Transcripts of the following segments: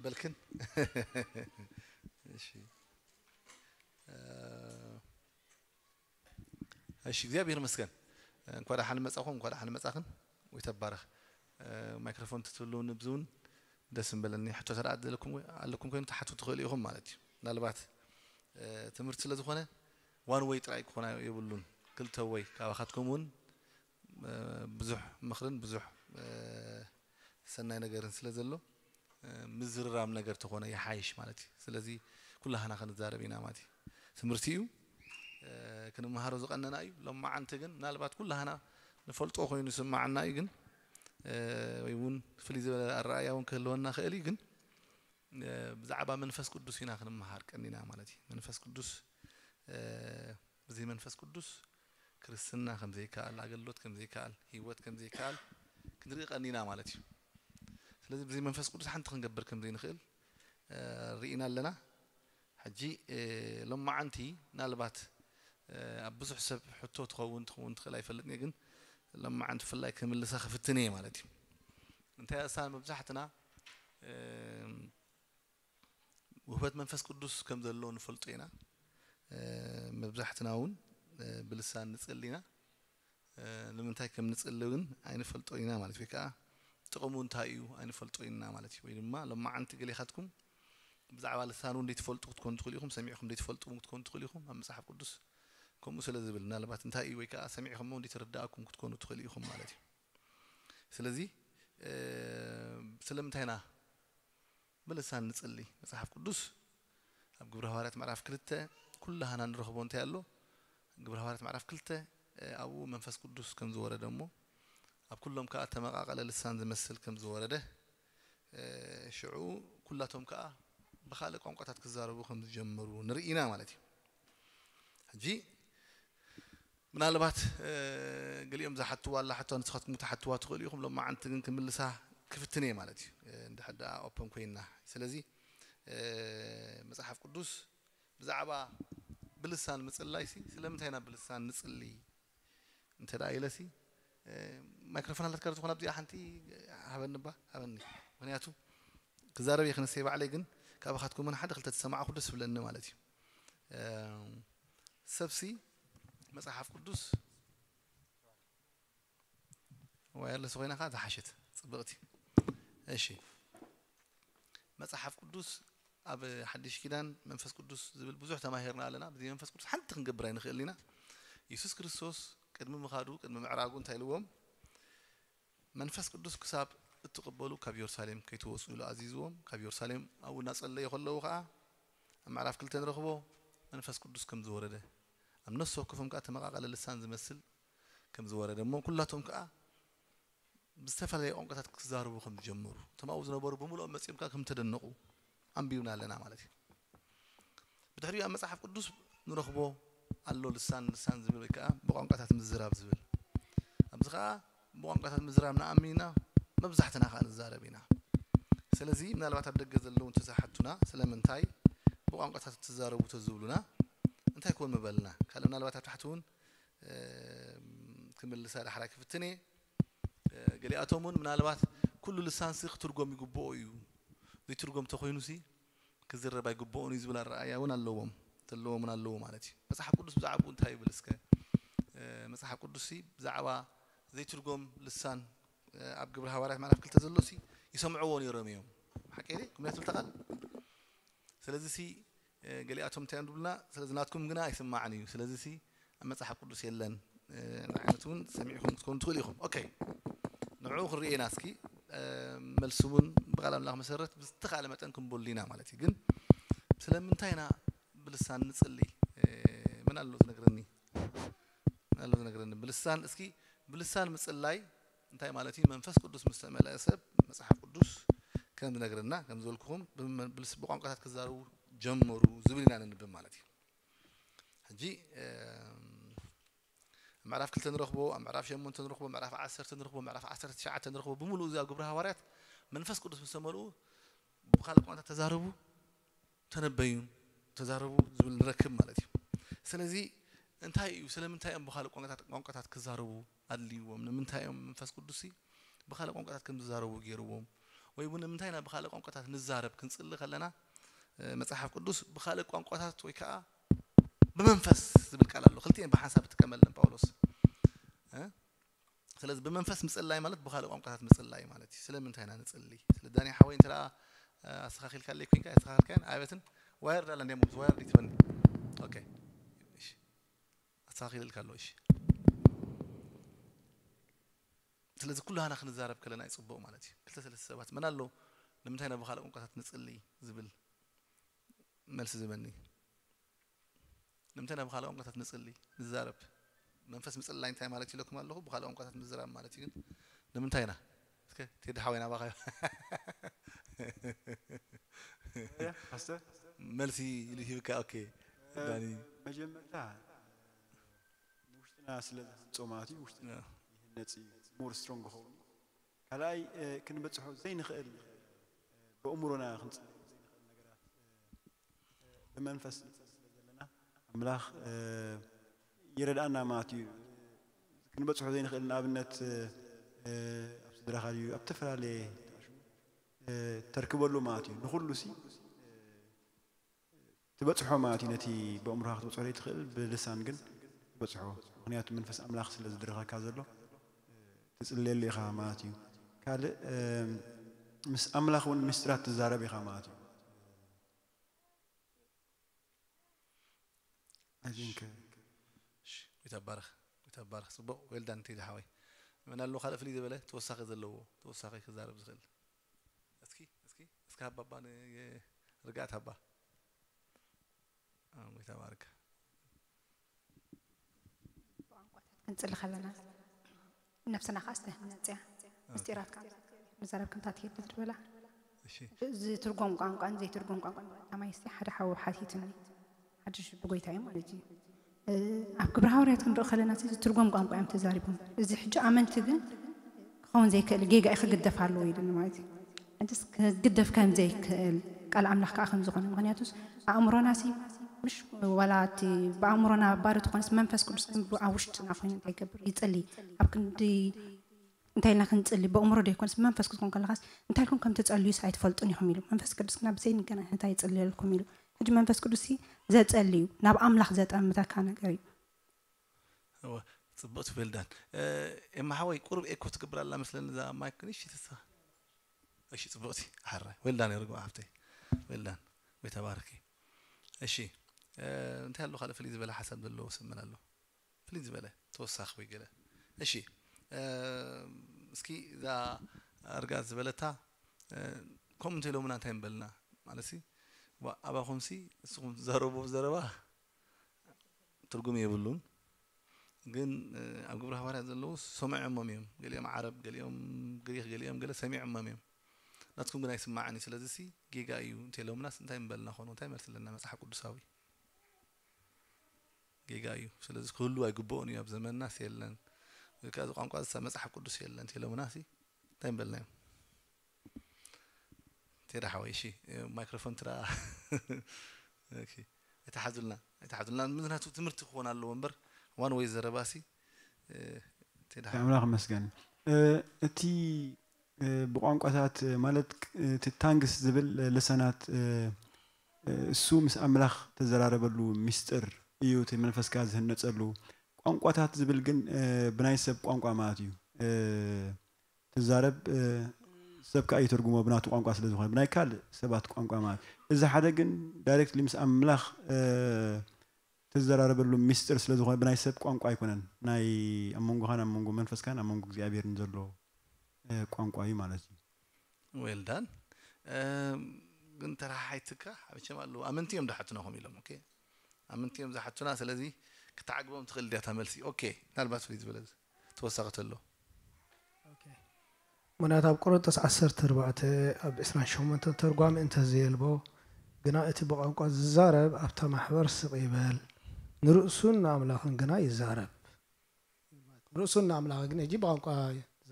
በልክን እሺ። እሺ እግዚኣብሔር ይመስገን። እንኳን ደሓን መጻኹም፣ እንኳን ደሓን መጻኽን። ወይ ተባረኽ። ማይክሮፎን ትትብሉን ብዝውን ደስ ምበለኒ። ሕቶ ተረኣ ዘለኩም ኣለኩም ኮይኑ ትሓቱ ትኽእሉ ኢኹም ማለት እዩ። ምናልባት ትምህርቲ ስለ ዝኾነ ዋን ወይ ጥራይ ክኾና የብሉን። ክልተ ወይ ካባኻትኩም እውን ብዙሕ ምኽርን ብዙሕ ሰናይ ነገርን ስለ ዘሎ ምዝርራም ነገር ተኾነ ይሓይሽ ማለት እዩ። ስለዚ ኩላህና ክንዛረብ ኢና ማለት እዩ። ትምህርቲ እዩ ክንመሃሮ ዝቐነና እዩ። ሎማዓንቲ ግን ምናልባት ኩላህና ንፈልጦ ኮይኑ ዝስማዓና እዩ። ግን ወይ እውን ፍልይ ዝበለ ኣረኣያ እውን ክህልወና ክእል እዩ። ግን ብዛዕባ መንፈስ ቅዱስ ኢና ክንመሃር ቀኒና ማለት እዩ። መንፈስ ቅዱስ ብዘይ መንፈስ ቅዱስ ክርስትና ከም ዘይከኣል፣ ኣገልግሎት ከም ዘይከኣል፣ ህይወት ከም ዘይከኣል ክንርኢ ቀኒና ማለት እዩ። ስለዚ ብዘይ መንፈስ ቅዱስ ሓንቲ ክንገብር ከም ዘይንኽእል ርኢና ኣለና። ሕጂ ሎማዓንቲ ምናልባት ኣብ ብዙሕ ሰብ ሕቶ ትኸውን ትኸውን ትኽእል ኣይፈልጥን እየ፣ ግን ሎማዓንቲ ብፍላይ ክምልሳ ክፍትን እየ ማለት እዩ። እንታይ እሳ መብዛሕትና ውህበት መንፈስ ቅዱስ ከም ዘሎ ንፈልጦ ኢና። መብዛሕትና እውን ብልሳን ንጽሊ ኢና። ንምንታይ ከም ንጽሊ እውን ኣይንፈልጦ ኢና ማለት ወይ ከዓ ጥቕሙ እንታይ እዩ ኣይንፈልጦ ኢና ማለት እዩ። ወይ ድማ ሎማዓንቲ ገሌኻትኩም ብዛዕባ ልሳን እውን ዘይትፈልጡ ክትኮኑ ትኽእሉ ኢኹም፣ ሰሚዕኹም ዘይትፈልጡ እውን ክትኮኑ ትኽእሉ ኢኹም። ኣብ መጽሓፍ ቅዱስ ከምኡ ስለ ዝብል ምናልባት እንታይ እዩ ወይ ከዓ ሰሚዕኹሞ ዘይተረዳእኩም ክትኮኑ ትኽእሉ ኢኹም ማለት እዩ። ስለዚ ስለምንታይ ኢና ብልሳን ንጽሊ? መጽሓፍ ቅዱስ ኣብ ግብረ ሃዋርያት ምዕራፍ ክልተ ኩላህና ንረኽቦ እንታይ ኣሎ? ግብረ ሃዋርያት ምዕራፍ ክልተ ኣብኡ መንፈስ ቅዱስ ከም ዝወረደ እሞ ኣብ ኩሎም ከዓ ተመቓቐለ ልሳን ዝመስል ከም ዝወረደ ሽዑ ኩላቶም ከዓ ብኻልእ ቋንቋታት ክዛረቡ ከም ዝጀመሩ ንርኢ ኢና ማለት እዩ። ሕጂ ምናልባት ገሊኦም ዝሓትዋ ኣላ ሕቶ ንስኻትኩም ትሓትዋ ትኽእሉ ኢኹም። ሎማዓንቲ ግን ክምልሳ ክፍትን እየ ማለት እዩ፣ እንድሕር ደኣ ኦፐን ኮይንና። ስለዚ መጽሓፍ ቅዱስ ብዛዕባ ብልሳን ምጽላይሲ ስለምንታይ ኢና ብልሳን ንጽሊ እንተ ደኣ ኢለሲ ማይክሮፎን ኣለትካ ዝኾነ ኣብዚኣ ሓንቲ ሃበኒ ባ ሃበኒ። ምክንያቱ ክዛረብ እየ ክነሰይ ባዕለይ፣ ግን ካባኻትኩም እውን ሓደ ክልተ ተሰማዕኹ ደስ ብለኒ ማለት እዩ። ሰብሲ መጽሓፍ ቅዱስ ዋየርለስ ኮይና ከዓ ዝሓሸት ጽብቕቲ። እሺ መጽሓፍ ቅዱስ ኣብ ሓድሽ ኪዳን መንፈስ ቅዱስ ዝብል ብዙሕ ተማሂርና ኣለና። ብዚ መንፈስ ቅዱስ ሓንቲ ክንገብር ኣይንኽእል ኢና። የሱስ ክርስቶስ ቅድሚ ምኻዱ ቅድሚ ምዕራጉ እንታይ ኢልዎም? መንፈስ ቅዱስ ክሳብ እትቕበሉ ካብ የሩሳሌም ከይትወፁ ኢሉ ኣዚዝዎም። ካብ የሩሳሌም ኣብኡ እናጸለዩ ከለዉ ከዓ ኣብ ምዕራፍ ክልተ ንረኽቦ መንፈስ ቅዱስ ከም ዝወረደ ኣብ ነፍሲ ወከፎም ከዓ ተመቓቐለ ልሳን ዝመስል ከም ዝወረደ እሞ ኩላቶም ከዓ ብዝተፈላለየ ቋንቋታት ክዛረቡ ከም ዝጀመሩ እቶም ኣብኡ ዝነበሩ ብምልኦም መጺኦም ከዓ ከም ተደነቑ ኣንቢብና ኣለና ማለት እዩ። ብድሕሪኡ ኣብ መጽሓፍ ቅዱስ ንረኽቦ ኣሎ ልሳን ልሳን ዝብል ወይ ከዓ ብቋንቋታት ምዝራብ ዝብል። ኣብዚ ከዓ ብቋንቋታት ምዝራብ ንኣምን ኢና፣ መብዛሕትና ከዓ ንዛረብ ኢና። ስለዚ ምናልባት ኣብ ደገ ዘለዉ እንተዝሓቱና ስለምንታይ ብቋንቋታት ትዛረቡ ተዝብሉና እንታይ ኮን ምበልና? ካልእ ምናልባት ኣብ ታሕቲ እውን ክምልሳ ዳሕራይ ክፍትን እየ። ገሊኣቶም እውን ምናልባት ኩሉ ልሳንሲ ክትርጎም ይግብኦ እዩ፣ ዘይትርጎም ተኮይኑሲ ክዝረብ ኣይግብኦን እዩ ዝብል ኣረኣእያ እውን ኣለዎም፣ ዘለዎም እውን ኣለዉ ማለት እዩ። መጽሓፍ ቅዱስ ብዛዕባኡ እንታይ ይብል እስከ? መጽሓፍ ቅዱስሲ ብዛዕባ ዘይትርጎም ልሳን ኣብ ግብሪ ሃዋርያት ምዕራፍ ክልተ ዘሎሲ ይሰምዕዎ ነይሮም እዮም። ሓቂ ድዩ? ክምነት ብልተቓል ስለዚሲ ገሊኣቶም እንታይ እዮም ዝብሉና? ስለዚ ናትኩም ግና ኣይስማዕን እዩ። ስለዚሲ ኣብ መጽሓፍ ቅዱስ የለን ዓይነት እውን ሰሚዕኩም ክትኮኑ ትኽእሉ ኢኹም። ኦኬ፣ ንዕኡ ክንርኢ ኢና እስኪ። መልሲ እውን ብቃል ኣምላኽ መሰረት ብዝተኻእለ መጠን ክንበሉ ኢና ማለት እዩ። ግን ስለምንታይ ኢና ብልሳን ንጽሊ? መን ኣሎ ዝነግረኒ? መን ኣሎ ዝነግረኒ? ብልሳን እስኪ ብልሳን ምጽላይ እንታይ ማለት እዩ? መንፈስ ቅዱስ ምስ ተመልአ ሰብ መጽሓፍ ቅዱስ ከም ዝነግረና ከም ዝበልኩኹም ብመ- ብልስ- ብቋንቋታት ክዛረቡ ጀመሩ ዝብል ኢና ነንብብ ማለት እዩ። ሕጂ እም፣ ኣብ ምዕራፍ ክልተ ንረኽቦ፣ ኣብ ምዕራፍ ሸሞንተ ንረኽቦ፣ ምዕራፍ ዓሰርተ ንረኽቦ፣ ምዕራፍ ዓሰርተ ትሽዓተ ንረኽቦ፣ ብምሉእ እዚ ኣብ ግብሪ ሃዋርያት መንፈስ ቅዱስ ምስ ተመልኡ ብኻልእ ቋንቋታት ተዛረቡ፣ ተነበዩ፣ ተዛረቡ ዝብል ንረክብ ማለት እዩ። ስለዚ እንታይ እዩ? ስለምንታይ እዮም ብኻልእ ቋንቋታት ቋንቋታት ክዛረቡ ኣድልይዎም? ንምንታይ እዮም መንፈስ ቅዱስ ብኻልእ ቋንቋታት ከም ዝዛረቡ ገይርዎም? ወይ እውን ንምንታይ ኢና ብኻልእ ቋንቋታት ንዛረብ ክንጽሊ ከለና መጽሓፍ ቅዱስ ብኻልእ ቋንቋታት ወይ ከዓ ብመንፈስ ዝብል ቃል ኣሎ። ክልቲኤን ብሓንሳብ ይጥቀመለን ጳውሎስ። ስለዚ ብመንፈስ ምጽላይ ማለት ብኻልእ ቋንቋታት ምጽላይ ማለት እዩ። ስለምንታይ ኢና ንጽሊ? ስለ ዳኒ ሓወይ እንተ ኣስተኻኺልካለይ ኮይንካ ኣስተኻኺልካያን ኣበትን ዋየር ዳላ እንዲያም ዋየር ዲትበኒ። ኦኬ፣ እሺ፣ ኣስተኻኺልልካ ኣሎ። እሺ፣ ስለዚ ኩላህና ክንዛረብ ከለና እዩ ጽቡቕ ማለት እዩ። ክልተ ሰለስተ ሰባት መን ኣሎ ንምንታይ ናብ ካልእ ቋንቋታት ንጽሊ ዝብል መልሲ ዝበኒ። ንምንታይ ናብ ካልእ ቋንቋታት ንጽሊ ንዛረብ? መንፈስ ምጽላይ እንታይ ማለት ኢለኩም ኣለኹ? ብካልእ ቋንቋታት ምዝራብ ማለት እዩ። ግን ንምንታይ ኢና? እስከ ቴዲ ሓወይ ናባኻ እዩ። እያ፣ ፓስተር፣ መልሲ ኢሉ ሂብካ። ኦኬ፣ ዳኒ። መጀመርታ ንውሽጥና ስለ ዝሃንጾ ማለት እዩ። ውሽጥና ይህነጽ እዩ፣ ሞር ስትሮንግ ክኸውን እዩ። ካልኣይ ክንበጽሖ ዘይንኽእል፣ ብእምሮና ክንጽልዮ ዘይንኽእል ነገራት ብመንፈስ ንጽሊ ስለ ዘለና ኣምላኽ ይረድኣና ማለት እዩ። ክንበጽሖ ዘይንኽእል ንኣብነት ኣብ ስድራኻ ድዩ ኣብ ዝተፈላለየ ተርክበሉ ማለት እዩ። ንኹሉ ሲ ትበጽሖ ማለት እዩ። ነቲ ብእምሮኻ ክትበጽሖ ዘይትኽእል ብልሳን ግን ትበጽሖ። ምኽንያቱ መንፈስ ኣምላኽ ስለ ዝድርኸካ ዘሎ ትጽልየሉ ኢኻ ማለት እዩ። ካልእ ምስ ኣምላኽ እውን ምስጢራት ትዛረብ ኢኻ ማለት እዩ። I think እሺ፣ ጎይታ ባርኽ፣ ጎይታ ባርኽ። ጽቡቕ፣ ዌልዳን ቴዲ ሓወይ። መን ኣሎ ካልእ ፍልይ ዝበለ ተወሳኺ ዘለዎ፣ ተወሳኺ ክዛረብ ዝኽእል? እስኪ እስኪ እስኪ ሃባ፣ ርግኣት ሃባ። ኣሜን። ጎይታ ባርክ። ብቋንቋታት ክንጽሊ ከለና ነብስና ከዓ ዝተህነጽ እያ። ምስጢራት ከዓ ንዛረብ ከምታ ትሄድ ትብላ። እሺ፣ እዚ ትርጎም ቋንቋን ዘይትርጎም ቋንቋን ከማይ እስቲ ሓደ ሓው ሓቲትኒ። ሓድሽ ብጎይታ እዩ ማለት እዩ። ኣብ ግብረ ሃዋርያት ክንርኢ ከለና እዚ ትርጎም ቋንቋ እዮም ተዛሪቦም። እዚ ሕጂ ኣመንቲ ግን ክኸውን ዘይክእል ጌጋ እዩ ክግደፍ ኣለዎ ኢሉኒ ማለት እዩ። ሕጅስ ክግደፍ ከም ዘይክእል ቃል ኣምላኽ ከዓ ከም ዝኾነ፣ ምኽንያቱስ ኣእምሮና ሲ ምሽ ዋላ እቲ ብኣእምሮና ባዶ ትኾንስ መንፈስ ቅዱስ ግን ኣብ ውሽጥና ኮይኑ እንታይ ይገብር ይጽሊ። ኣብ ክንዲ እንታይ ኢልና ክንጽሊ ብኣእምሮ ዶ ይኮንስ መንፈስ ቅዱስ ክኾን ከለኻስ እንታይ ኢልኩም ከም ትጸልዩስ ኣይትፈልጡን ኢኹም ኢሉ። መንፈስ ቅዱስ ግና ብዘይ ንገና እንታይ ይጽልየልኩም ኢሉ። ሕጂ መንፈስ ቅዱስ ሲ ዘጸሊ እዩ፣ ናብ ኣምላኽ ዘጠምተካ ነገር እዩ። እወ፣ ጽብቕቲ ዌልዳን። ኤማ ሓወይ ቁሩብ ኤኮ ትገብር ኣላ መስለኒ እዛ ማይክ ንእሽተይ ተስፋ። እሺ፣ ጽብቕቲ። ሓራይ ዌልዳን የርግኦ ሓፍተይ። ዌልዳን ወይ ተባረኪ። እሺ፣ እንታይ ኣሎ ካልእ ፍልይ ዝበለ ሓሳብ ዘለዎ ሰብ መን ኣሎ? ፍልይ ዝበለ ተወሳኺ ወይ ገለ። እሺ፣ እስኪ እዛ ርግኣት ዝበለታ ከምኡ እንተ ኢሎምና እንታይ ምበልና? ማለት ሲ ዋ- ኣባኹምሲ ንስኹም ትዛረቡ ዘረባ ትርጉም የብሉን። ግን ኣብ ግብረ ሃዋርያት ዘለዉ ሰሚዖሞም እዮም። ገሊኦም ዓረብ፣ ገሊኦም ግሪኽ፣ ገሊኦም ገለ ሰሚዖሞም እዮም። ናትኩም ግን ኣይስማዕን እዩ። ስለዚ ሲ ጌጋ እዩ እንተ ኢሎምናስ እንታይ ምበልና ኾኑ? እንታይ መልሲ ኣለና መጽሓፍ ቅዱሳዊ? ጌጋ እዩ። ስለዚ ክህሉ ኣይግብኦን እዩ። ኣብ ዘመንናስ የለን። ወይ ከዓ እዚ ቋንቋ እዚ መጽሓፍ ቅዱስ የለን እንተ ኢሎምና ሲ እንታይ ምበልናዮም? ቴዳ ሓወይ እሺ፣ ማይክሮፎን ትራ ኦኬ። ኣይትሓዙልና፣ ኣይትሓዙልና። ምክንያቱ ትምህርቲ ክኾን ኣለዎ እምበር ዋን ወይ ዘረባሲ ቴዳ ሓወይ። ኣምላኽ ይመስገን። እቲ ብቋንቋታት ማለት እቲ ታንግስ ዝብል ልሳናት እሱ ምስ ኣምላኽ ተዘራረበሉ ሚስጥር እዩ፣ እቲ መንፈስካ ዝህነጸሉ። ቋንቋታት ዝብል ግን ብናይ ሰብ ቋንቋ ማለት እዩ። ትዛረብ፣ ሰብ ከኣ ይተርጉሞ ብናቱ ቋንቋ ስለ ዝኾነ፣ ብናይ ካልእ ሰባት ቋንቋ ማለት። እዚ ሓደ ግን ዳይሬክትሊ ምስ ኣምላኽ ትዘራረበሉ ሚስጥር ስለ ዝኾነ ብናይ ሰብ ቋንቋ ኣይኮነን። ናይ ኣብ መንጎኻን ኣብ መንጎ መንፈስካን ኣብ መንጎ እግዚኣብሔርን ዘሎ ቋንቋ እዩ ማለት እዩ። ዌልዳን። ግን ተረሓሓይትካ ሓበቸም ኣለዉ ኣመንቲ እዮም ድሓቱና ከም ኢሎም። ኦኬ፣ ኣመንቲ እዮም ዝሓቱና። ስለዚ ክትዓግቦም ትኽእል ድያ እታ መልሲ? ኦኬ፣ ምናልባት ፍልይ ዝበለ ተወሳኺ ተሎ። ምክንያቱ ኣብ ቆሮንቶስ ዓሰርተ ኣርባዕተ ኣብ ዕስራን ሸሞንተን ተርጓሚ እንተዘየልቦ ግና እቲ ብቋንቋ ዝዛረብ ኣብታ ማሕበር ስቕ ይበል፣ ንርእሱን ንኣምላኽን ግና ይዛረብ። ንርእሱን ንኣምላኽ ግን ሕጂ ብቋንቋ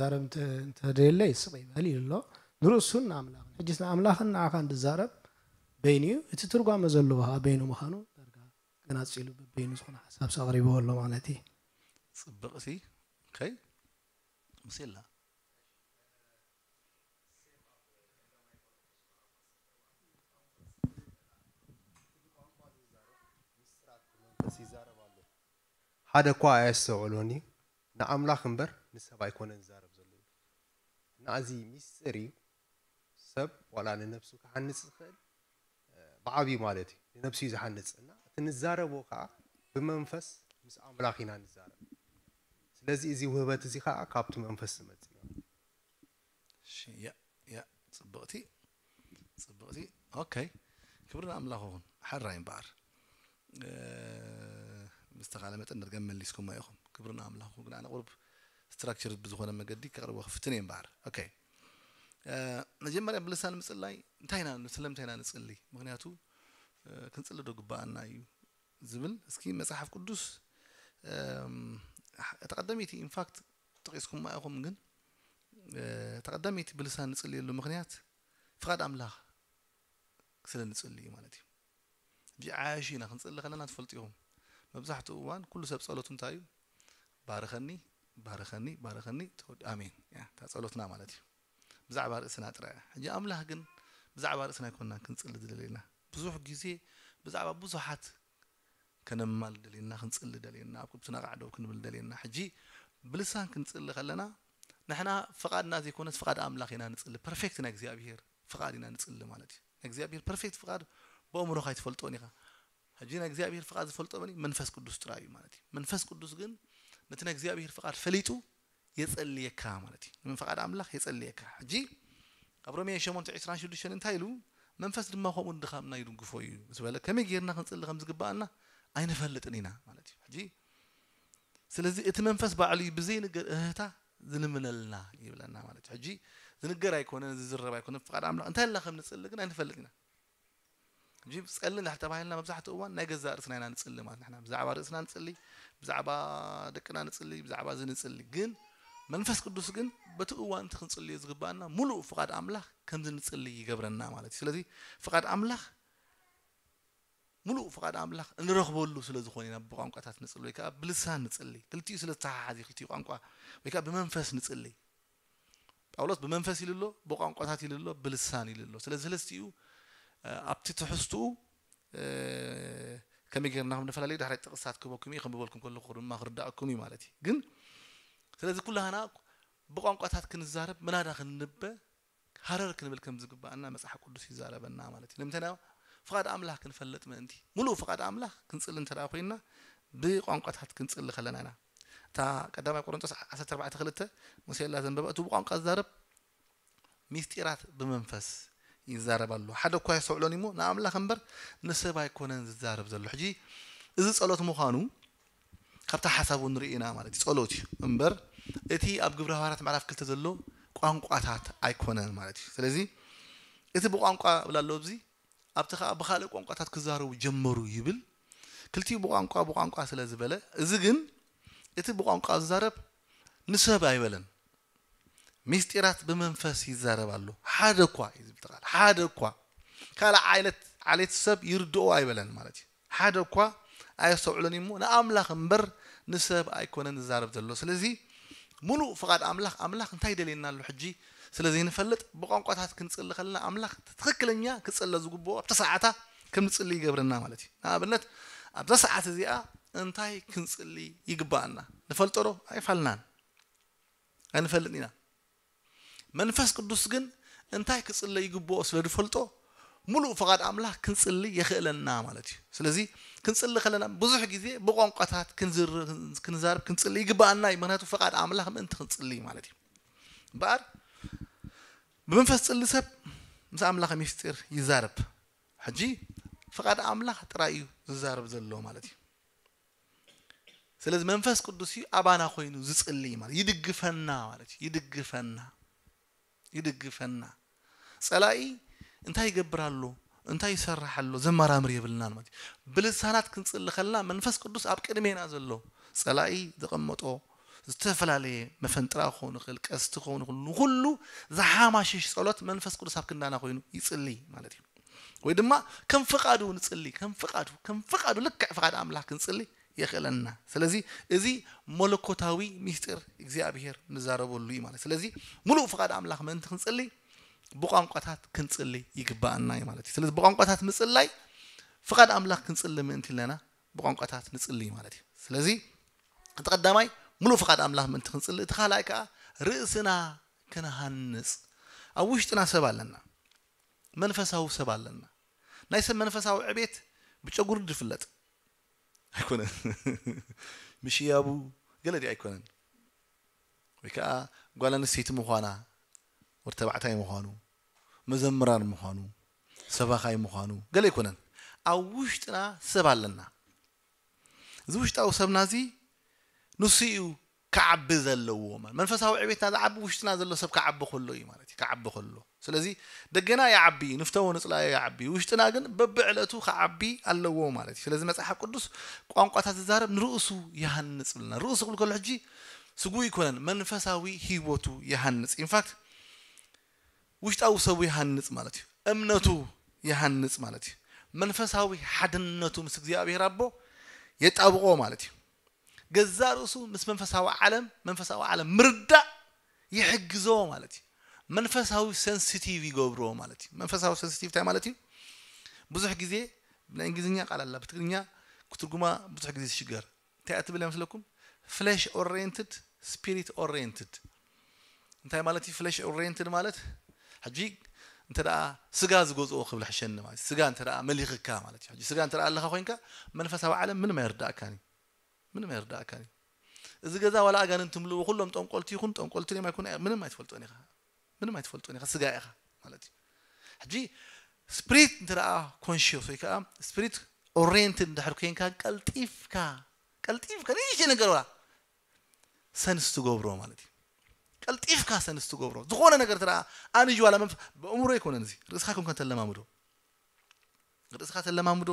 ዛረብ እንተደየለ ስቕ ይበል ኢሉ ኣሎ። ንርእሱን ንኣምላኽን ሕጂስ ንኣምላኽን ንዓኻን ዝዛረብ በይኑ እዩ። እቲ ትርጓመ ዘለዎ ከዓ በይኑ ምዃኑ ዳርጋ ገናፂሉ በበይኑ ዝኾነ ሓሳብስ ኣቕሪብዎ ኣሎ ማለት እዩ። ፅብቕቲ ከይ ሙሴላ ሓደ እኳ ኣየስተውዕሎን እዩ፣ ንኣምላኽ እምበር ንሰብ ኣይኮነን ዝዛረብ ዘሎ ይብል። እና እዚ ሚስጥር እዩ። ሰብ ዋላ ንነብሱ ክሃንጽ ዝኽእል ብዓብዩ ማለት እዩ፣ ንነብሱ እዩ ዝሃንጽ። እና እቲ ንዛረቦ ከዓ ብመንፈስ ምስ ኣምላኽ ኢና ንዛረብ። ስለዚ እዚ ውህበት እዚ ከዓ ካብቲ መንፈስ ዝመጽእ እዩ። እሺ፣ ያ ያ ጽብቕቲ ጽብቕቲ። ኦኬ፣ ክብሪ ንኣምላኽ ይኹን። ሓራይ እምበኣር እ፣ ብዝተኻለ መጠን ደርገም መሊስኩማ ኢኹም። ክብሪ ንኣምላኽ ይኹን። ግን ኣነ ቁሩብ ስትራክቸር ብዝኾነ መገዲ ከቕርቦ ክፍትን እየ እምበኣር። ኦኬ፣ እ፣ መጀመርያ ብልሳን ምጽላይ እንታይ ኢና፣ ስለምንታይ ኢና ንጽሊ? ምክንያቱ እ፣ ክንጽሊ ዶ ግባኣና እዩ ዝብል እስኪ መጽሓፍ ቅዱስ እም፣ እታ ቀዳመይቲ ኢንፋክት ጠቒስኩማ ኢኹም፣ ግን እ፣ እታ ቀዳመይቲ ብልሳን ንጽልየሉ ምኽንያት ፍቓድ ኣምላኽ ስለ ንጽሊ እዩ ማለት እዩ። ሕጂ ዓያሹ ኢና ክንጽሊ ከለና ትፈልጡ ኢኹም። መብዛሕትኡ እዋን ኩሉ ሰብ ጸሎቱ እንታይ እዩ? ባርኸኒ፣ ባርኸኒ፣ ባርኸኒ፣ ተወዲ-፣ ኣሜን። ያ፣ እታ ጸሎትና ማለት እዩ። ብዛዕባ ርእስና ጥራይ እያ። ሕጂ ኣምላኽ ግን ብዛዕባ ርእስና ኣይኮንና ክንጽሊ ዝደለየና። ብዙሕ ግዜ ብዛዕባ ብዙሓት ከነማል ደልየና፣ ክንጽሊ ደልየና፣ ኣብ ቅዱስ ነቓዕ ደው ክንብል ደልየና። ሕጂ ብልሳን ክንጽሊ ከለና ንሕና ፍቓድና ዘይኮነስ ፍቓድ ኣምላኽ ኢና ንጽሊ። ፐርፌክት ናይ እግዚኣብሔር ፍቓድ ኢና ንጽሊ ማለት እዩ። ናይ እግዚኣብሔር ፐርፌክት ፍቓድ ብኣእምሮኻ ኣይትፈልጦን ኢኻ። ሕጂ ናይ እግዚኣብሔር ፍቓድ ዝፈልጦ መን እዩ? መንፈስ ቅዱስ ጥራይ እዩ ማለት እዩ። መንፈስ ቅዱስ ግን ነቲ ናይ እግዚኣብሔር ፍቓድ ፈሊጡ የጸልየካ ማለት እዩ። ንፍቓድ ኣምላኽ የጸልየካ። ሕጂ ኣብ ሮሜ ሸሞንተ ዕስራን ሽዱሽተን እንታይ ኢሉ? መንፈስ ድማ ከምኡ ንድኻምና ይድግፎ እዩ ዝበለ፣ ከመይ ጌርና ክንጽሊ ከም ዝግባኣና ኣይንፈልጥን ኢና ማለት እዩ። ሕጂ ስለዚ እቲ መንፈስ ባዕሉ እዩ ብዘይንገር እህታ ዝልምነልና ይብለና ማለት እዩ። ሕጂ ዝንገር ኣይኮነን፣ ዝዝረብ ኣይኮነን። ፍቓድ ኣምላኽ እንታይ ኢልና ከም ንጽሊ ግን ኣይንፈልጥ ኢና። ሕጂ ጸሊ እንድሕር ተባሂልና መብዛሕትኡ እዋን ናይ ገዛእ ርእስና ኢና ንጽሊ ማለት ንሕና ብዛዕባ ርእስና ንጽሊ፣ ብዛዕባ ደቅና ንጽሊ፣ ብዛዕባ እዚ ንጽሊ። ግን መንፈስ ቅዱስ ግን በቲ እዋን እቲ ክንጽልዮ ዝግባኣና ሙሉእ ፍቓድ ኣምላኽ ከምዚ ንጽሊ ይገብረና ማለት እዩ። ስለዚ ፍቓድ ኣምላኽ ሙሉእ ፍቓድ ኣምላኽ እንረኽበሉ ስለ ዝኾነ ኢና ብቋንቋታት ንጽሊ ወይ ከዓ ብልሳን ንጽሊ። ክልቲኡ ስለ ዝተሓሓዝ እዩ ክልቲኡ ቋንቋ ወይ ከዓ ብመንፈስ ንጽሊ። ጳውሎስ ብመንፈስ ኢሉ ኣሎ፣ ብቋንቋታት ኢሉ ኣሎ፣ ብልሳን ኢሉ ኣሎ። ስለዚ ሰለስቲኡ እ፣ ኣብቲ ትሕዝትኡ እ፣ ከመይ ጌርና ከም ንፈላለዩ ዳሕራይ ጥቕስታት ክህበኩም እዩ፣ ከንብበልኩም ከለኹ ድማ ክርዳእኩም እዩ ማለት እዩ። ግን ስለዚ ኩላህና ብቋንቋታት ክንዛረብ ምናዳ ክንንበ ሃረር ክንብል ከም ዝግባኣና መጽሓፍ ቅዱስ ይዛረበና ማለት እዩ። ንምንታይ ፍቓድ ኣምላኽ ክንፈልጥ ምእንቲ። ሙሉእ ፍቓድ ኣምላኽ ክንጽሊ እንተ ደኣ ኮይንና ብቋንቋታት ክንጽሊ ከለና ኢና። እታ ቀዳማይ ቆሮንቶስ ዓሰርተ ኣርባዕተ ክልተ ሙሴ ኢላ ዘንበባ፣ እቲ ብቋንቋ ዝዛረብ ሚስጢራት ብመንፈስ ይዛረብ ኣሎ። ሓደ እኳ የስተውዕሎን እሞ ንኣምላኽ እምበር ንሰብ ኣይኮነን ዝዛረብ ዘሎ። ሕጂ እዚ ጸሎት ምዃኑ ካብታ ሓሳቡ ንርኢ ኢና ማለት እዩ። ጸሎት እዩ እምበር እቲ ኣብ ግብረ ሃዋርያት ምዕራፍ ክልተ ዘሎ ቋንቋታት ኣይኮነን ማለት እዩ። ስለዚ እቲ ብቋንቋ ብላ ኣሎ ኣብዚ፣ ኣብቲ ኸኣ ብኻልእ ቋንቋታት ክዛረቡ ጀመሩ ይብል። ክልቲኡ ብቋንቋ ብቋንቋ ስለ ዝበለ፣ እዚ ግን እቲ ብቋንቋ ዝዛረብ ንሰብ ኣይበለን። ሚስጢራት ብመንፈስ ይዛረብ ኣሎ። ሓደ እኳ እዩ ዝብል ቃል፣ ሓደ እኳ ካልእ ዓይነት ዓሌት ሰብ ይርድኦ ኣይበለን ማለት እዩ። ሓደ እኳ ኣየስተውዕሎን እዩ እሞ ንኣምላኽ እምበር ንሰብ ኣይኮነን ዝዛረብ ዘሎ። ስለዚ ሙሉእ ፍቓድ ኣምላኽ፣ ኣምላኽ እንታይ ይደልየና ኣሎ ሕጂ ስለ ዘይንፈልጥ ብቋንቋታት ክንጽሊ ከለና ኣምላኽ ትኽክለኛ ክጽለ ዝግብኦ ኣብታ ሰዓታ ከም ንጽሊ ይገብረና ማለት እዩ። ንኣብነት ኣብዛ ሰዓት እዚኣ እንታይ ክንጽሊ ይግባኣና ንፈልጦ ዶ? ኣይፋልናን፣ ኣይንፈልጥን ኢና። መንፈስ ቅዱስ ግን እንታይ ክጽለ ይግብኦ ስለ ዝፈልጦ ሙሉእ ፍቓድ ኣምላኽ ክንጽሊ የኽእለና ማለት እዩ። ስለዚ ክንጽሊ ከለና ብዙሕ ግዜ ብቋንቋታት ክንዝር-፣ ክንዛረብ ክንጽሊ ይግባኣና እዩ። ምክንያቱ ፍቓድ ኣምላኽ ምእንቲ ክንጽሊ ማለት እዩ። እምበኣር ብመንፈስ ዝጽሊ ሰብ ምስ ኣምላኽ ሚስጢር ይዛረብ። ሕጂ ፍቓድ ኣምላኽ ጥራይ እዩ ዝዛረብ ዘሎ ማለት እዩ። ስለዚ መንፈስ ቅዱስ እዩ ኣባና ኮይኑ ዝጽሊ ማለት ይድግፈና ማለት እዩ። ይድግፈና፣ ይድግፈና። ጸላኢ እንታይ ይገብር ኣሎ፣ እንታይ ይሰርሕ ኣሎ ዘመራምር የብልናን ማለት እዩ። ብልሳናት ክንጽሊ ከለና መንፈስ ቅዱስ ኣብ ቅድሜና ዘሎ ጸላኢ ዘቐመጦ ዝተፈላለየ መፈንጥራ ክኸውን ይኽእል፣ ቀስቲ ክኸውን ይኽእል፣ ንኹሉ ዝሓማሽሽ ጸሎት መንፈስ ቅዱስ ኣብ ክንዳና ኮይኑ ይጽሊ ማለት እዩ። ወይ ድማ ከም ፍቓዱ ንጽሊ፣ ከም ፍቓዱ፣ ከም ፍቓዱ ልክዕ ፍቓድ ኣምላኽ ክንጽሊ የኽእለና። ስለዚ እዚ መለኮታዊ ሚስጢር እግዚኣብሔር ንዛረበሉ እዩ ማለት። ስለዚ ሙሉእ ፍቓድ ኣምላኽ ምእንቲ ክንጽሊ ብቋንቋታት ክንጽሊ ይግባኣና እዩ ማለት እዩ። ስለዚ ብቋንቋታት ምጽላይ ፍቓድ ኣምላኽ ክንጽሊ ምእንቲ ኢልና ብቋንቋታት ንጽሊ ማለት እዩ። ስለዚ እቲ ቀዳማይ ምሉእ ፍቓድ ኣምላኽ ምእንቲ ክንጽሊ፣ እቲ ካልኣይ ከኣ ርእስና ክንሃንጽ። ኣብ ውሽጥና ሰብ ኣለና፣ መንፈሳዊ ሰብ ኣለና። ናይ ሰብ መንፈሳዊ ዕቤት ብጨጉሪ ዝፍለጥ ኣይኮነን። ምሽያቡ ገለ ድዩ ኣይኮነን። ወይ ከዓ ጓል ኣንስተይቲ ምዃና፣ ወዲ ተባዕታይ ምዃኑ፣ መዘምራን ምዃኑ፣ ሰባኻይ ምዃኑ ገለ ኣይኮነን። ኣብ ውሽጥና ሰብ ኣለና። እዚ ውሽጣዊ ሰብና እዚ ንሱ እዩ ክዓቢ ዘለዎ። ማለት መንፈሳዊ ዕቤትና ዝዓቢ ውሽጥና ዘሎ ሰብ ክዓቢ ከሎ እዩ ማለት እዩ። ክዓቢ ከሎ። ስለዚ ደገና ይዓቢ፣ ንፍተዎ ንጽላዮ ይዓቢ፣ ውሽጥና ግን በብዕለቱ ክዓቢ ኣለዎ ማለት እዩ። ስለዚ መጽሓፍ ቅዱስ ቋንቋታት ዝዛረብ ንርእሱ ይሃንጽ ብልና። ርእሱ ክብል ከሎ ሕጂ ስጉ ይኮነን፣ መንፈሳዊ ህይወቱ ይሃንጽ። ኢንፋክት ውሽጣዊ ሰቡ ይሃንጽ ማለት እዩ። እምነቱ ይሃንጽ ማለት እዩ። መንፈሳዊ ሓድነቱ ምስ እግዚኣብሔር ኣቦ የጣብቆ ማለት እዩ። ገዛ ርእሱ ምስ መንፈሳዊ ዓለም፣ መንፈሳዊ ዓለም ምርዳእ ይሕግዞ ማለት እዩ። መንፈሳዊ ሴንሲቲቭ ይገብሮ ማለት እዩ። መንፈሳዊ ሴንሲቲቭ እንታይ ማለት እዩ? ብዙሕ ግዜ ናይ እንግሊዝኛ ቃል ኣላ፣ ብትግርኛ ክትርጉማ ብዙሕ ግዜ ትሽገር። እንታይ እያ ትብል እያ መስለኩም? ፍሌሽ ኦሪየንትድ፣ ስፒሪት ኦሪየንትድ። እንታይ ማለት እዩ ፍሌሽ ኦሪየንትድ ማለት? ሕጂ እንተ ደኣ ስጋ ዝገዝኦ ክብል ሕሸኒ ማለት እዩ። ስጋ እንተ ደኣ መሊኽካ ማለት እዩ። ሕጂ ስጋ እንተ ደኣ ኣለኻ ኮይንካ መንፈሳዊ ዓለም ምንም ኣይርዳእካን እዩ። ምንም ኣይርዳእካን እዩ። እዚ ገዛ ዋላ ኣጋንንቲ ምልእዎ ኩሎም ጠንቆልቲ ይኹን ጠንቆልቲ እዮም ኣይኮኑ ምንም ኣይትፈልጦን ኢኻ። ምንም ኣይትፈልጦን ኢኻ፣ ስጋ ኢኻ ማለት እዩ። ሕጂ ስፕሪት እንተ ደኣ ኮንሽስ ወይ ከዓ ስፕሪት ኦሪየንትድ እንድሕር ኮይንካ ቀልጢፍካ፣ ቀልጢፍካ ንእሽተይ ነገር ዋላ ሰንስ ትገብሮ ማለት እዩ። ቀልጢፍካ ሰንስ ትገብሮ። ዝኾነ ነገር እንተ ደኣ ኣንዩ ዋላ መንፈ-፣ ብእምሮ ኣይኮነን እዚ። ርእስኻ ኮንካ ተለማምዶ። ርእስኻ ተለማምዶ፣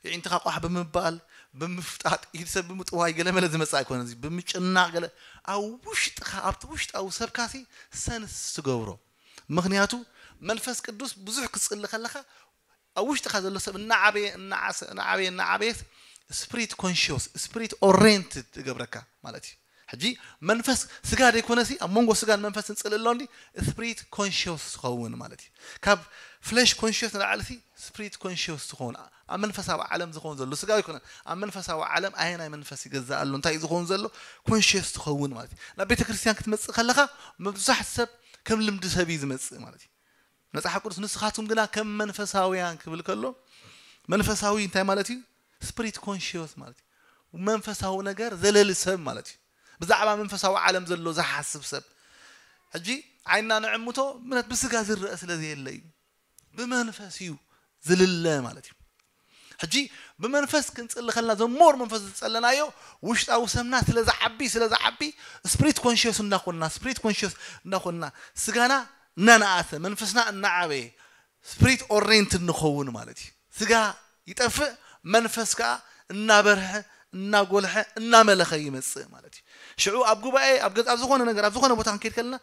የዒንትኻ ቋሕ ብምባል፣ ብምፍጣጥ፣ ኢድ ሰብ ብምጥዋይ፣ ገለ መለ ዝመጽእ ኣይኮነን። እዚ ብምጭናቕ ገለ ኣብ ውሽጥኻ፣ ኣብቲ ውሽጣዊ ሰብካሲ ሰንስ ትገብሮ። ምኽንያቱ መንፈስ ቅዱስ ብዙሕ ክትጽሊ ከለኻ ኣብ ውሽጥኻ ዘሎ ሰብ እናዓበየ፣ እናዓሰ-፣ እናዓበየ፣ እናዓበየ ስፕሪት ኮንሽስ፣ ስፕሪት ኦሪየንትድ ይገብረካ ማለት እዩ። ሕጂ መንፈስ ስጋ ዘይኮነሲ ኣብ መንጎ ስጋን መንፈስን ጽልእ ኣሎ እንዲ ስፕሪት ኮንሽስ ትኸውን ማለት እዩ። ካብ ፍሌሽ ኮንሽስ ንላዕሊ ሲ ስፕሪት ኮንሽስ ትኸውን፣ ኣብ መንፈሳዊ ዓለም ዝኸውን ዘሎ ስጋ ኣይኮነን። ኣብ መንፈሳዊ ዓለም ኣየናይ መንፈስ ይገዛእ ኣሎ፣ እንታይ እዩ ዝኸውን ዘሎ ኮንሽስ ትኸውን ማለት እዩ። ናብ ቤተ ክርስቲያን ክትመጽእ ከለኻ መብዛሕትኡ ሰብ ከም ልምዲ ሰብ እዩ ዝመጽእ ማለት እዩ። መጽሓፍ ቅዱስ ንስኻትኩም ግና ከም መንፈሳውያን ክብል ከሎ መንፈሳዊ እንታይ ማለት እዩ? ስፕሪት ኮንሽስ ማለት እዩ። መንፈሳዊ ነገር ዘለሊ ሰብ ማለት እዩ። ብዛዕባ መንፈሳዊ ዓለም ዘሎ ዝሓስብ ሰብ። ሕጂ ዓይንና ንዕምቶ ምነት ብስጋ ዝረአ ስለ ዘየለ እዩ። ብመንፈስ እዩ ዝልለ ማለት እዩ። ሕጂ ብመንፈስ ክንጽሊ ከለና ዘሞር መንፈስ ዝጸለናዮ ውሽጣዊ ሰብና ስለ ዝዓቢ፣ ስለ ዝዓቢ ስፕሪት ኮንሽስ እናኾንና፣ ስፕሪት ኮንሽስ እናኾንና፣ ስጋና እናነኣሰ መንፈስና እናዓበየ ስፕሪት ኦሪየንትድ ንኸውን ማለት እዩ። ስጋ ይጠፍእ፣ መንፈስ ከኣ እናበርሐ እናጎልሐ እናመለኸ ይመጽእ ማለት እዩ። ሽዑ ኣብ ጉባኤ ኣብ ገጽ ኣብ ዝኾነ ነገር ኣብ ዝኾነ ቦታ ክንከይድ ከለና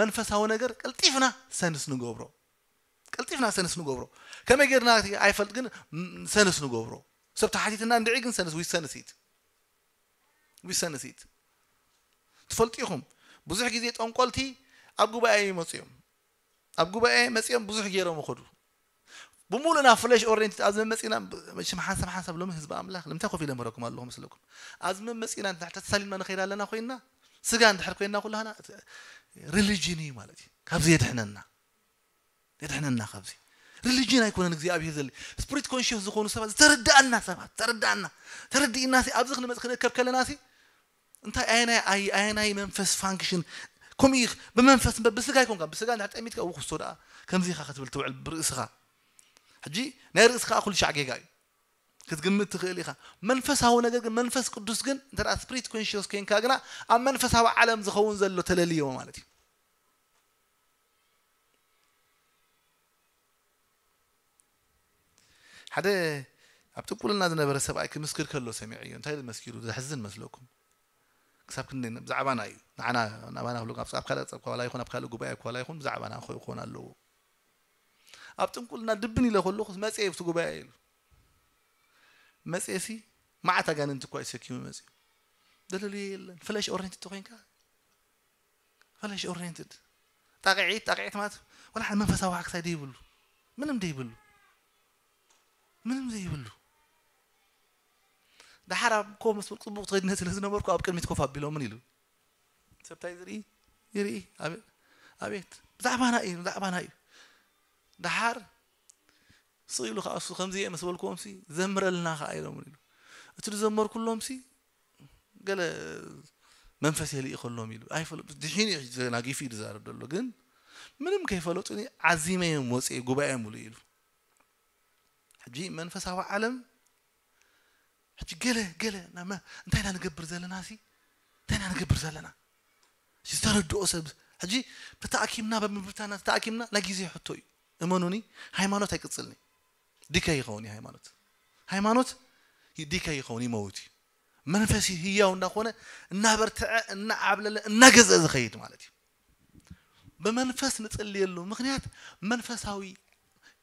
መንፈሳዊ ነገር ቀልጢፍና ሰንስ ንገብሮ። ቀልጢፍና ሰንስ ንገብሮ። ከመይ ጌርና እቲ ኣይፈልጥ ግን ም-፣ ሰንስ ንገብሮ። ሰብ ተሓቲትና እንድዒ ግን ሰንስ ዊ ሰንስ ኢት ዊ ሰንስ ኢት ትፈልጡ ኢኹም። ብዙሕ ግዜ ጠንቆልቲ ኣብ ጉባኤ ይመፁ እዮም። ኣብ ጉባኤ መፂኦም ብዙሕ ገይሮም ይኸዱ። ብምሉእና ፍሌሽ ኦሪየንትድ ኣብዚ መመፂና መቸም ሓንሳብ ሓንሳብ ሎሚ ህዝቢ ኣምላኽ ንምንታይ ኮፍ ኢለ መረኩም ኣለኹ መስለኩም? ኣብዚ መመፂና እንድሕር ተሳሊምና ንኸይድ ኣለና ኮይንና ስጋ እንድሕር ኮይንና ኩላህና ሪሊጅን እዩ ማለት እዩ። ካብዚ የድሕነና። የድሕነና ካብዚ። ሪሊጅን ኣይኮነን እግዚኣብሔር ዘለ። ስፕሪት ኮንሽስ ዝኾኑ ሰባት ዝተረዳእና ሰባት፣ ተረዳእና። ተረዲእና ሲ ኣብዚ ክንመጽእ ክንእከብ ከለና ሲ እንታይ ኣየናይ ኣይ-፣ ኣየናይ መንፈስ ፋንክሽን ከምኡ ኢኽ ብመንፈስ እምበር ብስጋ ኣይኮንካ። ብስጋ እንድሕር ጠሚትካ እው ክስቶ ደኣ ከምዚ ኢኻ ክትብል ትውዕል ብርእስኻ። ሕጂ ናይ ርእስኻ ኩሉ ሻዕ ጌጋ እዩ። ክትግምት ትኽእል ኢኻ። መንፈሳዊ ነገር ግን መንፈስ ቅዱስ ግን እንተ ደኣ ስፕሪት ኮንሽስ ኮይንካ ግና ኣብ መንፈሳዊ ዓለም ዝኸውን ዘሎ ተለልዮ ማለት እዩ። ሓደ ኣብ ጥንቁልና ዝነበረ ሰብኣይ ክምስክር ከሎ ሰሚዐዮ። እንታይ ኢሉ መስኪሩ? ዘሕዝን መስለኩም? ክሳብ ክንደይ ነ-፣ ብዛዕባና እዩ። ንዓና፣ ናባና ክብሎ፣ ኣብ፣ ኣብ ካልእ ጸብካ ዋላ ይኹን፣ ኣብ ካልእ ጉባኤ እኳ ዋላ ይኹን፣ ብዛዕባና ክኾን ኣለዎ። ኣብ ጥንቁልና ድብን ኢለ ከለኹ መጸ ኣብቲ ጉባኤ ኢሉ። መጸሲ መዓት ኣጋንንቲ እኳ እዩ ተሰኪሙ መጺኡ። ደለልዮ የለን። ፍለሽ ኦሬንትድ ተኾይንካ፣ ፍለሽ ኦሬንትድ። ጣቕዒት፣ ጣቕዒት ማለት ዋላ ሓደ መንፈሳዊ ሓክሳይ ደይብሉ። ምንም ደይብሉ። ምንም ዘይብሉ። ደሓር ኣብ ኮ መስመር ጽቡቕ ተኸዲነ ስለ ዝነበርኩ ኣብ ቅድሚት ኮፍ ኣቢሎምን ኢሉ። ሰብታይ ዝርኢ ይርኢ። ኣቤት፣ ኣቤት፣ ብዛዕባና እዩ፣ ብዛዕባና እዩ። ደሓር ስቕ ኢሉ ከዓ እሱ ከምዚ እየ ምስ በልክዎም ሲ ዘምረልና ከዓ ኢሎምን ኢሉ። እቲ ዝዘመርኩሎም ሲ ገለ መንፈስ የልኢኸሎም ኢሉ ኣይፈለጡ። ድሒኑ እዩ ተናጊፉ እዩ ዝዛረብ ዘሎ፣ ግን ምንም ከይፈለጡኒ ዓዚመዮም ወፅየ ጉባኤ ሙሉ ኢሉ። ሕጂ መንፈሳዊ ዓለም ሕጂ ገለ ገለ ናመ እንታይ ኢና ንገብር ዘለና ሲ እንታይ ኢና ንገብር ዘለና? ዝተረድኦ ሰብ ሕጂ ተተኣኪብና በምብታና ተተኣኪብና ናይ ግዜ ሕቶ እዩ። እመኑኒ፣ ሃይማኖት ኣይቅጽልኒ። ዲከ ይኸውን እዩ ሃይማኖት። ሃይማኖት ዲከ ይኸውን፣ ይመውት እዩ። መንፈስ ህያው እንዳኾነ እናበርትዐ እናዓብለለ እናገዝአ ዝኸይድ ማለት እዩ። ብመንፈስ ንጽልየሉ ምኽንያት መንፈሳዊ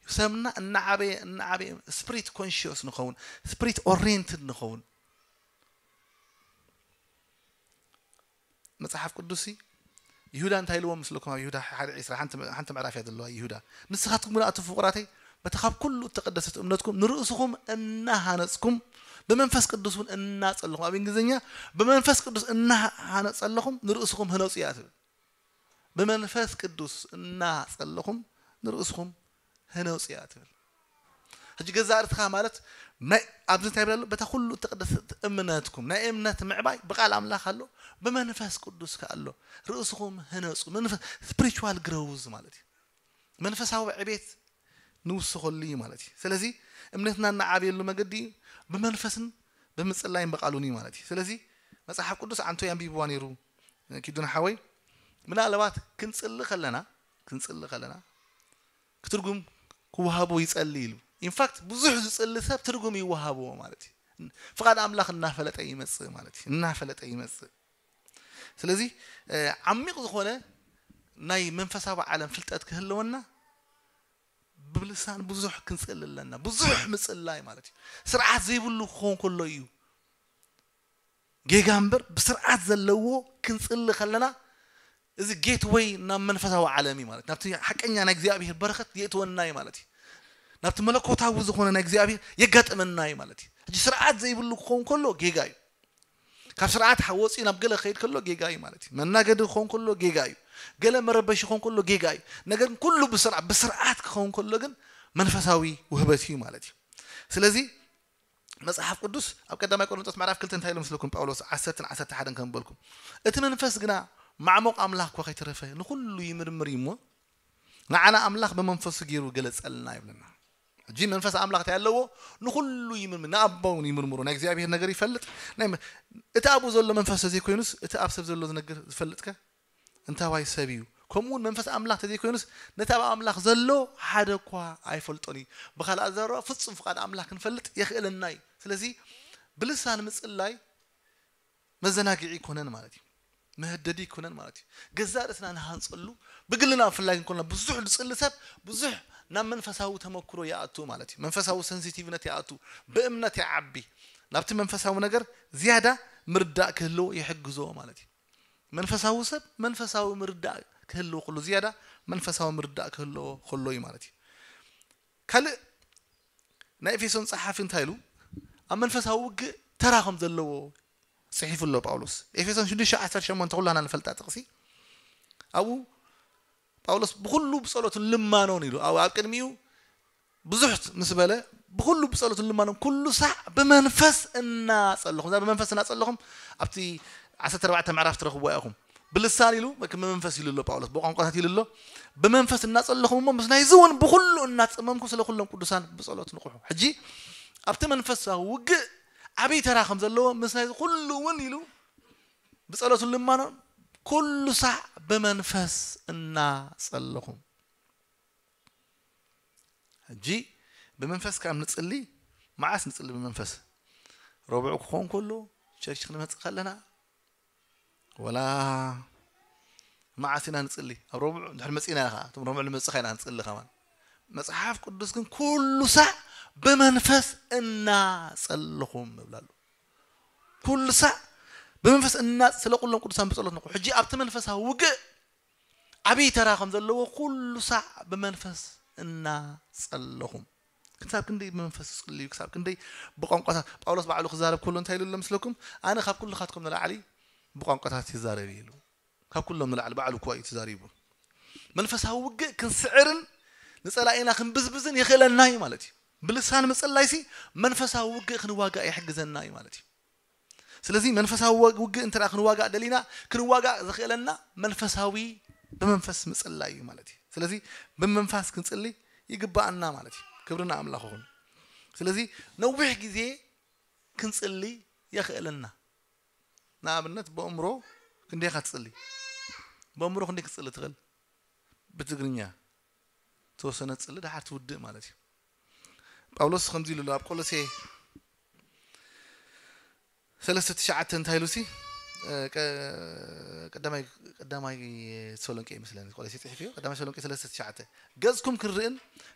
ሰብና እናዓበየ እናዓበየ ስፕሪት ኮንሽስ ንኸውን፣ ስፕሪት ኦሪየንትድ ንኸውን። መጽሓፍ ቅዱስ ይሁዳ እንታይ ኢልዎም ምስለኩም? ኣብ ይሁዳ ሓደ ዕስራ ሓንቲ ምዕራፍ እያ ዘለዋ። ይሁዳ ንስኻትኩም ግን ኣቱ ፍቁራተይ በታ ካብ ኩሉ እተቀደሰት እምነትኩም ንርእስኹም እናሃነጽኩም ብመንፈስ ቅዱስ እውን እናጸለኹም፣ ኣብ እንግሊዝኛ ብመንፈስ ቅዱስ እናሃነጸለኹም ንርእስኹም ህነጹ እያ ትብል። ብመንፈስ ቅዱስ እናጸለኹም ንርእስኹም ህነጹ እያ ትብል። ሕጂ ገዛ ርእስኻ ማለት ናይ ኣብዚ እንታይ ይብል ኣሎ? በታ ኩሉ እተቀደሰት እምነትኩም፣ ናይ እምነት ምዕባይ ብቃል ኣምላኽ ኣሎ፣ ብመንፈስ ቅዱስ ከ ኣሎ። ርእስኹም ህነጹ። መንፈስ ስፒሪቹዋል ግሮውዝ ማለት እዩ። መንፈሳዊ ዕቤት ንውስኸሉ እዩ ማለት እዩ። ስለዚ እምነትና እናዓብየሉ መገዲ ብመንፈስን ብምጽላይን ብቃሉን እዩ ማለት እዩ። ስለዚ መጽሓፍ ቅዱስ ዓንቶ ኣንቢብዋ ነይሩ ኪዱን ሓወይ፣ ምናልባት ክንጽሊ ከለና ክንጽሊ ከለና ክትርጉም ክወሃቦ ይጸሊ ኢሉ። ኢንፋክት ብዙሕ ዝጽሊ ሰብ ትርጉም ይወሃብዎ ማለት እዩ። ፍቓድ ኣምላኽ እናፈለጠ ይመጽእ ማለት እዩ። እናፈለጠ ይመጽእ። ስለዚ ዓሚቕ ዝኾነ ናይ መንፈሳዊ ዓለም ፍልጠት ክህልወና ብልሳን ብዙሕ ክንጽሊ ኣለና። ብዙሕ ምጽላይ ማለት እዩ። ስርዓት ዘይብሉ ክኸውን ከሎ እዩ ጌጋ እምበር፣ ብስርዓት ዘለዎ ክንጽሊ ከለና እዚ ጌትወይ ናብ መንፈሳዊ ዓለም እዩ ማለት፣ ናብቲ ሓቀኛ ናይ እግዚኣብሔር በረኸት የእትወና እዩ ማለት እዩ። ናብቲ መለኮታዊ ዝኾነ ናይ እግዚኣብሔር የጋጥመና እዩ ማለት እዩ። ሕጂ ስርዓት ዘይብሉ ክኸውን ከሎ ጌጋ እዩ። ካብ ስርዓት ሓ- ወፂኡ ናብ ገለ ክኸይድ ከሎ ጌጋ እዩ ማለት እዩ። መናገዲ ክኸውን ከሎ ጌጋ እዩ። ገለ መረበሺ ክኸውን ከሎ ጌጋ እዩ። ነገር ግን ኩሉ ብስርዓ- ብስርዓት ክኸውን ከሎ ግን መንፈሳዊ ውህበት እዩ ማለት እዩ። ስለዚ መጽሓፍ ቅዱስ ኣብ ቀዳማይ ቆሮንቶስ ምዕራፍ ክልተ እንታይ ኢሉ ምስለኩም ጳውሎስ ዓሰርተን ዓሰርተ ሓደን ከም በልኩም፣ እቲ መንፈስ ግና ማዕሙቕ ኣምላኽ እኳ ከይተረፈ ንኹሉ ይምርምር እዩ እሞ ንዓና ኣምላኽ ብመንፈሱ ገይሩ ገለጸልና ይብለና። ሕጂ መንፈስ ኣምላኽ እንታይ ኣለዎ? ንኹሉ ይምርምር፣ ንኣቦ እውን ይምርምሮ፣ ናይ እግዚኣብሔር ነገር ይፈልጥ። ናይ መ- እቲ ኣብኡ ዘሎ መንፈስ ተዘይኮይኑስ እቲ ኣብ ሰብ ዘሎ ዝነግር ዝፈልጥከ እንታዋይ ሰብ እዩ? ከምኡ እውን መንፈስ ኣምላኽ ተዘይኮይኑስ ነቲ ኣብ ኣምላኽ ዘሎ ሓደ እኳ ኣይፈልጦን እዩ። ብኻልእ ኣዘራርባ ፍጹም ፍቓድ ኣምላኽ ክንፈልጥ የኽእለና እዩ። ስለዚ ብልሳን ምጽላይ መዘናግዒ ይኮነን ማለት እዩ። መህደዲ ይኮነን ማለት እዩ። ገዛእ ርእስና ንሃንጸሉ ብግልና ብፍላይ እንኮልና ብዙሕ ዝጽሊ ሰብ ብዙሕ ናብ መንፈሳዊ ተመክሮ ይኣቱ ማለት እዩ። መንፈሳዊ ሰንሲቲቭነት ይኣቱ፣ ብእምነት ይዓቢ። ናብቲ መንፈሳዊ ነገር ዝያዳ ምርዳእ ክህልዎ ይሕግዞ ማለት እዩ። መንፈሳዊ ሰብ መንፈሳዊ ምርዳእ ክህልዎ ከሎ ዝያዳ መንፈሳዊ ምርዳእ ክህልዎ ከሎ እዩ ማለት እዩ። ካልእ ናይ ኤፌሶን ጸሓፊ እንታይ ኢሉ ኣብ መንፈሳዊ ውግእ ተራ ከም ዘለዎ ጽሒፉ ኣሎ ጳውሎስ። ኤፌሶን ሽዱሽተ ዓሰርተ ሸሞንተ ኩላና ንፈልጣ ጥቕሲ። ኣብኡ ጳውሎስ ብኹሉ ብጸሎትን ልማኖን ኢሉ ኣብ ኣብ ቅድሚኡ ብዙሕ ምስ በለ ብኹሉ ብጸሎትን ልማኖን ኩሉ ሳዕ ብመንፈስ እናጸለኹም። እዛ ብመንፈስ እናጸለኹም ኣብቲ ዓሰርተ ኣርባዕተ ምዕራፍ ትረኽብዋ ኢኹም። ብልሳን ኢሉ ብመንፈስ ኢሉ ኣሎ ጳውሎስ፣ ብቋንቋታት ኢሉ ኣሎ። ብመንፈስ እናጸለኹም እሞ ምስ ናይዚ እውን ብኹሉ እናጸመምኩ ስለ ኩሎም ቅዱሳን ብጸሎት ንቑሑ። ሕጂ ኣብቲ መንፈሳዊ ውግእ ዓብዪ ተራ ከም ዘለዎ ምስ ናይዚ ኩሉ እውን ኢሉ ብጸሎትን ልማኖን ኩሉ ሳዕ ብመንፈስ እናጸለኹም። ሕጂ ብመንፈስ ካብ ንጽሊ፣ መዓስ ንጽሊ ብመንፈስ? ረቡዕ ክኾን ከሎ ቸርች ክንመጽእ ከለና፣ ወላ መዓስ ኢና ንጽሊ? ኣብ ረቡዕ ድሕሪ መጺና ኢኻ፣ እቶም ረቡዕ ንመጽእ ኢና ንጽሊ ከማን። መጽሓፍ ቅዱስ ግን ኩሉ ሳዕ ብመንፈስ እናጸለኹም ይብላሉ። ኩሉ ሳዕ ብመንፈስ እና ስለ ኩሎም ቅዱሳን ብጸሎት ንቑ። ሕጂ ኣብቲ መንፈሳዊ ውግእ ዓብዪ ተራ ከም ዘለዎ ኩሉ ሳዕ ብመንፈስ እናጸለኹም። ክሳብ ክንደይ ብመንፈስ ክጽልዩ፣ ክሳብ ክንደይ ብቋንቋታት። ጳውሎስ ባዕሉ ክዛረብ ከሎ እንታይ ኢሉ ኣሎ መስለኩም? ኣነ ካብ ኩልኻትኩም ንላዕሊ ብቋንቋታት ይዛረብ እዩ ኢሉ። ካብ ኩሎም ንላዕሊ ባዕሉ እኳ እዩ ተዛሪቡ። መንፈሳዊ ውግእ ክንስዕርን ንጸላኢና ክንብዝብዝን የኽእለና እዩ ማለት እዩ። ብልሳን ምጽላይሲ መንፈሳዊ ውግእ ክንዋጋእ ይሕግዘና እዩ ማለት እዩ። ስለዚ መንፈሳዊ ወግ-፣ ውግእ እንተ ደኣ ክንዋጋእ ደሊና፣ ክንዋጋእ ዘኽእለና መንፈሳዊ፣ ብመንፈስ ምጽላይ እዩ ማለት እዩ። ስለዚ ብመንፈስ ክንጽሊ ይግባኣና ማለት እዩ። ክብሪ ንኣምላኽ ይኹን። ስለዚ ነዊሕ ግዜ ክንጽሊ የኽእለና። ንኣብነት ብኣእምሮ ክንደይ ኢኻ ትጽሊ? ብኣእምሮ ክንደይ ክትጽሊ ትኽእል? ብትግርኛ ተወሰነ ትጽሊ፣ ደሓር ትውድእ ማለት እዩ። ጳውሎስ ከምዚ ኢሉ ኣሎ ኣብ ቆሎሴ ሰለስተ ትሽዓተ እንታይ ኢሉ ሲ፣ እ፣ ቀ-፣ ቀዳማይ፣ ቀዳማይ ተሰሎንቄ ይመስለኒ፣ ቆሎሴ ጽሒፍዮ፣ ቀዳማይ ተሰሎንቄ ሰለስተ ትሽዓተ፣ "ገጽኩም ክንርእን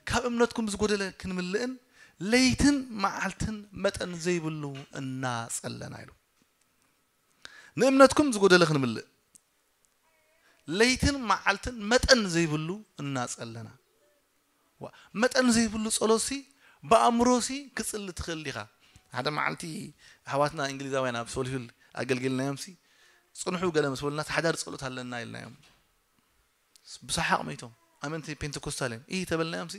ካብ እምነትኩም ዝጎደለ ክንምልእን ለይትን መዓልትን መጠን ዘይብሉ እናጸለና" ኢሉ። ንእምነትኩም ዝጎደለ ክንምልእ ለይትን መዓልትን መጠን ዘይብሉ እናጸለና። ዋ፣ መጠን ዘይብሉ ጸሎትሲ ብኣእምሮሲ ክጽሊ ትኽእል ዲኻ? ሓደ መዓልቲ ኣሕዋትና እንግሊዛውያን ኣብ ሶልሂል ኣገልጊልናዮምሲ፣ "ጽንሑ ገለ ምስ በሉና፣ እቲ ሓዳር ጸሎት ኣለና" ኢልናዮም። ብሰሓቕ መይቶም። ኣመንቲ ፔንቴኮስታል እዮም። "ኢህ" ተበልናዮምሲ፣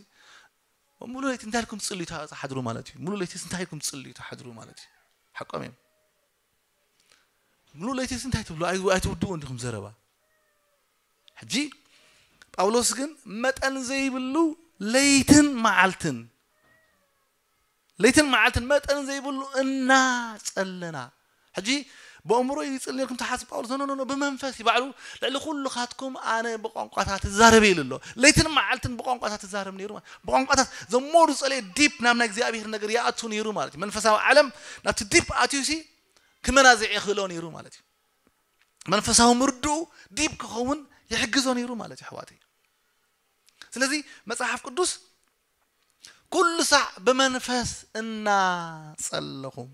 "ሙሉ ለይቲ እንታይ ኢልኩም ትጽልዩ ትሓድሩ ማለት እዩ? ሙሉ ለይትስ እንታይ ኢልኩም ትጽልዩ ትሓድሩ ማለት እዩ?" ሓቆም እዮም። "ሙሉ ለይትስ እንታይ ትብሉ? ኣይ-፣ ኣይትውድኡ እንዲኹም ዘረባ?" ሕጂ ጳውሎስ ግን መጠን ዘይብሉ ለይትን መዓልትን፣ ለይትን መዓልትን መጠን ዘይብሉ እናጸለና። ሕጂ ብኣእምሮ ይጽሊ ኢልኩም ትሓስቡ ጳውሎስ፣ ኖ፣ ኖ፣ ኖ፣ ብመንፈስ እዩ። ባዕሉ ልዕሊ ኩልኻትኩም ኣነ ብቋንቋታት እዛረብ ኢሉ ኣሎ። ለይትን መዓልትን ብቋንቋታት እዛረብ ነይሩ። ብቋንቋታት ዘሞሩ ጸለየ ዲፕ ናብ ናይ እግዚኣብሔር ነገር ይኣቱ ነይሩ ማለት እዩ። መንፈሳዊ ዓለም ናብቲ ዲፕ ኣትዩሲ ክመናዝዕ የኽእሎ ነይሩ ማለት እዩ። መንፈሳዊ ምርድኡ ዲፕ ክኸውን ይሕግዞ ነይሩ ማለት እዩ፣ ኣሕዋተይ። ስለዚ መጽሓፍ ቅዱስ "ኩሉ ሳዕ ብመንፈስ እናጸለኹም"፣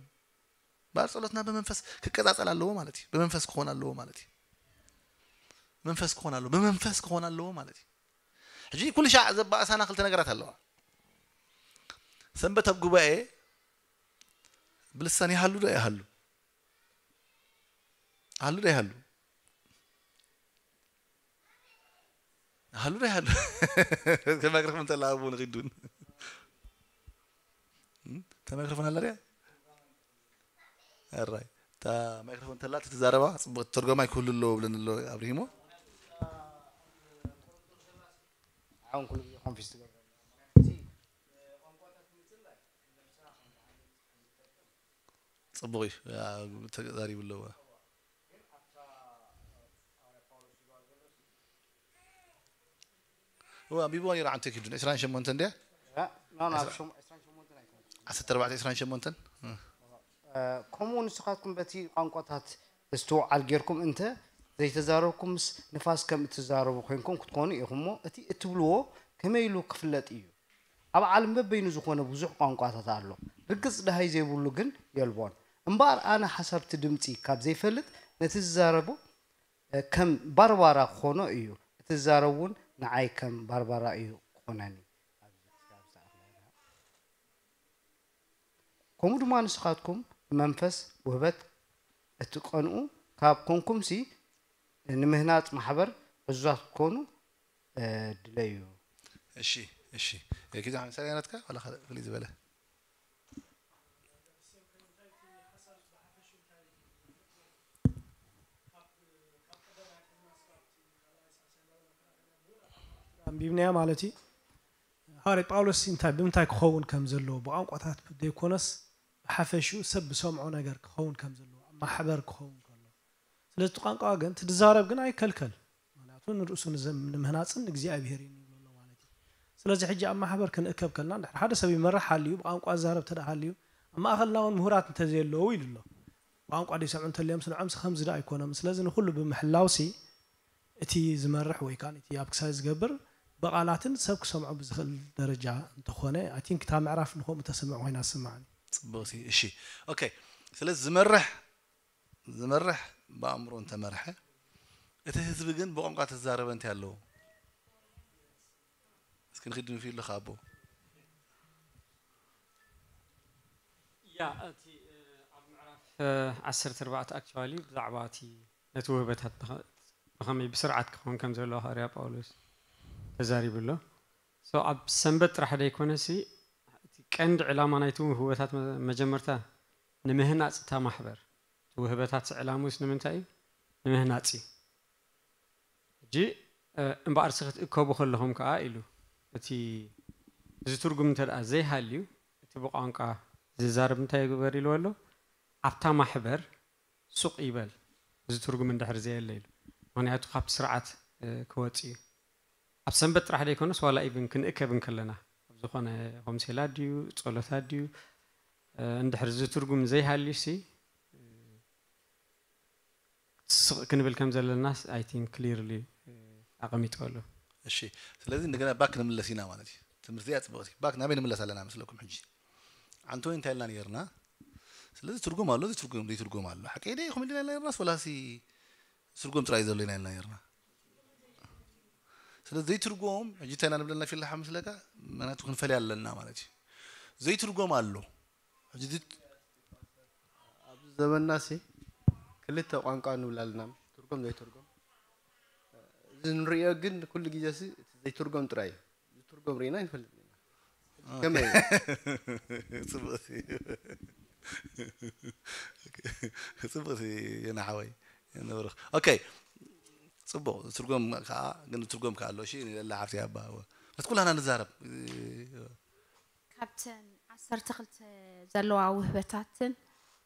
ባር ጸሎትና ብመንፈስ ክቀጻጸል ኣለዎ ማለት እዩ። ብመንፈስ ክኾን ኣለዎ ማለት እዩ። መንፈስ ክኾን ኣለዎ፣ ብመንፈስ ክኾን ኣለዎ ማለት እዩ። ሕጂ ኩሉ ሻዕ ዘባእሳና ክልተ ነገራት ኣለዋ። ሰንበት ኣብ ጉባኤ ብልሳን ይሃሉ ዶ ይሃሉ? ሃሉ ዶ ይሃሉ? ሃሉ ዶ ይሃሉ? ከማክረፍ እንተላ ኣቡ ንኺዱን። እም? ተማክረፍ ኣላ ድያ? ኣራይ። እታ ማይክሮፎን ተላ ትዛረባ፣ ጽቡቕ ተርጓማይ ክህሉ ኣለዎ ብለን ኣሎ ኣብሪሂሞ። ኣሁን ኩሉ ግዜ ኮንፊውዝ ትገብረኒ። ጽቡቕ እዩ። ያ፣ ተዛሪቡ ኣለዎ። እዋ፣ ኣንቢብዋ ነይሩ ዓንተ ኪዱ። ዕስራን ሸሞንተን ድያ? እ፣ ኖ፣ ኖ፣ ዕስራ-፣ ሸም-፣ ዕስራን ሸሞንተን ኣይኮነን። ዓሰርተ ኣርባዕተ ዕስራን ሸሞንተን? እ። እ፣ ከምኡ ንስኻትኩም በቲ ቋንቋታት እስትውዓል ጌርኩም እንተ ዘይተዛረብኩምስ፣ ንፋስ ከም እትዛረቡ ኮይንኩም ክትኮኑ ኢኹም እሞ፣ እቲ እትብልዎ ከመይ ኢሉ ክፍለጥ እዩ? ኣብ ዓለም በበይኑ ዝኾነ ብዙሕ ቋንቋታት ኣሎ። ርግጽ ደሃይ ዘይብሉ ግን የልቦን። እምበኣር ኣነ ሓሳብ እቲ ድምጺ ካብ ዘይፈልጥ፣ ነቲ ዝዛረቦ፣ እ፣ ከም ባርባራ ክኾኖ እዩ። እቲ ዝዛረብ እውን ንዓይ ከም ባርባራ እዩ ክኾነኒ። ከምኡ ድማ ንስኻትኩም ብመንፈስ ውህበት እትቐንኡ ካብ ኮንኩምሲ፣ ንምህናጽ ማሕበር ዕዙዛት ክትኮኑ፣ እ፣ ድለዩ። እሺ፣ እሺ። እ፣ ኪዛ ሓመድ ሰሪያ ናትካ ዋላ ካልእ ፍልይ ዝበለ? ኣንቢብናያ ማለት እዩ። ሃዋርያ ጳውሎስ እንታይ፣ ብምንታይ ክኸውን ከም ዘለዎ፣ ብቋንቋታት ዘይኮነስ ብሓፈሽኡ ሰብ ብሰምዖ ነገር ክኸውን ከም ዘለዎ፣ ኣብ ማሕበር ክኸውን ከሎ። ስለዚ እቲ ቋንቋ ግን፣ እቲ ዝዛረብ ግን ኣይከልከል። ምኽንያቱ ንርእሱ ንዘም-፣ ንምህናጽን ንእግዚኣብሔር እዩ ንብሎ ኣሎ ማለት እዩ። ስለዚ ሕጂ ኣብ ማሕበር ክንእከብ ከለና፣ እንድሕር ሓደ ሰብ ይመርሕ ሃልዩ፣ ብቋንቋ ዝዛረብ እንተ ደኣ ሃልዩ፣ ኣብ ማእከልና እውን ምሁራት እንተዘየለዉ ኢሉ ኣሎ። ቋንቋ ዘይሰምዑ እንተልዮም፣ ስንዖምሲ ከምዚ ደኣ ኣይኮኖም። ስለዚ ንኹሉ ብምሕላውሲ፣ እቲ ዝመርሕ ወይ ከኣ እቲ ኣብ ክሳይ ዝገብር ብቓላትን ሰብ ክሰምዖ ብዝኽእል ደረጃ እንተኾነ፣ I think እታ ምዕራፍ ንኸምኡ ተስምዕ ኮይና ትስምዓኒ። ጽቡቕ፣ እሺ፣ እሺ። ኦኬ። ስለዚ ዝመርሕ፣ ዝመርሕ ብኣእምሮ እንተመርሐ፣ እቲ ህዝቢ ግን ብቋንቋ ተዛረበ እንታይ ኣለዎ? እስኪ ንኺድ ንፊ ኣለኻ ኣቦ። ያ እቲ ኣብ ምዕራፍ ዓሰርተ ኣርባዕተ actually ብዛዕባ እቲ ነቲ ውህበታት ብኸመይ ብስርዓት ክኸውን ከም ዘለዎ ሃዋርያ ጳውሎስ ተዛሪቡ ኣሎ። So ኣብ ሰንበት ጥራሕ ደይኮነሲ እቲ ቀንዲ ዕላማ ናይቲ ውህበታት መጀመርታ ንምህናፅ እታ ማሕበር እቲ ውህበታት ዕላምኡስ ንምንታይ እዩ? ንምህናፅ እዩ። ሕጂ እምበኣርሲ ክትእከቡ ከለኹም ከዓ ኢሉ እቲ እዚ ትርጉም እንተ ዘይሃልዩ እቲ ብቋንቋ ዝዛረብ እንታይ ይግበር ኢልዎ ኣሎ? ኣብታ ማሕበር ሱቕ ይበል እዚ ትርጉም እንድሕር ዘየለ ኢሉ። ምክንያቱ ካብቲ ስርዓት ክወፅ እዩ። ኣብ ሰንበት ጥራሕ ዘይኮነስ ዋላ ኢቭን ክንእከብ እንከለና ኣብ ዝኾነ ሆምሴላ ድዩ ጸሎታ ድዩ እንድሕር እዚ ትርጉም ዘይሃልዩ ሲ ስቕ ክንብል ከም ዘለና I think clearly ኣቐሚጡ ኣሎ። እሺ ስለዚህ እንደገና ባክ ንምለስ ኢና ማለት እዩ። ትምህርቲ እያ ጽብቕቲ። ባክ ናበይ ንምለስ ኣለና መስለኩም ሕጂ? ዓንተወይ እንታይ ኢልና ነርና? ስለዚ ትርጉም ኣሎ፣ እዚ ትርጉም ዘይትርጉም ኣሎ። ሓቀይ ደ ይኹም ኢልና ነርናስ ወላሲ ትርጉም ጥራይ ዘሎ ኢና ኢልና ነርና? ስለዚ ዘይትርጉም ሕጂ እንታይ ኢና ንብለና ፊልሓ ምስለካ ምክንያቱ ክንፈልያ ኣለና ማለት እዩ። ዘይትርጎም ኣሎ። ሕጂ ድት- ኣብዚ ዘበንና ሲ ክልተ ቋንቋ ንብል ኣለና፣ ትርጎም ዘይትርጎም። እዚ ንሪኦ ግን ኩሉ ግዜ ሲ እቲ ዘይትርጎም ጥራይ እዩ። ዝትርጎም ርኢና ይንፈልጥ ኢና። ከመይ እዩ? ጽቡቅ ጽቡቅ የናሓወይ ንብርኽ ኦኬ ጽቡቅ ትርጎም ከዓ ግን ትርጎም ከዓ ኣሎ እሺ ንለላ ሓፍቲ ኣባ በቲ ኩላና ንዛረብ ካብተን ዓሰርተ ክልተ ዘለዋ ውህበታትን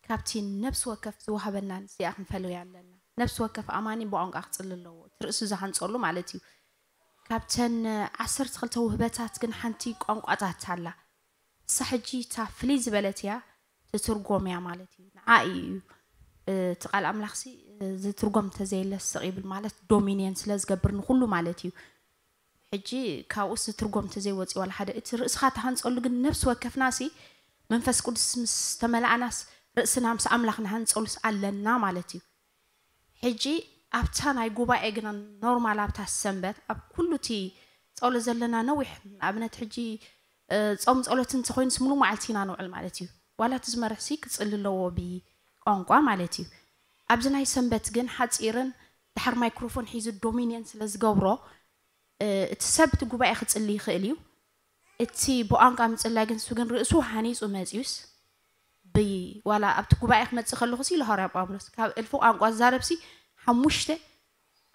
ካብቲ ነብሲ ወከፍ ዝወሃበናን እዚኣ ክንፈልዮ ኣለና። ነብሲ ወከፍ ኣማኒ ብቋንቋ ክጽሊ ኣለዎ። እቲ ርእሱ ዝሃንጸሉ ማለት እዩ። ካብተን ዓሰርተ ክልተ ውህበታት ግን ሓንቲ ቋንቋታት ኣላ። እሳ ሕጂ እታ ፍልይ ዝበለት እያ፣ ትትርጎም እያ ማለት እዩ። ንዓ እዩ እቲ ቃል ኣምላኽሲ ዝትርጎም እንተዘየለ ስቕ ይብል ማለት ዶሚንየን ስለ ዝገብር ንኹሉ ማለት እዩ። ሕጂ ካብኡስ ዝትርጎም እንተዘይወፅእ ዋላ ሓደ እቲ ርእስኻ ትሃንፀሉ ግን ነብሲ ወከፍና ሲ መንፈስ ቅዱስ ምስ ተመላእናስ ርእስና ምስ ኣምላኽ ንሃንፀሉስ ኣለና ማለት እዩ። ሕጂ ኣብታ ናይ ጉባኤ ግና ኖርማል ኣብታ ሰንበት ኣብ ኩሉ እቲ ፀሎ ዘለና ነዊሕ ንኣብነት ሕጂ ጾም ፀሎት እንተኮይኑስ ሙሉ መዓልቲ ኢና ንውዕል ማለት እዩ። ዋላ እቲ ዝመርሕ ሲ ክፅሊ ኣለዎ ብቋንቋ ማለት እዩ። ኣብዚ ናይ ሰንበት ግን ሓፂርን ድሓር ማይክሮፎን ሒዙ ዶሚንየን ስለ ዝገብሮ እቲ ሰብ እቲ ጉባኤ ክፅሊ ይኽእል እዩ። እቲ ብቋንቋ ምፅላይ ግን እሱ ግን ርእሱ ሃኒፁ መፅዩስ ዋላ ኣብቲ ጉባኤ ክመፅእ ከለኹ ሲ ኢሉ ሃዋርያ ጳውሎስ ካብ እልፊ ቋንቋ ዝዛረብ ሲ ሓሙሽተ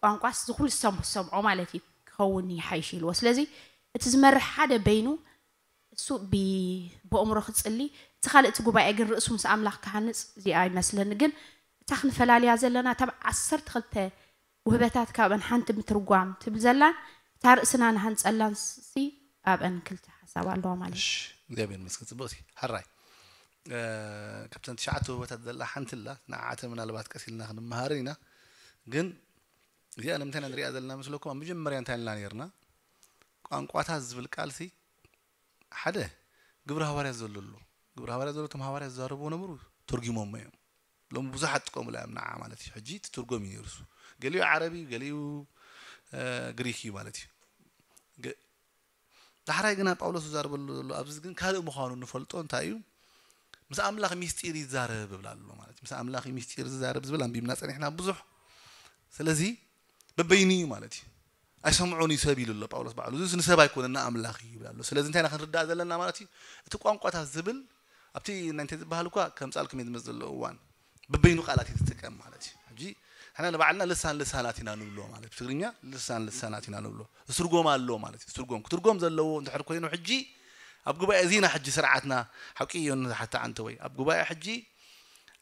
ቋንቋስ ዝኩሉ ዝሰምዖ ማለት እዩ ክኸውን ይሓይሽ ኢልዎ። ስለዚ እቲ ዝመርሕ ሓደ በይኑ እሱ ብኣእምሮ ክፅሊ እቲ ካልእ እቲ ጉባኤ ግን ርእሱ ምስ ኣምላኽ ክሃንፅ እዚኣ ይመስለኒ። ግን እታ ክንፈላልያ ዘለና እታ ዓሰርተ ክልተ ውህበታት ካብአን ሓንቲ ምትርጓም ትብል ዘላን እታ ርእስና ንሃንፀላን ሲ ኣብአን ክልተ ሓሳብ ኣለዋ ማለት እዩ። እግዚኣብሔር ይመስገን። ፅቡቅ ሲ ሓራይ ካብተን ትሽዓተ ውህበታት ዘላ ሓንቲ ኣላ። ንዓተ ምናልባት ቀስ ኢልና ክንመሃርን ኢና። ግን እዚኣ ንምንታይ ኢና ንሪኣ ዘለና መስለኩም? ኣብ መጀመርያ እንታይ ኢልና ነርና? ቋንቋታት ዝብል ቃል ሲ ሓደ ግብረ ሃዋርያት ዘሎ ኣሎ። ግብረ ሃዋርያት ዘሎ እቶም ሃዋርያት ዝዛረብዎ ነበሩ ተርጊሞሞ እዮም። ሎም ብዙሓት ጥቀሙላ እዮም ንዓ ማለት እዩ። ሕጂ ትትርጎም እዩ ነርሱ። ገሊኡ ዓረብ እዩ፣ ገሊኡ ግሪክ እዩ ማለት እዩ። ዳሕራይ ግና ጳውሎስ ዝዛረበሉ ዘሎ ኣብዚ ግን ካልእ ምዃኑ ንፈልጦ እንታይ እዩ? ምስ ኣምላኽ ሚስጢር ይዛረብ ይብል ኣሎ ማለት ምስ ኣምላኽ ሚስጢር ዝዛረብ ዝብል ኣንቢብና ጸኒሕና ብዙሕ። ስለዚ በበይኑ እዩ ማለት እዩ። ኣይሰምዖን እዩ ሰብ ኢሉ ኣሎ ጳውሎስ ባዕሉ። እዚ ንሰብ ኣይኮነን ንኣምላኽ እዩ ይብል ኣሎ። ስለዚ እንታይ ኢና ክንርዳእ ዘለና ማለት እዩ? እቲ ቋንቋታት ዝብል ኣብቲ ናይ እንታይ ዝበሃል እኳ ከምጻልኩም እዩ ዝመጽእ ዘሎ እዋን በበይኑ ቃላት እዩ ዝጥቀም ማለት እዩ። ሕጂ ንሕና ንባዕልና ልሳን ልሳናት ኢና ንብሎ ማለት ብትግርኛ ልሳን ልሳናት ኢና ንብሎ። ዝትርጎም ኣሎ ማለት እዩ። ዝትርጎም ክትርጎም ዘለዎ እንድሕር ኮይኑ ሕጂ ኣብ ጉባኤ እዚና ሕጂ ስርዓትና ሓቂ እዩ ንሓታ ዓንተ ወይ ኣብ ጉባኤ ሕጂ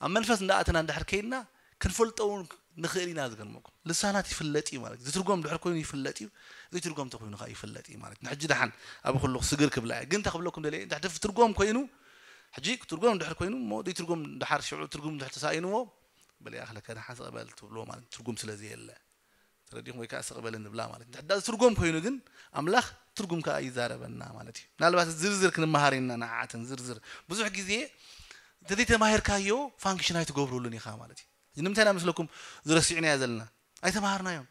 ኣብ መንፈስ እንዳኣተና እንድሕር ከይድና ክንፈልጦ እውን ንኽእል ኢና። ዝገርመኩም ልሳናት ይፍለጥ እዩ ማለት ዝትርጎም ድሕር ኮይኑ ይፍለጥ እዩ። ዘይትርጎም ተኮይኑ ከዓ ይፍለጥ እዩ ማለት ንሕጂ ደሓን ኣብ ኩሉ ስግር ክብላ እየ ግን ተክብለኩም ደለ ድሕር ትርጎም ኮይኑ ሕጂ ክትርጎም ድሕር ኮይኑ እሞ ዘይትርጎም ድሓር ሽዑ ትርጉም ድሕር ተሳኢንዎ በለ ኣኽለከ ደሓን ስቕበል ትብልዎ ማለት ትርጉም ስለ ዘየለ ተረዲኹም ወይ ከዓ ስቕበል እንብላ ማለት ድሕዳ ዝትርጎም ኮይኑ ግን ኣምላኽ ትርጉም ከዓ ይዛረበና ማለት እዩ። ምናልባት ዝርዝር ክንመሃር ኢና ንዓዓትን ዝርዝር ብዙሕ ግዜ እንተዘይተማሂርካዮ ፋንክሽን ኣይትገብረሉን ኢኻ ማለት እዩ። ንምንታይ ኢና መስለኩም ዝረሲዑና እያ ዘለና ኣይተማሃርናዮም።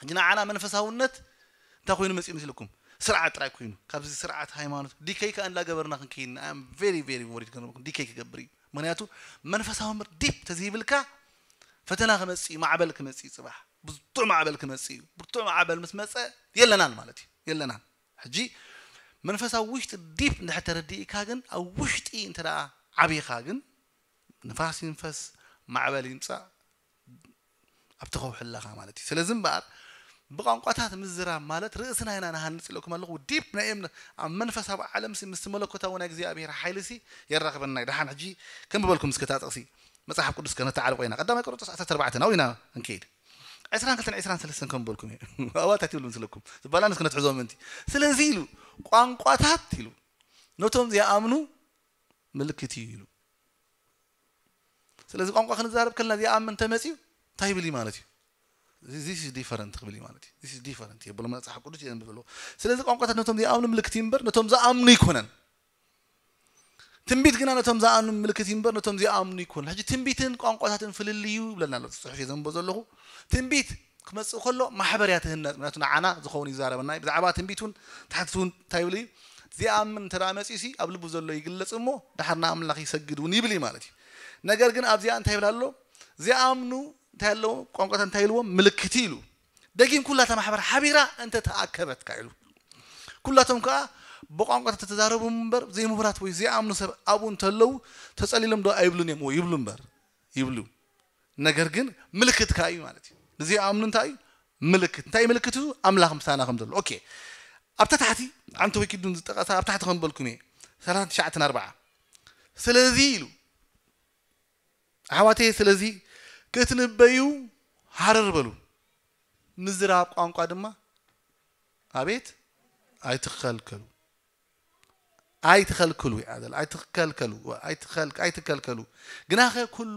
ሕጂ ንዓና መንፈሳውነት እንታይ ኮይኑ መፅኡ መስለኩም? ስርዓት ጥራይ ኮይኑ ካብዚ ስርዓት ሃይማኖት ዲከይ ከኣ እንዳገበርና ክንከይድና ኣም ቨሪ ቨሪ ወሪድ ከነበኩም ዲከይ ክገብር እዩ። ምክንያቱ መንፈሳዊ ምር ዲፕ ተዘይብልካ ፈተና ክመጽእ እዩ፣ ማዕበል ክመጽእ እዩ፣ ጽባሕ ብርቱዕ ማዕበል ክመጽእ እዩ። ብርቱዕ ማዕበል ምስ መጸ የለናን ማለት እዩ፣ የለናን። ሕጂ መንፈሳዊ ውሽጢ ዲፕ እንድሕር ተረዲእካ ግን ኣብ ውሽጢ እንተ ደኣ ዓቢኻ ግን ንፋስ ይንፈስ፣ ማዕበል ይምጻእ፣ ኣብቲ ከውሒ ኣለኻ ማለት እዩ። ስለዚ እምበኣር ብቋንቋታት ምዝራብ ማለት ርእስና ኢና ንሃንጽ ኢለኩም ኣለኹ። ዲፕ ናይ እምነት ኣብ መንፈሳዊ ዓለም ሲ ምስቲ መለኮታዊ ናይ እግዚኣብሔር ሓይሊ ሲ የራኽበና እዩ። ደሓን ሕጂ ከም በልኩም እስከ እታ ጥቕሲ መጽሓፍ ቅዱስ ከነተዓልቆ ኢና። ቀዳማይ ቆሮንቶስ ዓሰርተ ኣርባዕተ ናው ኢና እንከይድ። ዕስራን ክልተን ዕስራን ሰለስተን ከም በልኩም እዩ። ኣዋታት ይብሉ ምስለኩም። ባላንስ ክነትሕዞም ምንቲ። ስለዚ ኢሉ ቋንቋታት ኢሉ ነቶም ዘይኣምኑ ምልክት እዩ ኢሉ። ስለዚ ቋንቋ ክንዛረብ ከለና ዘይኣምን ተመፅዩ እንታይ ይብል እዩ ማለት እዩ? This is different ክብል እዩ ማለት እዩ። This is different የብሎ መጽሓፍ ቅዱስ የንብብ ኣለዎ። ስለዚ ቋንቋታት ነቶም ዘይኣምኑ ምልክት እዩ እምበር ነቶም ዝኣምኑ ይኮነን። ትንቢት ግና ነቶም ዝኣምኑ ምልክት እዩ እምበር ነቶም ዘይኣምኑ ይኮነን። ሕጂ ትንቢትን ቋንቋታትን ፍልልዩ ይብለና ኣሎ ጽሑፍ እየ ዘንቦ ዘለኹ። ትንቢት ክመጽእ ከሎ ማሕበር እያ ትህነጽ። ምክንያቱ ንዓና ዝኸውን ይዛረበና እዩ። ብዛዕባ ትንቢት እውን ታሕቲ እውን እንታይ ይብል እዩ? ዝኣምን እንተ ደኣ መጺኡ ሲ ኣብ ልቡ ዘሎ ይግለጽ እሞ ዳሕር ንኣምላኽ ይሰግድ እውን ይብል እዩ ማለት እዩ። ነገር ግን ኣብዚኣ እንታይ ይብል ኣሎ? ዝኣምኑ እንታይ ኣለዎ? ቋንቋታት እንታይ ኢልዎም? ምልክት ኢሉ። ደጊም ኩላ እታ ማሕበር ሓቢራ እንተ ተኣከበትካ ኢሉ። ኩላቶም ከኣ ብቋንቋታት ተተዛረቡ እምበር ዘይምሁራት ወይ ዘይኣምኑ ሰብ ኣብኡ እንተለዉ ተጸሊሎም ዶ ኣይብሉን እዮም? ይብሉ እምበር ይብሉ። ነገር ግን ምልክት ከኣ እዩ ማለት እዩ። ንዘይኣምኑ እንታይ እዩ? ምልክት። እንታይ ምልክት እዩ? ኣምላኽ ምሳና ከም ዘሎ። ኦኬ። ኣብታ ታሕቲ ኣንተ ወይ ኪዱን ዝጠቐሳ ኣብ ታሕቲ ከም በልኩም እየ። ሰላሳ ትሽዓተ ኣርባዓ። ስለዚ ኢሉ ኣሕዋተይ፣ ስለዚ ክትንበዩ ሃረር በሉ፣ ምዝራብ ቋንቋ ድማ ኣቤት ኣይትኸልከሉ። ኣይትኸልክሉ እያ ዘላ። ኣይትኸልከሉ፣ ኣይትኸል-፣ ኣይትከልከሉ። ግናኸ ኩሉ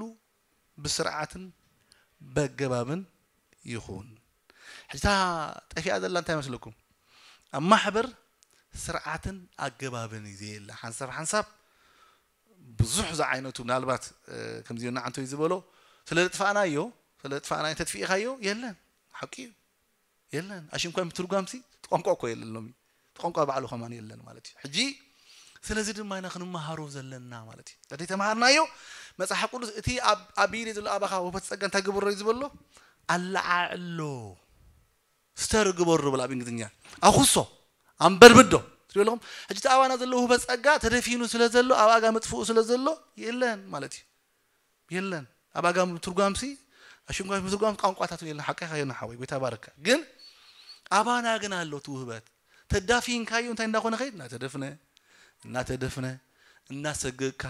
ብስርዓትን በገባብን ይኹን። ሕጂ እታ ጠፊኣ ዘላ እንታይ መስለኩም? ኣብ ማሕበር ስርዓትን ኣገባብን እዩ ዘየለ። ሓንሳብ ሓንሳብ ብዙሕ ዝዓይነቱ ምናልባት፣ እ፣ ከምዚ ዮና ዓንቶይ ዝበሎ ስለ ዘጥፋእናዮ፣ ስለ ዘጥፋእናዮ እንተጥፊእኻዮ የለን። ሓቂ እዩ። የለን። ኣሽንኳይ ምትርጓምሲ ቋንቋ እኮ የለን ሎሚ። እቲ ቋንቋ ባዕሉ ከማን የለን ማለት እዩ። ሕጂ ስለዚ ድማ ኢና ክንመሃሮ ዘለና ማለት እዩ። እቲ ተማሃርናዮ መጽሓፍ ቅዱስ እቲ ኣብ፣ ኣብ ኢድ ዘሎ ኣባኻ ውህበት ጸጋ እንታይ ግበሮ እዩ ዝበሎ? ኣለዓዕሎ። ስተር ግበሮ ብላ ኣብ እንግሊዝኛ። ኣኹሶ፣ ኣንበድብዶ። ትሪኦ ኣለኹም? ሕጂ እቲ ኣባና ዘሎ ውህበት ጸጋ ተደፊኑ ስለ ዘሎ፣ ኣብ ኣጋ መጥፍኡ ስለ ዘሎ የለን ማለት እዩ። የለን። ኣብ ኣጋ ትርጓምሲ፣ ኣሽንኳይ ምትርጓም ቋንቋታት የለን። ሓቂኻ ዮና ሓወይ፣ ጎይታ ባረካ። ግን ኣባና ግን ኣሎ እቲ ውህበት። ተዳፊንካዮ እንታይ እንዳኾነ ኸይድ? እናተደፍነ፣ እናተደፍነ፣ እናሰገግካ፣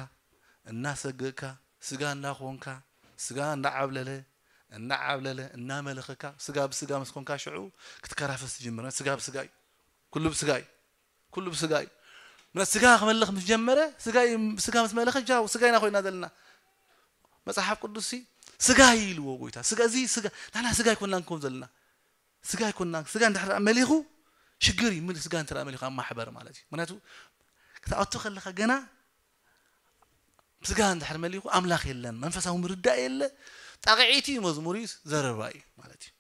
እናሰገግካ፣ ስጋ እንዳኾንካ፣ ስጋ እንዳዓብለለ፣ እናዓብለለ፣ እናመለኸካ፣ ስጋ ብስጋ ምስ ኮንካ ሽዑ ክትከራፈስ ትጅምር። ስጋ ብስጋ እዩ። ኩሉ ብስጋ እዩ። ኩሉ ብስጋ እዩ። ምክንያቱ ስጋ ክመልኽ ምስ ጀመረ፣ ስጋ እዩ፣ ስጋ ምስ መለኸ፣ ጃው፣ ስጋ ኢና ኮይና ዘለና። መጽሓፍ ቅዱስ ሲ ስጋ እዩ ኢልዎ ጎይታ። ስጋ፣ እዚ ስጋ፣ ናና ስጋ ኣይኮንና ንከውን ዘለና። ስጋ ኣይኮንና፣ ስጋ እንድሕር ደኣ መሊኹ ሽግር እዩ። ምን ስጋ እንተ ደኣ መሊኹ ኣብ ማሕበር ማለት እዩ። ምክንያቱ ክትኣቱ ከለኻ ገና ስጋ እንድሕር መሊኹ ኣምላኽ የለን፣ መንፈሳዊ ምርዳእ የለ፣ ጣቕዒት እዩ፣ መዝሙር እዩ፣ ዘረባ እዩ ማለት እዩ።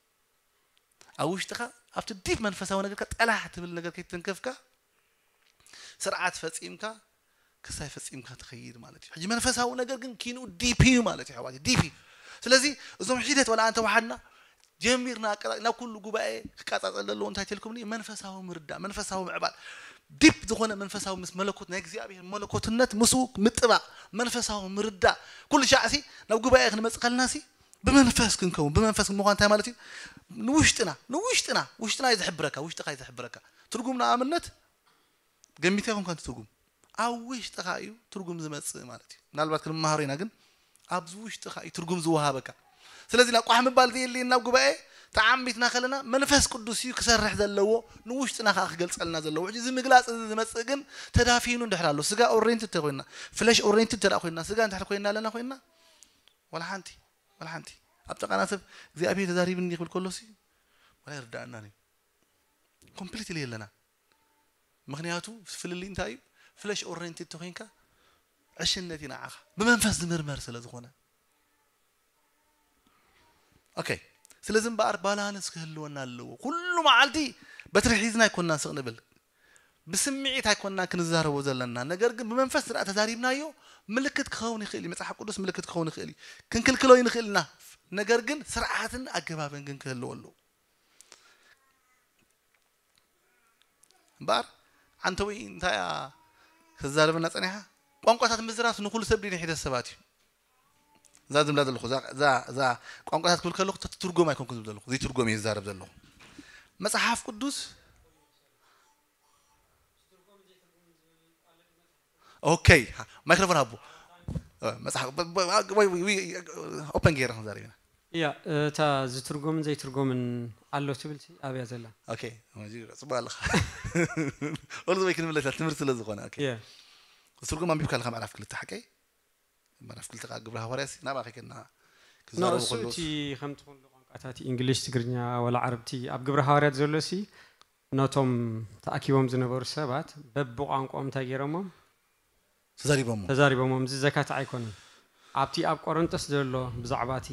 ኣብ ውሽጥኻ ኣብቲ ዲፕ መንፈሳዊ ነገርካ ጠላሕ ትብል ነገር ከይተንከፍካ ስርዓት ፈጺምካ ክሳይ ፈጺምካ ትኸይድ ማለት እዩ። ሕጂ መንፈሳዊ ነገር ግን ኪኑ ዲፕ እዩ ማለት እዩ፣ ኣሕዋት፣ ዲፕ እዩ። ስለዚ እዞም ሒደት ወላ ኣንተ ወሓድና ጀሚርና ኣቀጣ-፣ ናብ ኩሉ ጉባኤ ክቃጻጸል ዘለዎ እንታይ ትልኩምኒ? መንፈሳዊ ምርዳእ፣ መንፈሳዊ ምዕባል፣ ዲፕ ዝኾነ መንፈሳዊ ምስ መለኮት ናይ እግዚኣብሔር መለኮትነት ምስኡ ምጥባቕ፣ መንፈሳዊ ምርዳእ። ኩሉ ሻዕሲ ናብ ጉባኤ ክንመጽእ ከለና ሲ ብመንፈስ ክንከውን፣ ብመንፈስ ምዃን እንታይ ማለት እዩ? ንውሽጥና፣ ንውሽጥና፣ ውሽጥና እዩ ዝሕብረካ፣ ውሽጥኻ እዩ ዝሕብረካ። ትርጉም ንኣብነት ገሚተ ይኹን ከንቲ ትርጉም ኣብ ውሽጥኻ እዩ ትርጉም ዝመጽእ ማለት እዩ። ምናልባት ክንመሃሮ ኢና፣ ግን ኣብዚ ውሽጥኻ እዩ ትርጉም ዝወሃበካ። ስለዚ ናብ ቋሕ ምባል ዘየድልየና ጉባኤ ተዓሚትና ከለና መንፈስ ቅዱስ እዩ ክሰርሕ ዘለዎ፣ ንውሽጥና ከዓ ክገልጸልና ዘለዎ። ሕጂ እዚ ምግላጽ እዚ ዝመጽእ ግን ተዳፊኑ እንድሕር ኣሎ፣ ስጋ ኦሬንትድ እንተ ኮይንና፣ ፍለሽ ኦሬንትድ እንተ ደኣ ኮይንና፣ ስጋ እንድሕር ኮይንና ኣለና ኮይንና፣ ወላ ሓንቲ፣ ወላ ሓንቲ ኣብ ጥቓና ሰብ እግዚኣብሔር ተዛሪብኒ ክብል ከሎሲ ወላ ይርዳእናን እዩ። ኮምፕሊትሊ የለና። ምክንያቱ ፍልልይ እንታይ እዩ? ፍለሽ ኦሬንትድ ተኮይንካ ዕሽነት እዩ ንዓኻ። ብመንፈስ ዝምርመር ስለ ዝኾነ። ኦኬ። ስለዚ እምበኣር ባላንስ ክህልወና ኣለዎ። ኩሉ መዓልቲ በትሪ ሒዝና ኣይኮንና ስቕ ንብል። ብስምዒት ኣይኮንና ክንዛረቦ ዘለና። ነገር ግን ብመንፈስ ስርዓት ተዛሪብናዮ ምልክት ክኸውን ይኽእል እዩ። መጽሓፍ ቅዱስ ምልክት ክኸውን ይኽእል እዩ። ክንክልክሎ ይንኽእል ኢና። ነገር ግን ስርዓትን ኣገባብን ግን ክህልዎ ኣለዎ። እምበኣር ዓንተዊ እንታይ እያ ክዛረበና ጸኒሓ? ቋንቋታት ምዝራስ ንኹሉ ሰብ ድዩ ንሒደት ሰባት እዩ። እዛ ዝብላ ዘለኹ እዛ ቋንቋታት ክብል ከለኹ ትርጎም ኣይኮንኩ ዝብል ዘለኹ ዘይትርጎም እየ ዝዛረብ ዘለኹ። መጽሓፍ ቅዱስ ኦኬ። ማይክሮፎን ሃቦ። መጽሓፍ ኦፐን ገይረ ክንዛረብ ኢና። እያ እታ ዝትርጎምን ዘይትርጎምን ኣሎ ትብል ኣብያ ዘላ። ኦኬ። ጽቡቅ ኣለኻ። ወልዚ ወይ ክንምለስ ትምህርቲ ስለ ዝኾነ ኦኬ። እያ ዝትርጎም ኣንቢብካ ኣለኻ ምዕራፍ ክልተ ሓቀይ? ምዕራፍ ክልተ ከዓ ግብረ ሃዋርያት ናብኣ ከይከድና ክዛረቡ ንእሱ ከለዉ እቲ ከምቲ ኩሉ ቋንቋታት እንግሊሽ፣ ትግርኛ ወላ ዓረብቲ ኣብ ግብረ ሃዋርያት ዘሎ ሲ ነቶም ተኣኪቦም ዝነበሩ ሰባት በብቋንቋኦም እንታይ ገይሮሞም ተዛሪቦሞ ተዛሪቦሞም። እዚ ዘካትዕ ኣይኮነን። ኣብቲ ኣብ ቆረንጦስ ዘሎ ብዛዕባ እቲ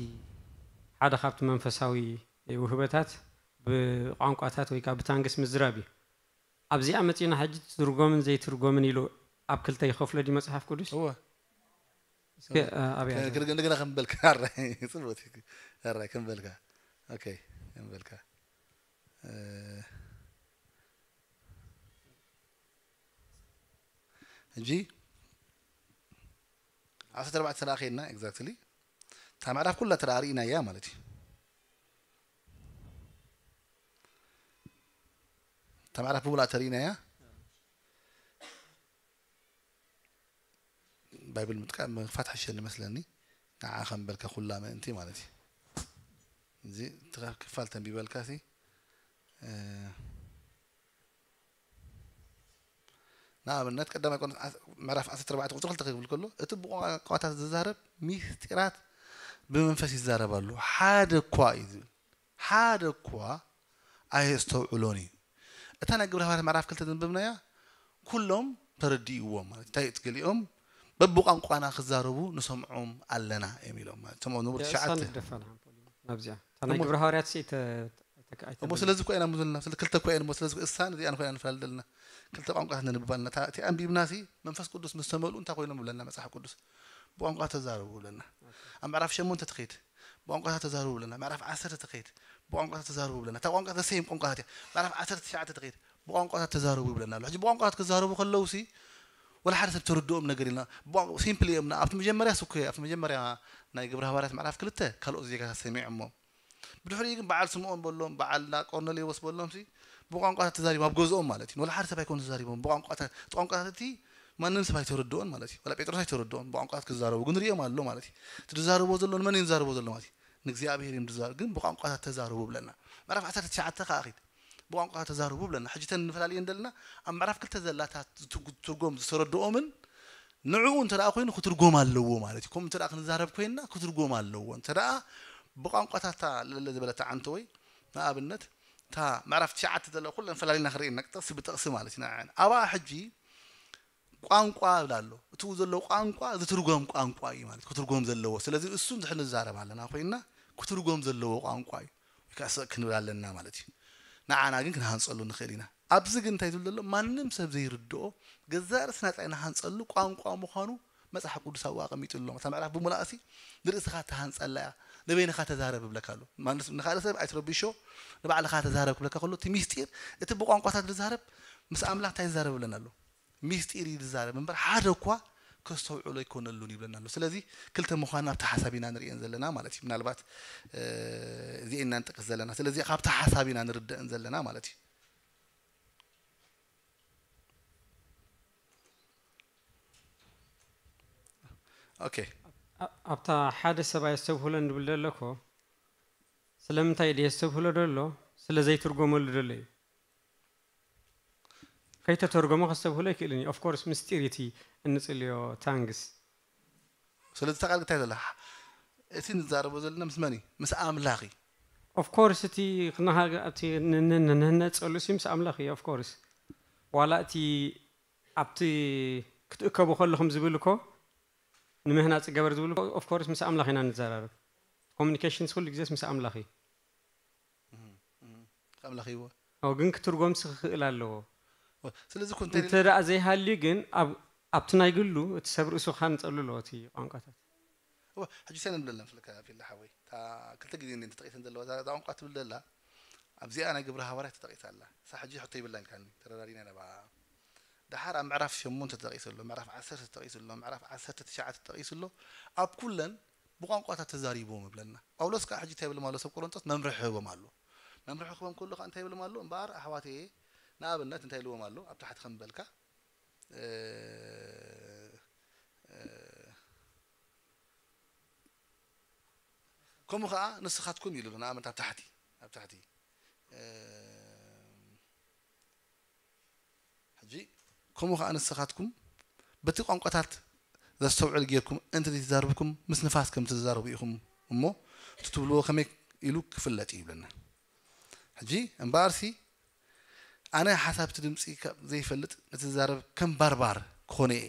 ሓደ ካብቲ መንፈሳዊ ውህበታት ብቋንቋታት ወይ ከዓ ብታንግስ ምዝራብ እዩ። ኣብዚኣ መፂና ሕጂ ትርጎምን ዘይትርጎምን ኢሉ ኣብ ክልተ ይኸፍሎ ድዩ መፅሓፍ ቅዱስ? እወ እስከ ኣብያ እንደገና ከም በልካ ኣራይ ጽቡቅ ኣራይ ከም በልካ ኦኬ ከም በልካ ሕጂ ዓሰርተ ኣርባዕተ ተራ ከይድና exactly እታ ምዕራፍ ኩላ ተራ ርኢናያ ማለት እዩ። እታ ምዕራፍ ብምሉኣ ተሪኢናያ ባይብል ምጥቃም ምክፋት ሓሸኒ መስለኒ። ንዓ ከም በልካ ኩላ ምእንቲ ማለት እዩ። እዚ ክፋል ተንቢበልካ ሲ ንኣብነት ቀዳማይ ቆሮንቶስ ምዕራፍ ዓሰርተ ኣርባዕተ ቁፅሪ ክልተ ክብል ከሎ እቲ ብቋንቋታት ዝዛረብ ሚስጢራት ብመንፈስ ይዛረብ ኣሎ ሓደ እኳ እዩ ዝብል ሓደ እኳ ኣየስተውዕሎን እዩ። እታ ናይ ግብረ ሃዋርያት ምዕራፍ ክልተ ዘንበብናያ ኩሎም ተረዲእዎም ማለት እንታይ እቲ ገሊኦም በብቋንቋና ክዛረቡ ንሰምዖም ኣለና እዮም ኢሎም ማለት ሰምዖም ንቡር ትሽዓተ ናብዚኣ ናይ ግብረ ሃዋርያት ሲ እሞ ስለዚ እኮ ኢና ዘለና ስለ ክልተ እኮ እየን እሞ ስለዚ እሳን እዚኣን ኮይና ንፈላለ ዘለና ክልተ ቋንቋታት ነንብባልና እቲ ኣንቢብና ሲ መንፈስ ቅዱስ ምስ ተመልኡ እንታይ ኮይኖም ብለና መፅሓፍ ቅዱስ ብቋንቋ ተዛረቡ ብለና ኣብ ምዕራፍ ሸሞንተ ትኸይድ ብቋንቋታት ተዛረቡ ብለና ምዕራፍ ዓሰርተ ትኸይድ ብቋንቋታት ተዛረቡ ብለና እታ ቋንቋ ዘሰይም ቋንቋታት እያ ምዕራፍ ዓሰርተ ትሽዓተ ትኸይድ ብቋንቋታት ተዛረቡ ይብለና ኣሎ ሕጂ ብቋንቋታት ክዛረቡ ከለዉ ሲ ወላ ሓደ ሰብ ተረድኦም ነገር ኢልና ሲምፕሊ እዮም ኣብቲ መጀመርያ ስኩ ኣብቲ መጀመርያ ናይ ግብረ ሃዋርያት ምዕራፍ ክልተ ካልኦት ዜጋታት ሰሚዖሞ ብድሕሪኡ ግን በዓል ስምኦን በሎም በዓል ቆርኔሌዎስ በሎም ሲ ብቋንቋታት ተዛሪቦም ኣብ ገዝኦም ማለት እዩ ወላ ሓደ ሰብ ኣይኮኑ ተዛሪቦም ብቋንቋታት እቲ ቋንቋታት እቲ ማንም ሰብ ኣይተረድኦን ማለት እዩ ወላ ጴጥሮስ ኣይተረድኦን ብቋንቋታት ክዛረቡ ግን ሪኦም ኣሎ ማለት እዩ እቲ ዝዛረቦ ዘሎ ንመን እዩ ዝዛረቦ ዘሎ ማለት እዩ ንእግዚኣብሔር እዮም ዝዛረቡ ግን ብቋንቋታት ተዛረቡ ብለና ምዕራፍ ዓሰርተ ትሽዓተ ከዓ ኺድ ብቋንቋ ተዛረቡ ብለና ሕጂ ተን ንፈላለየን ዘለና ኣብ ምዕራፍ ክልተ ዘላታት ትርጎም ዝተረድኦምን ንዕኡ እንተ ደኣ ኮይኑ ክትርጎም ኣለዎ ማለት እዩ። ከምኡ እንተ ደኣ ክንዛረብ ኮይንና ክትርጎም ኣለዎ። እንተ ደኣ ብቋንቋታታ ለለ ዝበለት ዓንተወይ ንኣብነት እታ ምዕራፍ ትሽዓተ ዘለ ኩለን ፈላሊና ክንርኢ ኢና ጥቕሲ ብጥቕሲ ማለት እዩ። ንዓን ኣብኣ ሕጂ ቋንቋ ይብል ኣሎ። እቲ ዘሎ ቋንቋ ዝትርጎም ቋንቋ እዩ ማለት ክትርጎም ዘለዎ። ስለዚ እሱ እንድሕር ንዛረብ ኣለና ኮይንና ክትርጎም ዘለዎ ቋንቋ እዩ። ወይ ከዓ ስቕ ክንብል ኣለና ማለት እዩ። ንዓና ግን ክንሃንፀሉ ንኽእል ኢና። ኣብዚ ግን እንታይ ዝብል ዘሎ ማንም ሰብ ዘይርድኦ ገዛእ ርእስና ጥራይ ንሃንፀሉ ቋንቋ ምዃኑ መፅሓፍ ቅዱስ ኣብኡ ኣቐሚጡ ኣሎ። እታ ምዕራፍ ብምልኣሲ ንርእስኻ ተሃንፀላ እያ፣ ንበይንኻ ተዛረብ ይብለካ ኣሎ። ንኻልእ ሰብ ኣይትረብሾ፣ ንባዕልኻ ተዛረብ ክብለካ ከሎ እቲ ሚስጢር እቲ ብቋንቋታት ዝዛረብ ምስ ኣምላኽ እንታይ ዝዛረብ ይብለና ኣሎ? ሚስጢር እዩ ዝዛረብ እምበር ሓደ እኳ ከስተውዕሎ ኣይኮነሉን ይብለና ኣሎ። ስለዚ ክልተ ምዃንና ኣብቲ ሓሳብ ኢና ንርእየን ዘለና ማለት እዩ። ምናልባት እዚኤን ኢና ንጠቅስ ዘለና። ስለዚ ካብቲ ሓሳብ ኢና ንርደእን ዘለና ማለት እዩ። ኦኬ ኣብታ ሓደ ሰብ ኣየስተብህሎን ዝብል ዘሎ እኮ ስለምንታይ ድየ የስተብህሎ ዘሎ ስለ ዘይትርጎመሉ ዘሎ እዩ። ከይተተርጎመ ከስተብህሎ ኣይክእልን እዩ። ኦፍ ኮርስ ምስጢር እቲ እንጽልዮ ታንግስ ስለዚ ተቃል እንታይ ዘላ እቲ ንዛረቦ ዘለና ምስ መን እዩ? ምስ ኣምላኽ እዩ። ኦፍ ኮርስ እቲ እቲ ንህነጸሉ ሲ ምስ ኣምላኽ እዩ። ኦፍ ኮርስ ዋላ እቲ ኣብቲ ክትእከቡ ከለኹም ዝብል እኮ ንምህናጽ ገበር ዝብል ኦፍ ኮርስ ምስ ኣምላኽ ኢና ንዘራረብ። ኮሚኒኬሽንስ ኩሉ ግዜስ ምስ ኣምላኽ እዩ። ኣምላኽ ይዎ ኦ ግን ክትርጎምስ ክኽእል ኣለዎ። ስለዚ እኮ እንታይ እንተ ደኣ ዘይሃልዩ ግን ኣብ ኣብቲ ናይ ግሉ እቲ ሰብ ርእሱ ክሃንጸሉ ኣለዎ እቲ ቋንቋታት። እወ፣ ሕጂ ሰነ ንብለለን ፍልካ ፊልዳ ሓወይ። እታ ክልተ ግዜ እንደ ተጠቂሰን ዘለዋ እዛ እዛ ቋንቋ ትብል ዘላ ኣብዚኣ ናይ ግብረ ሃዋርያ ተጠቂሳ ኣላ። እሳ ሕጂ ሕቶ ይብላ ኢልካኒ ተረዳዲና ኢና ብኣ። ደሓር ኣብ ምዕራፍ ሸሞንተ ተጠቂሱ ኣሎ፣ ምዕራፍ ዓሰርተ ተጠቂሱ ኣሎ፣ ምዕራፍ ዓሰርተ ትሽዓተ ተጠቂሱ ኣሎ። ኣብ ኩለን ብቋንቋታት ተዛሪቦም ይብለና። ጳውሎስ ከዓ ሕጂ እንታይ ይብሎም ኣሎ? ሰብ ቆሮንጦስ መምርሒ ይህቦም ኣሎ። መምርሒ ክህቦም ከሎ ከዓ እንታይ ይብሎም ኣሎ? እምበኣር ኣሕዋተየ ንኣብነት እንታይ ኢልዎም ኣሎ? ኣብ ታሕቲ ከም በልካ ከምኡ ከዓ ንስኻትኩም ኢሉ ንኣብነት ኣብ ታሕቲ ኣብ ታሕቲ ሕጂ ከምኡ ከዓ ንስኻትኩም በቲ ቋንቋታት ዘስተውዕል ጌርኩም እንተ ዘይተዛርብኩም ምስ ንፋስ ከም ትዛረቡ ኢኹም እሞ እቲ ትብልዎ ከመይ ኢሉ ክፍለጥ እዩ ይብለና። ሕጂ እምበኣርሲ ኣነ ሓሳብ እቲ ድምፂ ካብ ዘይፈልጥ ነቲ ዝዛረብ ከም ባርባር ክኾነ እየ፣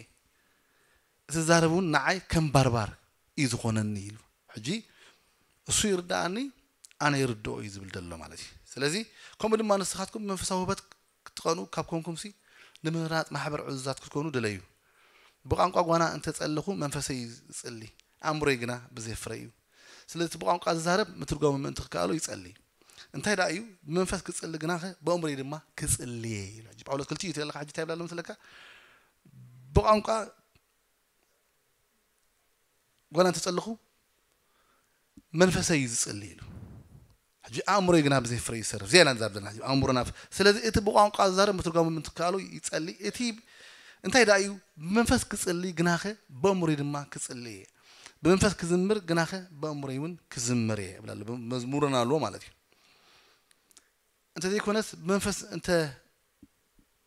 እቲ ዝዛረብ እውን ንዓይ ከም ባርባር እዩ ዝኾነኒ ኢሉ። ሕጂ እሱ ይርድኣኒ ኣነ ይርድኦ እዩ ዝብል ዘሎ ማለት እዩ። ስለዚ ከምኡ ድማ ንስኻትኩም ብመንፈሳዊ ውህበት ክትቐኑ ካብ ኮንኩምሲ ንምህናፅ ማሕበር ዕዙዛት ክትኮኑ ድለዩ። ብቋንቋ ጓና እንተፀለኹ መንፈሰይ ይፅሊ፣ ኣእምሮይ ግና ብዘይ ፍረ እዩ። ስለዚ እቲ ብቋንቋ ዝዛረብ ምትርጓሙ ምእንቲ ክከኣሎ ይጸሊ። እንታይ ደኣ እዩ? ብመንፈስ ክጽሊ ግናኸ ብእምሮይ ድማ ክጽልየ ኢሉ። ሕጂ ጳውሎስ ክልቲኡ ትለካ ሕጂ እንታይ ይብላ ኣሎ መስለካ? ብቋንቋ ጓና እንተጸለኹ መንፈሰይ እዩ ዝጽሊ ኢሉ። ሕጂ ኣእምሮይ ግና ብዘይ ፍረ ይሰርፍ። እዚኣ ኢና ንዛረብ ዘለና ሕጂ ኣእምሮና። ስለዚ እቲ ብቋንቋ ዝዛረብ ምትርጓሙ ምእንቲ ክከኣሎ ይጸሊ። እቲ እንታይ ደኣ እዩ? ብመንፈስ ክጽሊ ግናኸ ብእምሮይ ድማ ክጽሊ እየ። ብመንፈስ ክዝምር ግናኸ ብእምሮይ እውን ክዝምር እየ ይብል ኣሎ። መዝሙርና ኣለዎ ማለት እዩ። እንተዘይኮነስ ብመንፈስ እንተ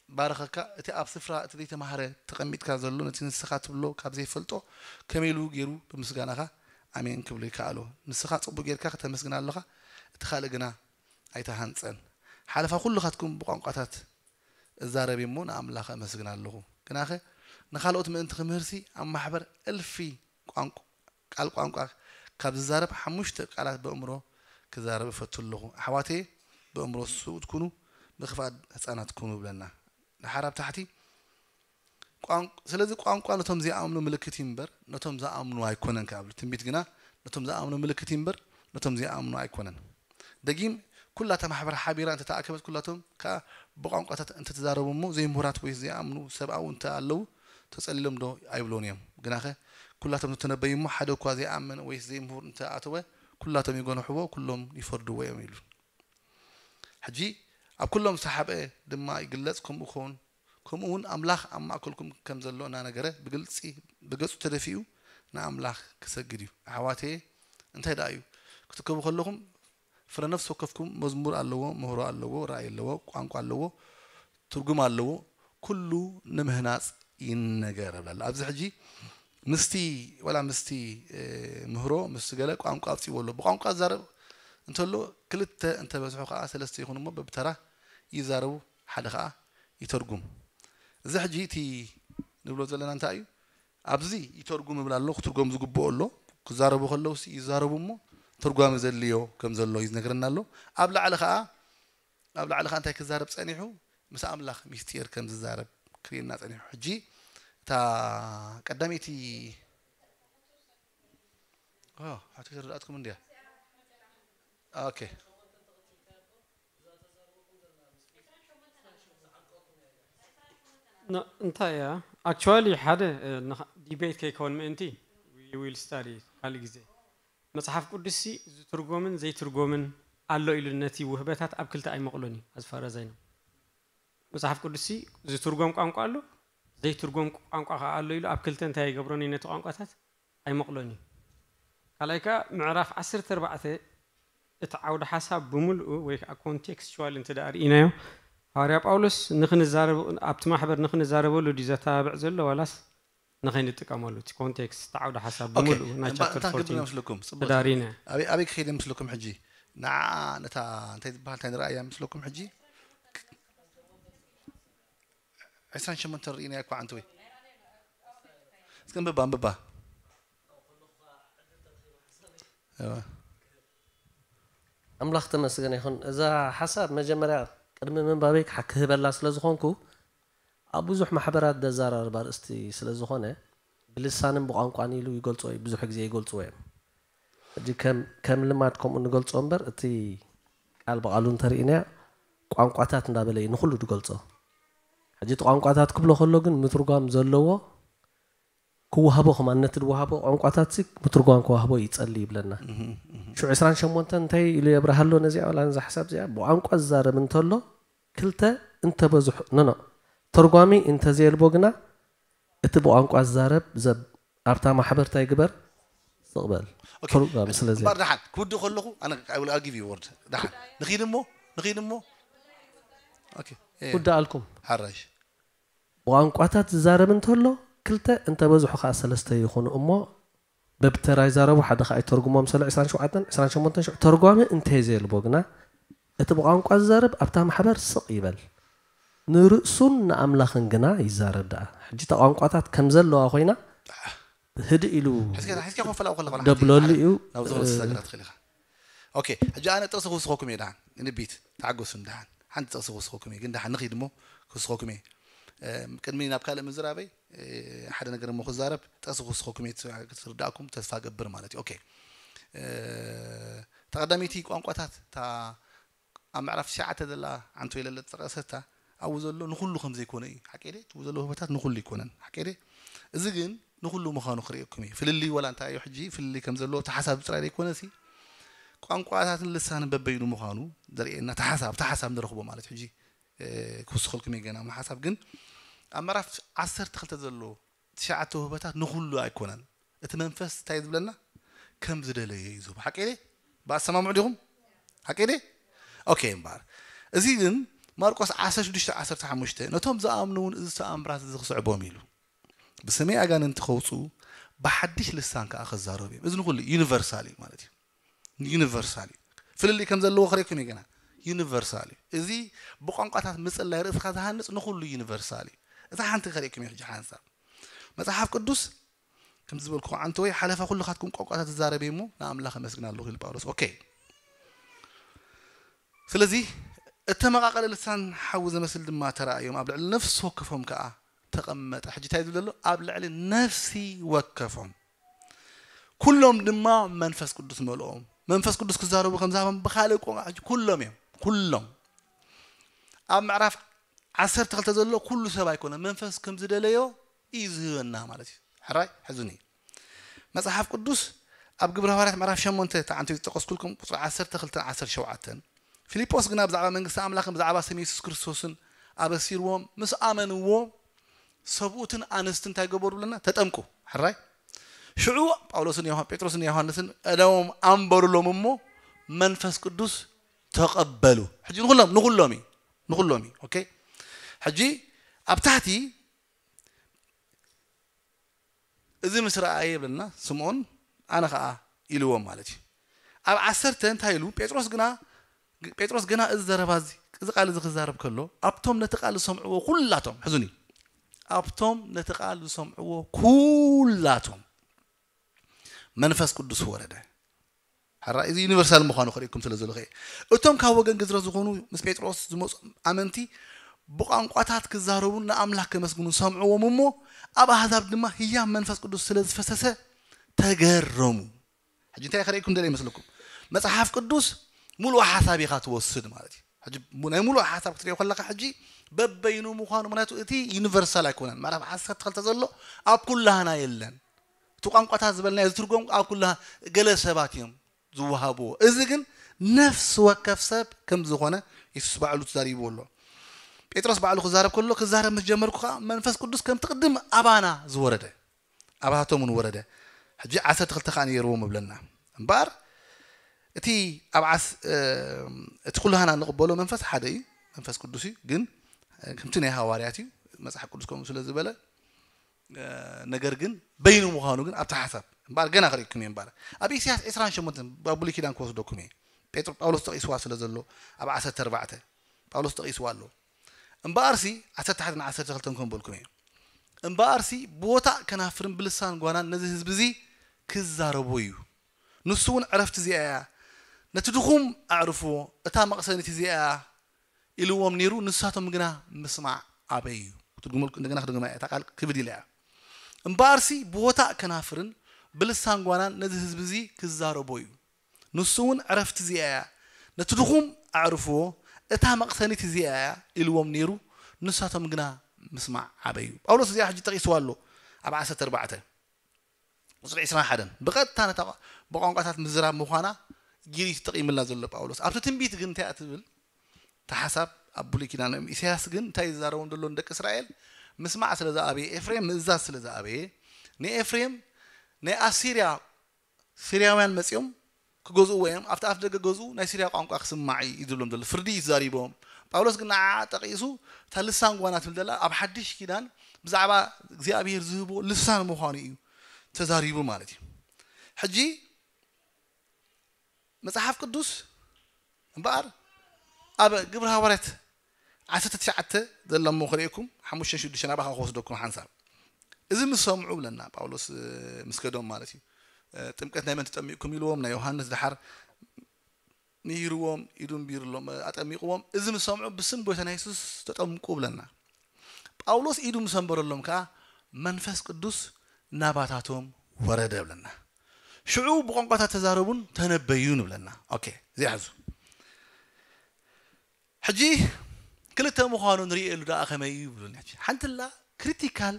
ባረኸካ እቲ ኣብ ስፍራ እቲ ዘይተማህረ ተቐሚጥካ ዘሎ ነቲ ንስኻ ትብሎ ካብ ዘይፈልጦ ከመይ ኢሉ ገይሩ ብምስጋናኻ ኣሜን ክብሎ ይከኣሎ? ንስኻ ጽቡቕ ጌርካ ክተመስግን ኣለኻ፣ እቲ ካልእ ግና ኣይተሃንጸን። ሓለፋ ኩልኻትኩም ብቋንቋታት እዛረብ እሞ ንኣምላኽ ኣመስግን ኣለኹ። ግናኸ ንኻልኦት ምእንቲ ክምህርሲ ኣብ ማሕበር እልፊ ቃል ቋንቋ ካብ ዝዛረብ ሓሙሽተ ቃላት በእምሮ ክዛረብ እፈቱ ኣለኹ። ኣሕዋተየ ብእምሮ ስውት ኩኑ፣ ብኽፍኣት ህፃናት ኩኑ ብለና። ድሓር ኣብ ታሕቲ ስለዚ ቋንቋ ነቶም ዘይኣምኑ ምልክት እዩ እምበር ነቶም ዝኣምኑ ኣይኮነን ክብል ትንቢት ግና ነቶም ዝኣምኑ ምልክት እዩ እምበር ነቶም ዘይኣምኑ ኣይኮነን። ደጊም ኩላታ ማሕበር ሓቢራ እንተተኣከበት ኩላቶም ከዓ ብቋንቋታት እንተተዛረቡ እሞ ዘይምሁራት ወይ ዘይኣምኑ ሰብ ኣብኡ እንተ ኣለዉ ተጸሊሎም ዶ ኣይብሎን እዮም። ግናኸ ኩላቶም ዝተነበዩ እሞ ሓደ እኳ ዘይኣምን ወይ ዘይምሁር እንተ ኣተወ ኩላቶም ይጎንሕዎ ኩሎም ይፈርድዎ እዮም ይብሉ። ሕጂ ኣብ ኩሎም ዝተሓብአ ድማ ይግለጽ ከምኡ ክኸውን ከምኡ እውን ኣምላኽ ኣብ ማእከልኩም ከም ዘሎ እናነገረ ብግልጺ ብገጹ ተደፊኡ ንኣምላኽ ክሰግድ እዩ። ኣሕዋተየ እንታይ ደኣ እዩ ክትከቡ ከለኹም ፍረ ነፍሲ ወከፍኩም መዝሙር ኣለዎ፣ ምህሮ ኣለዎ፣ ራእይ ኣለዎ፣ ቋንቋ ኣለዎ፣ ትርጉም ኣለዎ፣ ኩሉ ንምህናፅ ይነገር ብላል። ኣብዚ ሕጂ ምስቲ ወላ ምስቲ ምህሮ ምስቲ ገለ ቋንቋ ኣውፅዎ ኣሎ። ብቋንቋ ዝዛረብ እንተሎ ክልተ እንተበዝሑ ከዓ ሰለስተ ይኹን እሞ በብተራ ይዛረቡ፣ ሓደ ከዓ ይተርጉም። እዚ ሕጂ እቲ ንብሎ ዘለና እንታይ እዩ? ኣብዚ ይተርጉም ይብል ኣሎ፣ ክትርጎም ዝግብኦ ኣሎ። ክዛረቡ ከለውሲ ይዛረቡ እሞ ተርጓሚ ዘድልዮ ከም ዘሎ እዩ ዝነግረና ኣሎ። ኣብ ላዕሊ ከዓ ኣብ ላዕሊ ከዓ እንታይ ክዛረብ ጸኒሑ? ምስ ኣምላኽ ሚስጢር ከም ዝዛረብ ክርእየና ጸኒሑ። ሕጂ እታ ቀዳመይቲ ኦ፣ ሓንቲ ተረዳእትኩም እንድያ። ኦኬ። እንታይ እያ ኣክቹዋሊ ሓደ ዲቤት ከይከውን ምእንቲ ዊል ስታዲ ካልእ ግዜ መፅሓፍ ቅዱስሲ ዝትርጎምን ዘይትርጎምን ኣሎ ኢሉ ነቲ ውህበታት ኣብ ክልተ ኣይመቕሎን እዩ። ኣዝፋረዛይ ነው መፅሓፍ ቅዱስሲ ዝትርጎም ቋንቋ ኣሎ ዘይትርጎም ቋንቋ ከዓ ኣሎ ኢሉ ኣብ ክልተ እንታይ ኣይገብሮን እዩ ነቲ ቋንቋታት ኣይመቕሎን እዩ። ካልኣይ ከዓ ምዕራፍ ዓሰርተ ኣርባዕተ እቲ ዓውደ ሓሳብ ብምልኡ ወይ ከዓ ኮንቴክስቹዋል እንተ ደኣ ርኢናዮ ሃዋርያ ጳውሎስ ንክንዛረብ ኣብቲ ማሕበር ንክንዛረበሉ ድዩ ዘተባብዕ ዘሎ ዋላስ ንኸይንጥቀመሉ እቲ ኮንቴክስት እቲ ዓውደ ሓሳብ ብምልኡ ናይ ቻፕተር ፎርቲን ተዳሪና ኣበይ ክኸይድ ምስልኩም ሕጂ ንዓ ነታ እንታይ ዝበሃል እንታይ ንረኣያ ምስልኩም ሕጂ ዕስራን ሸሞንተን ርኢናያ እኳ ዓንተወይ እስከ ኣንብባ ኣንብባ ኣምላኽ ተመስገን ይኹን። እዛ ሓሳብ መጀመርያ ቅድሚ ምንባበይ ክሃ- ክህበላ ስለ ዝኾንኩ ኣብ ብዙሕ ማሕበራት ዘዘራርብ ኣርእስቲ ስለ ዝኾነ፣ ብልሳንን ብቋንቋን ኢሉ ይገልጾ እዩ፣ ብዙሕ ግዜ ይገልጽዎ እዮም። ሕጂ ከም፣ ከም ልማድ ከምኡ ንገልጾ እምበር፣ እቲ ቃል ብቓሉ እንተርኢናዮ፣ ቋንቋታት እንዳበለ እዩ ንኹሉ ዝገልጾ። ሕጂ እቲ ቋንቋታት ክብሎ ከሎ ግን ምትርጓም ዘለዎ ክወሃቦ፣ ከማን ነቲ ዝወሃቦ ቋንቋታት ሲ ምትርጓም ክወሃቦ ይጸሊ ይብለና። ሽዑ ዕስራን ሸሞንተን እንታይ ኢሉ የብርሃሎ ነዚኣ፣ ዋላ ነዛ ሓሳብ እዚኣ? ብቋንቋ ዝዛረብ እንተሎ ክልተ እንተበዝሑ፣ ኖ፣ ኖ፣ ተርጓሚ እንተዘየልቦ ግና እቲ ብቋንቋ ዝዛረብ ዘብ-፣ ኣብታ ማሕበር እንታይ ግበር? ስቕ በል። ኦኬ። ተርጓሚ ስለዚ እምበር ደሓን ክውድእ ከለኹ ኣነ I will give you word። ደሓን ንኺድ እሞ፣ ንኺድ እሞ። ኦኬ። እየ። ውዳኣልኩም። ሓራሽ። ብቋንቋታት ዝዛረብ እንተሎ ክልተ እንተበዝሑ ከዓ ሰለስተ ይኹኑ እሞ በብተራ ይዛረቡ፣ ሓደ ከዓ ይተርጉሞም። ሰለ ዕስራን ሸውዓተን፣ ዕስራን ሸሞንተን ሽዑ ተርጓሚ እንተዘየልቦ ግና እቲ ብቋንቋ ዝዛረብ ኣብታ ማሕበር ስቕ ይበል፣ ንርእሱን ንኣምላኽን ግና ይዛረብ ደኣ። ሕጂ እታ ቋንቋታት ከም ዘለዋ ኮይና ህድእ ኢሉ ሕዝካ ሕዝካ ኮፈላ ኮላ ኮላ ደብለሉ እዩ። ናብ ዝኾነ ተሳግራ ትኽእል ኢኻ። ኦኬ። ሕጂ ኣነ ጥቕሲ ክውስኸኩም እየ ደሓን፣ ንቢት ተዓገሱን ደሓን። ሓንቲ ጥቕሲ ክውስኸኩም እየ፣ ግን ደሓን ንኺድ እሞ ክውስኸኩም እየ። እም፣ ቅድሚ ናብ ካልእ ምዝራበይ፣ እ፣ ሓደ ነገር እሞ ክዛረብ፣ ጥቕሲ ክውስኸኩም እየ፣ ክትርዳእኩም ተስፋ ገብር ማለት እዩ። ኦኬ። እ፣ ተቐዳመይቲ ቋንቋታት፣ እታ ኣብ ምዕራፍ ትሽዓተ ዘላ ዓንቶ ኢለ ዝጠቐሰታ፣ ኣብኡ ዘሎ ንኹሉ ከም ዘይኮነ እዩ። ሓቂ ድየ? እቲ ዘሎ ህቦታት ንኹሉ ኣይኮነን። ሓቂ ድየ? እዚ ግን ንኹሉ ምዃኑ ክርእየኩም እዩ። ፍልልይ ዋላ እንታይ እዩ ሕጂ፣ ፍልልይ ከም ዘለዎ እቲ ሓሳብ ጥራይ ዘይኮነ ሲ፣ ቋንቋታትን ልሳንን በበይኑ ምዃኑ ዘርእየና እቲ ሓሳብ፣ እቲ ሓሳብ ንረኽቦ ማለት እዩ። ሕጂ፣ እ፣ ክውስኸልኩም እየ ገና ሓሳብ። ግን ኣብ ምዕራፍ ዓሰርተ ክልተ ዘሎ ትሽዓተ ውህበታት ንኹሉ ኣይኮነን። እቲ መንፈስ እንታይ ዝብለና? ከም ዝደለየ እዩ ዝህቦ። ሓቂ ድየ? ብኣሰማምዑ ዲኹም? ሓቂ ድየ? ኦኬ። እምበኣር እዚ ግን ማርቆስ ዓሰርተ ሽዱሽተ ዓሰርተ ሓሙሽተ፣ ነቶም ዝኣምኑ እውን እዚ ተኣምራት እዚ ክስዕቦም ኢሉ፣ ብስመይ ኣጋንንቲ ከውፅኡ፣ ብሓድሽ ልሳን ከዓ ክዛረቡ እዮም። እዚ ንኹሉ ዩኒቨርሳል እዩ ማለት እዩ። ዩኒቨርሳል እዩ። ፍልልይ ከም ዘለዎ ክርእየኩም እዩ ገና። ዩኒቨርሳል እዩ። እዚ ብቋንቋታት ምጽላይ ርእስኻ ዝሃንጽ ንኹሉ ዩኒቨርሳል እዩ። እዛ ሓንቲ ከርእየኩም እዩ ሕጂ ሓንሳብ። መጽሓፍ ቅዱስ ከምዚ ዝበልኩ፣ ዓንተ ወይ ሓለፋ ኩልኻትኩም ቋንቋታት ትዛረብ እሞ ንኣምላኽ ኣመስግን ኣለኹ ኢሉ ጳውሎስ። ኦኬ። ስለዚ እተመቓቐለ ልሳን ሓዊ ዝመስል ድማ ተራእዮም፣ ኣብ ልዕሊ ነፍሲ ወከፎም ከኣ ተቐመጠ። ሕጂ እንታይ ዝብል ዘሎ? ኣብ ልዕሊ ነፍሲ ወከፎም። ኩሎም ድማ መንፈስ ቅዱስ መልኦም። መንፈስ ቅዱስ ክዛረቡ ከም ዝሃቦም ብኻልእ ቋንቋ ሕጂ ኩሎም እዮም። ኩሎም። ኣብ ምዕራፍ ዓሰርተ ክልተ ዘሎ ኩሉ ሰብ ኣይኮነ፣ መንፈስ ከም ዝደለዮ እዩ ዝህበና ማለት እዩ። ሕራይ ሕዙኒ። መጽሓፍ ቅዱስ ኣብ ግብረ ሃዋርያት ምዕራፍ ሸሞንተ ተዓንቶ ዝጠቀስኩልኩም ቁጽሪ ዓሰርተ ክልተን ዓሰርተ ሸውዓተን፣ ፊልጶስ ግና ብዛዕባ መንግስቲ ኣምላኽን ብዛዕባ ስም የሱስ ክርስቶስን ኣበሲርዎም፣ ምስ ኣመንዎ ሰብኡትን ኣንስትን እንታይ ገበሩ ብለና? ተጠምቁ። ሕራይ ሽዑ ጳውሎስን ዮሃ-፣ ጴጥሮስን ዮሃንስን እደዎም ኣንበሩሎም እሞ መንፈስ ቅዱስ ተቐበሉ። ሕጂ ንኹሎም፣ ንኹሎም እዩ፣ ንኹሎም እዩ። ኦኬ። ሕጂ ኣብ ታሕቲ እዚ ምስ ረኣየ ይብለና ስምዖን፣ ኣነ ኸዓ ኢልዎም ማለት እዩ። ኣብ ዓሰርተ እንታይ ኢሉ? ጴጥሮስ ግና፣ ጴጥሮስ ገና እዚ ዘረባ እዚ፣ እዚ ቃል እዚ ክዛረብ ከሎ፣ ኣብቶም ነቲ ቃል ዝሰምዕዎ ኩላቶም፣ ሕዙኒ፣ ኣብቶም ነቲ ቃል ዝሰምዕዎ ኩላቶም መንፈስ ቅዱስ ወረደ። ሕራ እዚ ዩኒቨርሳል ምዃኑ ከርእየኩም ስለ ዝልኽእ፣ እቶም ካብ ወገን ግዝረት ዝኾኑ ምስ ጴጥሮስ ዝመጹ ኣመንቲ ብቋንቋታት ክዛረቡን ንኣምላኽ ከመስግኑን ሰምዕዎም እሞ፣ ኣብ ኣህዛብ ድማ ህያብ መንፈስ ቅዱስ ስለ ዝፈሰሰ ተገረሙ። ሕጂ እንታይ ከርእየኩም ደልየ ይመስለኩም? መጽሓፍ ቅዱስ ሙሉእ ሓሳብ ኢኻ ትወስድ ማለት እዩ። ሕጂ ሙ-፣ ናይ ሙሉእ ሓሳብ ክትሪኦ ከለኻ ሕጂ በበይኑ ምዃኑ፣ ምክንያቱ እቲ ዩኒቨርሳል ኣይኮነን። ምዕራፍ ዓሰርተ ክልተ ዘሎ ኣብ ኩላህና የለን። እቲ ቋንቋታት ዝበልናዮ ዝትርጎም ኣብ ኩላህና፣ ገለ ሰባት እዮም ዝወሃብዎ። እዚ ግን ነፍሲ ወከፍ ሰብ ከም ዝኾነ የሱስ ባዕሉ ተዛሪብዎ ኣሎ። ጴጥሮስ ባዕሉ ክዛረብ ከሎ፣ ክዛረብ ምስ ጀመርኩ ከዓ መንፈስ ቅዱስ ከምቲ ቅድም ኣባና ዝወረደ ኣባታቶም እውን ወረደ። ሕጂ ዓሰርተ ክልተ ከዓ ነይርዎም እብለና። እምበኣር እቲ ኣብ ዓስ-፣ እ፣ እቲ ኩላህና እንቕበሎ መንፈስ ሓደ እዩ፣ መንፈስ ቅዱስ እዩ። ግን፣ እ፣ ከምቲ ናይ ሃዋርያት እዩ፣ መጽሓፍ ቅዱስ ከምኡ ስለ ዝበለ፣ እ፣ ነገር ግን በይኑ ምዃኑ ግን ኣብቲ ሓሳብ እምበኣር ገና ክርእየኩም እየ። እምበኣር ኣብ ኢሳያስ ዕስራን ሸሞንተን ኣብ ብሉይ ኪዳን ክወስደኩም እየ። ጴጥሮ-፣ ጳውሎስ ጠቒስዋ ስለ ዘሎ ኣብ ዓሰርተ ኣርባዕተ ጳውሎስ ጠቒስዋ ኣሎ። እምበኣርሲ ዓሰርተ ሓደ ን ዓሰርተ ክልተን ከም በልኩም እየ። እምበኣርሲ ብወታእ ከናፍርን ብልሳን ጓናን ነዚ ህዝቢ እዚ ክዛረቦ እዩ። ንሱ እውን ዕረፍቲ እዚኣ እያ። ነቲ ድኹም ኣዕርፍዎ፣ እታ መቕሰኒት እዚኣ እያ ኢልዎም ነይሩ፣ ንሳቶም ግና ምስማዕ ኣበዩ። ትርጉመልኩ እንደገና ክድግማ እያ። እታ ቃል ክብድ ኢላ እያ። እምበኣርሲ ብቦታእ ከናፍርን ብልሳን ጓናን ነዚ ህዝቢ እዚ ክዛረቦ እዩ። ንሱ እውን ዕረፍቲ እዚኣ እያ፣ ነቲ ድኹም ኣዕርፍዎ፣ እታ መቕሰኒት እዚኣ እያ ኢልዎም ነይሩ። ንሳቶም ግና ምስማዕ ኣበዩ። ጳውሎስ እዚኣ ሕጂ ጠቒስዋ ኣሎ ኣብ ዓሰርተ ኣርባዕተ ቁፅሪ ዕስራን ሓደን ብቐጥታ ነታ ብቋንቋታት ምዝራብ ምዃና ጊሪ ተጠቒምላ ዘሎ ጳውሎስ። ኣብቲ ትንቢት ግን እንታይ እያ ትብል? እቲ ሓሳብ ኣብ ብሉይ ኪዳን እዮም። ኢሳያስ ግን እንታይ ይዛረቦም ዘሎ ንደቂ እስራኤል? ምስማዕ ስለ ዝኣበየ፣ ኤፍሬም ምእዛዝ ስለ ዝኣበየ፣ ንኤፍሬም ናይ ኣሲርያ፣ ሲርያውያን መጺኦም ክገዝእዎ እዮም፣ ኣብቲ ኣፍ ደገ ገዝኡ ናይ ሲርያ ቋንቋ ክስማዕ እዩ ዝብሎም ዘሎ። ፍርዲ እዩ ተዛሪቦም። ጳውሎስ ግን ንዓ ጠቒሱ እታ ልሳን ጓና ትብል ዘላ ኣብ ሓድሽ ኪዳን ብዛዕባ እግዚኣብሔር ዝህቦ ልሳን ምዃኑ እዩ ተዛሪቡ ማለት እዩ። ሕጂ መጽሓፍ ቅዱስ እምበኣር ኣብ ግብሪ ሃዋርያት ዓሰርተ ትሽዓተ ዘለሞ ክርእየኩም፣ ሓሙሽተን ሽዱሽተን ኣባኻ ክወስደኩም ሓንሳብ። እዚ ምስ ሰምዑ ብለና ጳውሎስ፣ እ፣ ምስ ከዶም ማለት እዩ። እ፣ ጥምቀት ናይ መን ተጠሚቕኩም ኢልዎም፣ ናይ ዮሃንስ፣ ደሓር ንሂርዎም፣ ኢዱ ኣንቢርሎም፣ እ፣ ኣጠሚቕዎም። እዚ ምስ ሰምዑ ብስም ጎይታና የሱስ ተጠምቁ ብለና። ጳውሎስ ኢዱ ምስ ኣንበረሎም ከኣ መንፈስ ቅዱስ ናባታቶም ወረደ ብለና። ሽዑ ብቋንቋታት ተዛረቡን ተነበዩን ብለና። ኦኬ፣ እዚ ሓዙ። ሕጂ ክልተ ምዃኑ ንርእየሉ ደኣ ከመይ እዩ ብሉኒ። ሓንቲ ኣላ ክሪቲካል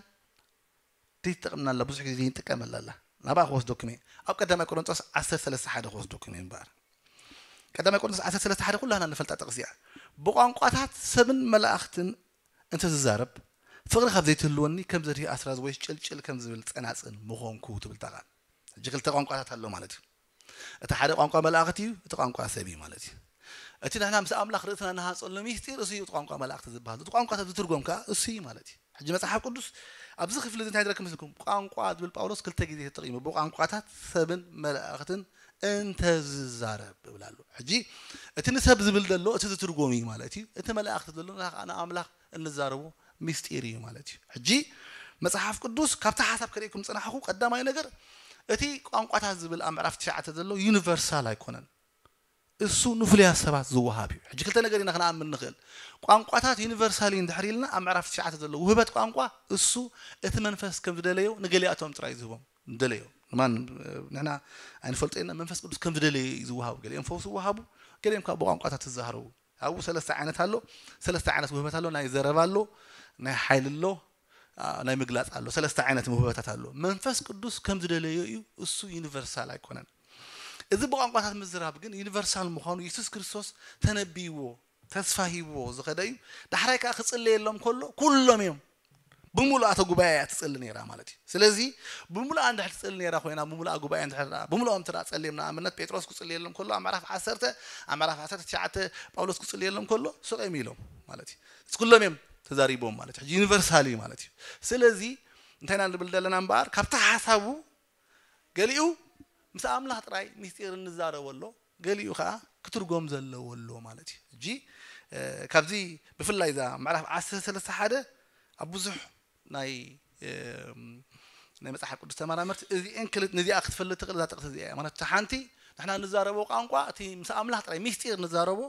ዘይትጠቕምና ኣላ፣ ብዙሕ ግዜ ዘይንጥቀመላ ኣላ። ናብኣ ክወስደኩም እየ። ኣብ ቀዳማይ ቆሮንጦስ ዓሰርተ ሰለስተ ሓደ ክወስደኩም እየ እምበኣር። ቀዳማይ ቆሮንጦስ ዓሰርተ ሰለስተ ሓደ ኩላና ንፈልጣ ጥቕሲ እያ። ብቋንቋታት ሰብን መላእኽትን እንተ ዝዛረብ፣ ፍቕሪ ካብ ዘይትህልወኒ ከም ዘድሂ ኣስራዝ ወይ ጭልጭል ከም ዝብል ጸናጽል ምኾንኩ ትብል እታ ቃል። ሕጂ ክልተ ቋንቋታት ኣሎ ማለት እዩ። እቲ ሓደ ቋንቋ መላእኽቲ እዩ፣ እቲ ቋንቋ ሰብ እዩ ማለት እዩ። እቲ ንሕና ምስ ኣምላኽ ርእስና ንሃንጸሉ ምስጢር እሱ እዩ፣ እቲ ቋንቋ መላእኽቲ ዝበሃል። እቲ ቋንቋ ሰብ ዝትርጎም ከኣ እሱ እዩ ማለት እዩ። ሕጂ መጽሓፍ ቅዱስ ኣብዚ ክፍሊ እዚ እንታይ ዝረክብ መስልኩም? ቋንቋ ዝብል ጳውሎስ ክልተ ግዜ ተጠቒሙ፣ ብቋንቋታት ሰብን መላእኽትን እንተ ዝዛረብ ይብል ኣሎ። ሕጂ እቲ ንሰብ ዝብል ዘሎ እቲ ዝትርጎም እዩ ማለት እዩ። እቲ መላእኽቲ ዘሎ ንኻ-፣ ንኣምላኽ እንዛረቦ ምስጢር እዩ ማለት እዩ። ሕጂ መጽሓፍ ቅዱስ ካብቲ ሓሳብ ከርእየኩም ዝጸናሕኩ ቀዳማይ ነገር እቲ ቋንቋታት ዝብል ኣብ ምዕራፍ ትሽዓተ ዘሎ ዩኒቨርሳል ኣይኮነን። እሱ ንፍሉያት ሰባት ዝወሃብ እዩ። ሕጂ ክልተ ነገር ኢና ክንኣምን ንኽእል። ቋንቋታት ዩኒቨርሳል እዩ እንድሕር ኢልና ኣብ ምዕራፍ ትሽዓተ ዘሎ ውህበት ቋንቋ እሱ እቲ መንፈስ ከም ዝደለዮ ንገሊኣቶም ጥራይ ዝህቦም ዝደለዮ። ንማን ንሕና ኣይንፈልጦ ኢና። መንፈስ ቅዱስ ከም ዝደለየ እዩ ዝወሃቡ። ገሊኦም ፈውሲ ይወሃቡ፣ ገሊኦም ካብ ብቋንቋታት ይዛረቡ። ኣብኡ ሰለስተ ዓይነት ኣሎ። ሰለስተ ዓይነት ውህበት ኣሎ። ናይ ዘረባ ኣሎ፣ ናይ ሓይሊ ኣሎ፣ አ፣ ናይ ምግላጽ ኣሎ። ሰለስተ ዓይነት ውህበታት ኣሎ። መንፈስ ቅዱስ ከም ዝደለዮ እዩ። እሱ ዩኒቨርሳል ኣይኮነን። እዚ ብቋንቋታት ምዝራብ ግን ዩኒቨርሳል ምዃኑ የሱስ ክርስቶስ ተነቢይዎ፣ ተስፋ ሂብዎ ዝኸደ እዩ። ዳሕራይ ከኣ ክጽለየሎም ከሎ ኩሎም እዮም። ብምሉኣተ ጉባኤ እያ ትጽሊ ነይራ ማለት እዩ። ስለዚ ብምሉኣ እንድሕር ትጽሊ ነይራ ኮይና፣ ብምሉኣ ጉባኤ እንድሕር ደኣ፣ ብምሉኦም እንተ ደኣ ጸሊምና፣ ኣብነት ጴጥሮስ ክጽልየሎም ከሎ ኣብ ምዕራፍ ዓሰርተ፣ ኣብ ምዕራፍ ዓሰርተ ትሽዓተ ጳውሎስ ክጽልየሎም ከሎ ስቕ እዮም ኢሎም ማለት እዩ። እዚ ኩሎም እዮም ተዛሪቦም ማለት እዩ። ሕጂ ዩኒቨርሳል እዩ ማለት እዩ። ስለዚ እንታይ ኢና ንብል ዘለና እምበኣር፣ ካብቲ ሓሳቡ ገሊኡ ምስ ኣምላኽ ጥራይ ምስጢር እንዛረቦ ኣሎ፣ ገሊኡ ከኣ ክትርጎም ዘለዎ ኣሎ ማለት እዩ። ሕጂ፣ እ፣ ካብዚ ብፍላይ እዛ ምዕራፍ ዓሰርተ ሰለስተ ሓደ ኣብ ብዙሕ ናይ፣ እ፣ ናይ መጽሓፍ ቅዱስ ተመራመርቲ እዚኤን ክልት-፣ ነዚኣ ክትፈልጥ ትኽእል እዛ ጥቕሲ እዚኣ እያ። ማለት እታ ሓንቲ ንሕና ንዛረቦ ቋንቋ እቲ ምስ ኣምላኽ ጥራይ ምስጢር ንዛረቦ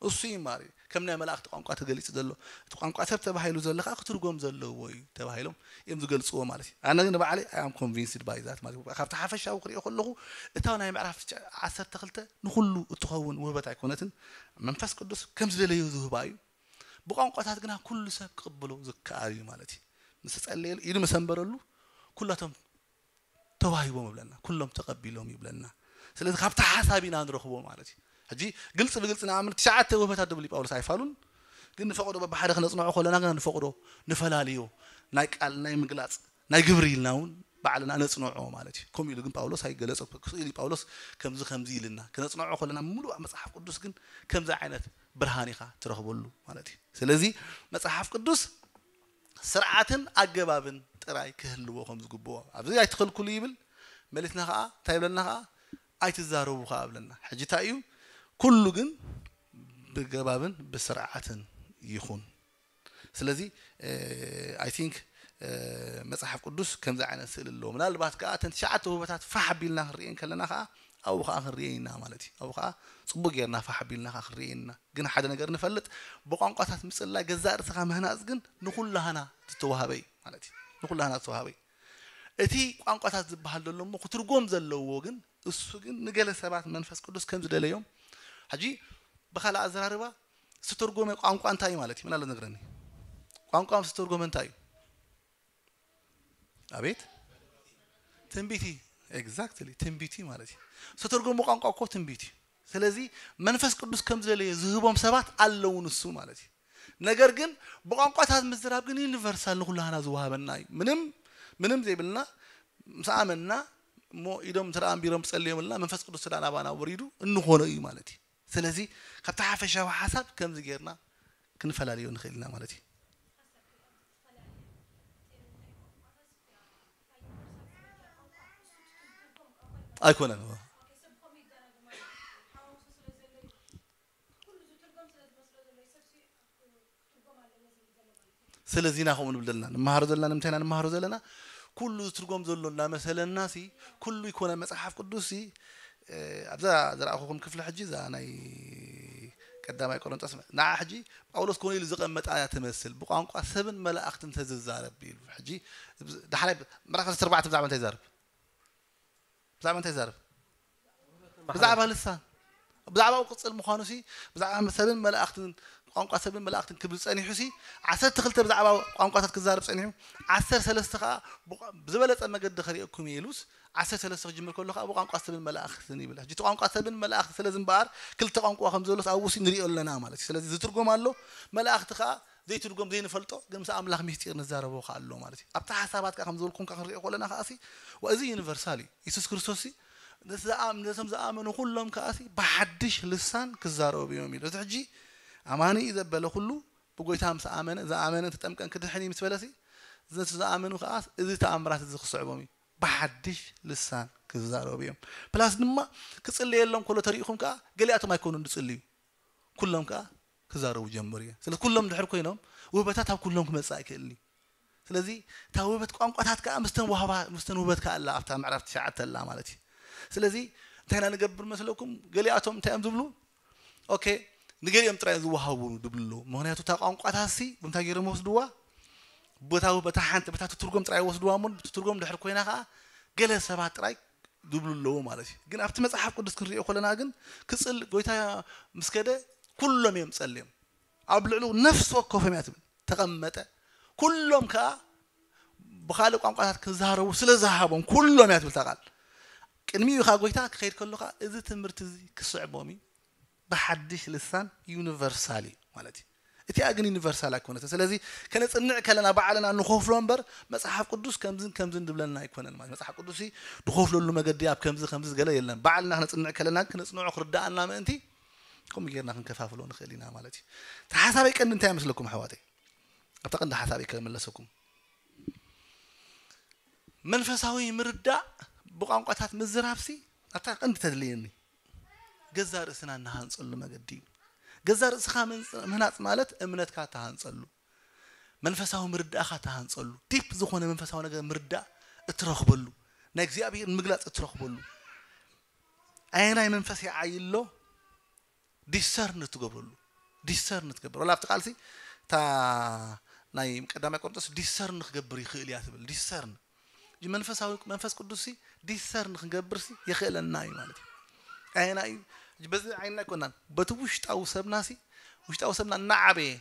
እሱ እዩ ማለት እዩ። ከም ናይ መላእኽቲ ቋንቋ ተገሊጹ ዘሎ፣ እቲ ቋንቋ ሰብ ተባሂሉ ዘሎ ከኣ ክትርጎም ዘለዎ እዩ ተባሂሎም እዮም ዝገልጽዎ ማለት እዩ። ኣነ ግን ንባዕለይ I am convinced by that ማለት እዩ። ካብቲ ሓፈሻዊ ክሪኦ ከለኹ እታ ናይ ምዕራፍ ዓሰርተ ክልተ ንኹሉ እትኸውን ውህበት ኣይኮነትን። መንፈስ ቅዱስ ከም ዝደለዮ ዝህባ እዩ። ብቋንቋታት ግና ኩሉ ሰብ ክቕበሎ ዝከኣል እዩ ማለት እዩ። ምስ ተጸለየሉ፣ ኢዱ ምስ ኣንበረሉ ኩላቶም ተዋሂቦም ይብለና፣ ኩሎም ተቐቢሎም ይብለና። ስለዚ ካብቲ ሓሳብ ኢና ንረኽቦ ማለት እዩ። ሕጂ ግልጺ ብግልጺ ንኣምን ትሽዓተ ውህበታት ድብል እዩ ጳውሎስ ኣይፋሉን፣ ግን ንፈቕዶ በብሓደ ክነጽንዖ ከለና ግና ንፈቕዶ ንፈላልዮ፣ ናይ ቃል፣ ናይ ምግላጽ፣ ናይ ግብሪ ኢልና እውን ባዕልና ነጽንዖ ማለት እዩ። ከምኡ ኢሉ ግን ጳውሎስ ኣይገለጾ። ክስእል እዩ ጳውሎስ ከምዚ ከምዚ ኢልና ክነጽንዖ ከለና ምሉእ መጽሓፍ ቅዱስ ግን ከምዚ ዓይነት ብርሃን ኢኻ ትረኽበሉ ማለት እዩ። ስለዚ መጽሓፍ ቅዱስ ስርዓትን ኣገባብን ጥራይ ክህልዎ ከም ዝግብኦ። ኣብዚ ኣይትኸልክሉ ይብል፣ መሊስና ኸኣ እንታይ ይብለና ኸኣ? ኣይትዛረቡ ኸኣ ይብለና። ሕጂ እንታይ እዩ? ኩሉ ግን ብገባብን ብስርዓትን ይኹን። ስለዚ፣ እ፣ I think፣ እ፣ መጽሓፍ ቅዱስ ከምዚ ዓይነት ስእሊ ኣለዎ። ምናልባት ከኣ እተን ትሽዓተ ውህበታት ፋሕ ኣቢልና ክንርእየን ከለና ኸኣ ኣብኡ ከዓ ክንርኤ ኢና ማለት እዩ። ኣብኡ ከዓ ፅቡቅ ጌርና ፋሕ ቢልና ከዓ ክንርኤ ኢና። ግን ሓደ ነገር ንፈልጥ፣ ብቋንቋታት ምፅላይ ገዛእ ርእስኻ ምህናፅ ግን ንኩላህና ዝተዋሃበ እዩ ማለት እዩ። ንኩላህና ዝተዋሃበ እዩ። እቲ ቋንቋታት ዝበሃል ዘሎ እሞ ክትርጎም ዘለዎ ግን እሱ ግን ንገለ ሰባት መንፈስ ቅዱስ ከም ዝደለዮም፣ ሕጂ ብኻልእ ኣዘራርባ ዝተርጎመ ቋንቋ እንታይ እዩ ማለት እዩ? ምን ኣሎ ነግረኒ። ቋንቋ ዝተርጎመ እንታይ እዩ? ኣቤት፣ ትንቢቲ። ኤግዛክትሊ ትንቢቲ ማለት እዩ። ዝተርጎመ ቋንቋ እኮ ትንቢቲ እዩ። ስለዚ መንፈስ ቅዱስ ከም ዝደለየ ዝህቦም ሰባት ኣለዉ ንሱ ማለት እዩ። ነገር ግን ብቋንቋታት ምዝራብ ግን ዩኒቨርሳል ንኩላህና ዝወሃበና እዩ። ምንም ምንም ዘይብልና ምስ ኣመንና እሞ ኢዶም እንተ ኣንቢሮም ጸልዮምልና መንፈስ ቅዱስ ስዳ ናባና ወሪዱ እንኾኖ እዩ ማለት እዩ። ስለዚ ካብቲ ሓፈሻዊ ሓሳብ ከምዚ ጌርና ክንፈላለዮ ንኽእል ኢና ማለት እዩ። ኣይኮነን። ስለዚ ኢና ከምኡ ንብል ዘለና። ንምሃሮ ዘለና ንምንታይ ኢና ንምሃሮ ዘለና? ኩሉ ዝትርጎም ዘሎ እናመሰለና ሲ ኩሉ ይኮነ መጽሓፍ ቅዱስ ሲ ኣብዛ ዝረኣኹኹም ክፍሊ ሕጂ እዛ ናይ ቀዳማይ ቆሮንጦስ ንዓ ሕጂ ጳውሎስ ኮነ ኢሉ ዘቐመጣ እያ ትመስል። ብቋንቋ ሰብን መላእኽትን ተዝዛረብ ኢሉ ሕጂ ዳሕራይ ምዕራፍ ኣርባዕተ ብዛዕባ እንታይ ይዛረብ? ብዛዕባ እንታይ ይዛረብ? ብዛዕባ ልሳን፣ ብዛዕባኡ ቅጽል ምዃኑ ሲ ብዛዕባ ሰብን መላእኽትን ቋንቋ ሰብን መላእኽትን ክብል ጸኒሑ ሲ ዓሰርተ ክልተ ብዛዕባ ቋንቋታት ክዛረብ ጸኒሑ ዓሰርተ ሰለስተ ከዓ ብዝበለጸ መገዲ ከርእየኩም እየ ኢሉስ ዓሰርተ ሰለስተ ክጅምር ከሎ ከዓ ብቋንቋ ሰብን መላእኽትን ይብል። ሕጂ እቲ ቋንቋ ሰብን መላእኽትን ስለዚ እምበኣር ክልተ ቋንቋ ከም ዘሎስ ኣብኡ ሲ ንሪኦ ኣለና ማለት እዩ። ስለዚ ዝትርጎም ኣሎ፣ መላእኽቲ ከዓ ዘይትርጎም ዘይንፈልጦ ግን ምስ ኣምላኽ ምስጢር ንዛረቦ ከዓ ኣሎ ማለት እዩ። ኣብቲ ሓሳባት ከዓ ከም ዝበልኩም ከዓ ክንሪኦ ከለና ከዓ ሲ እዚ ዩኒቨርሳል እዩ። የሱስ ክርስቶስ ሲ ነቶም ዝኣመኑ ኩሎም ከኣሲ ብሓድሽ ልሳን ክዛረቡ እዮም ኢሉ። እዚ ሕጂ ኣማኒ እዩ ዘበለ ኩሉ ብጎይታ ምስ ኣመነ ዝኣመነ ተጠምቀን ክድሕን እዩ ምስ በለሲ ነቲ ዝኣመኑ ከኣ እዚ ተኣምራት እዚ ክስዕቦም እዩ። ብሓድሽ ልሳን ክዛረቡ እዮም። ፕላስ ድማ ክጽለየሎም ከሎ ተሪእኹም ከኣ ገሊኣቶም ኣይኮኑን ዝጽልዩ፣ ኩሎም ከኣ ክዛረቡ ጀመሩ እዮም። ስለዚ ኩሎም ድሕር ኮይኖም ውህበታት ኣብ ኩሎም ክመጽእ ኣይክእልን እዩ። ስለዚ እታ ውህበት ቋንቋታት ከኣ ምስተን ውሃባ ምስተን ውህበት ከኣ ኣላ ኣብታ ምዕራፍ ትሽዓተ ኣላ ማለት እዩ። ስለዚ እንታይ ኢና ንገብር መስለኩም? ገሊኣቶም እንታይ እዮም ዝብሉ? ኦኬ ንገሊኦም ጥራይ ዝወሃቡ ድብሉ ኣለዉ። ምክንያቱ እታ ቋንቋታት ሲ ብምንታይ ገይሮም ወስድዋ? በታ በታ ሓንቲ በታ ትርጉም ጥራይ ወስድዋ እሞ ትርጉም ድሕር ኮይና ከኣ ገለ ሰባት ጥራይ ድብሉ ኣለዉ ማለት እዩ። ግን ኣብቲ መጽሓፍ ቅዱስ ክንሪኦ ከለና ግን ክጽል ጎይታ ምስ ከደ ኩሎም እዮም ጸልዮም። ኣብ ልዕሉ ነፍሲ ወከፎም እያ ትብል ተቐመጠ። ኩሎም ከኣ ብኻልእ ቋንቋታት ክዛረቡ ስለ ዝሃቦም ኩሎም እያ ትብል እታ ቃል። ቅድሚኡ ከኣ ጎይታ ክኸይድ ከሎ ከኣ እዚ ትምህርቲ እዚ ክስዕቦም እዩ። ብሓድሽ ልሳን ዩኒቨርሳል እዩ ማለት እዩ። እቲኣ ግን ዩኒቨርሳል ኣይኮነትን። ስለዚ ከነጽንዕ ከለና ባዕልና ንኸፍሎ እምበር መጽሓፍ ቅዱስ ከምዝን ከምዝን ድብለና ኣይኮነን ማለት መጽሓፍ ቅዱስ ንኸፍለሉ መገዲ ኣብ ከምዚ ከምዚ ዝገለ የለን። ባዕልና ክነጽንዕ ከለና ክነጽንዖ ክርዳኣና ምእንቲ ከምኡ ጌርና ክንከፋፍሎ ንኽእል ኢና ማለት እዩ። እቲ ሓሳበይ ቀንዲ እንታይ ይመስለኩም ኣሕዋተይ? ኣብታ ቀንዲ ሓሳበይ ከመለሰኩም መንፈሳዊ ምርዳእ ብቋንቋታት ምዝራብሲ ኣብታ ቀንዲ ተድልየኒ ገዛ ርእስና እናሃንጸሉ መገዲ እዩ። ገዛ ርእስኻ ምህናጽ ማለት እምነትካ ተሃንጸሉ፣ መንፈሳዊ ምርዳእኻ ተሃንጸሉ፣ ዲፕ ዝኾነ መንፈሳዊ ነገር ምርዳእ እትረኽበሉ፣ ናይ እግዚኣብሔር ምግላጽ እትረኽበሉ ኣየናይ መንፈስ ይዓይ ኣሎ ዲሰርን ትገብረሉ። ዲሰርን ትገብር ወላ ኣብቲ ቃልሲ እታ ናይ ቀዳማይ ቆርንጦስ ዲሰርን ክገብር ይኽእል እያ ትብል። ዲሰርን መንፈሳዊ መንፈስ ቅዱስ ዲሰርን ክንገብር የኽእለና እዩ ማለት እዩ። ኣየና እዩ በዚ ዓይንና ኣይኮናን በቲ ውሽጣዊ ሰብና ሲ ውሽጣዊ ሰብና እናዓበየ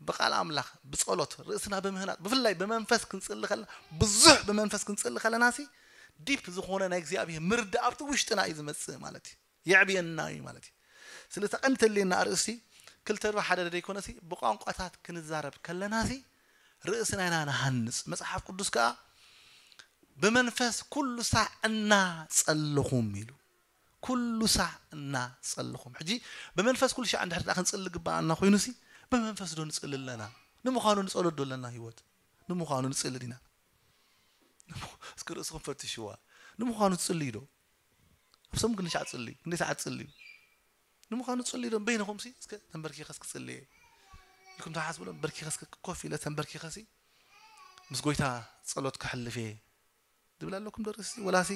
ብቃል ኣምላኽ ብጸሎት ርእስና ብምህናት ብፍላይ ብመንፈስ ክንጽሊ ከለና ብዙሕ ብመንፈስ ክንጽሊ ከለና ሲ ዲፕ ዝኾነ ናይ እግዚኣብሔር ምርዳእ ኣብቲ ውሽጥና እዩ ዝመጽእ ማለት እዩ። የዕብየና እዩ ማለት እዩ። ስለዚ ቀንዲ ተድልየና ኣርእስቲ ክልተ ዶ ሓደ ዶ ዘይኮነሲ ብቋንቋታት ክንዛረብ ከለናሲ ርእስና ኢና ንሃንጽ። መጽሓፍ ቅዱስ ከኣ ብመንፈስ ኩሉ ሳዕ እናጸለኹም ኢሉ ኩሉ ሳዕ እናጸለኹም። ሕጂ ብመንፈስ ኩሉ ሻዕ እንድሕር ደኣ ክንጽሊ ግባኣና ኮይኑሲ ብመንፈስ ዶ ንጽሊ ኣለና? ንምዃኑ ንጸሎት ዶ ኣለና ህይወት? ንምዃኑ ንጽሊ ዲና? እስኪ ርእስኹም ፈትሽዋ። ንምዃኑ ትጽልዩ ዶ? ኣብ ሰሙን ክንደይ ሰዓት ትጽልዩ? ክንደይ ሰዓት ትጽልዩ? ንምዃኑ ትጽልዩ ዶ? በይንኹም ሲ እስከ ተንበርኪኸ እስኪ ጽልየ ኢልኩም ተሓስቡ ዶ? በርኪኸ እስኪ ኮፍ ኢለ ተንበርኪኸ ሲ ምስ ጎይታ ጸሎት ከሕልፍ እየ ድብል ኣለኩም ዶ ርእሲ ወላሲ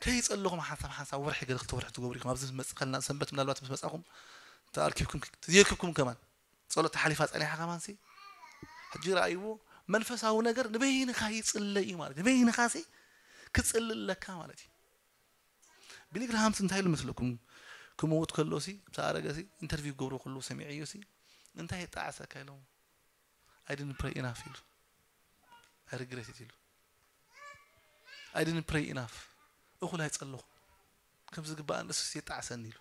ከይጸለኹም ሓንሳብ ሓንሳብ ወርሒ ገለ ክልተ ወርሒ ትገብሩ ኢኹም። ኣብዚ ዝመጽእ ከልና ሰንበት ምናልባት ምስ መጻኹም ተኣርኪብኩም፣ ተየርክብኩም ከማን ጸሎት ተሓሊፋ ጸኒሓ ከማን ሲ ሕጂ ረኣይዎ። መንፈሳዊ ነገር ንበይንኻ ይጽለ እዩ ማለት፣ ንበይንኻ ሲ ክጽልለካ ማለት እዩ። ቢሊ ግርሃም እንታይ ኢሉ መስለኩም? ክመውት ከሎ ሲ፣ ምስ ኣረገ ሲ፣ ኢንተርቪው ክገብሩ ከለዉ ሰሚዐዮ ሲ፣ እንታይ የጣዕሰካ ኢሎም፣ I didn't pray enough ኢሉ። I regret it ኢሉ። I didn't pray enough። እኹል ኣይጸለኹ። ከም ዝግባእ ንሱ የጣዕሰኒ ኢሉ።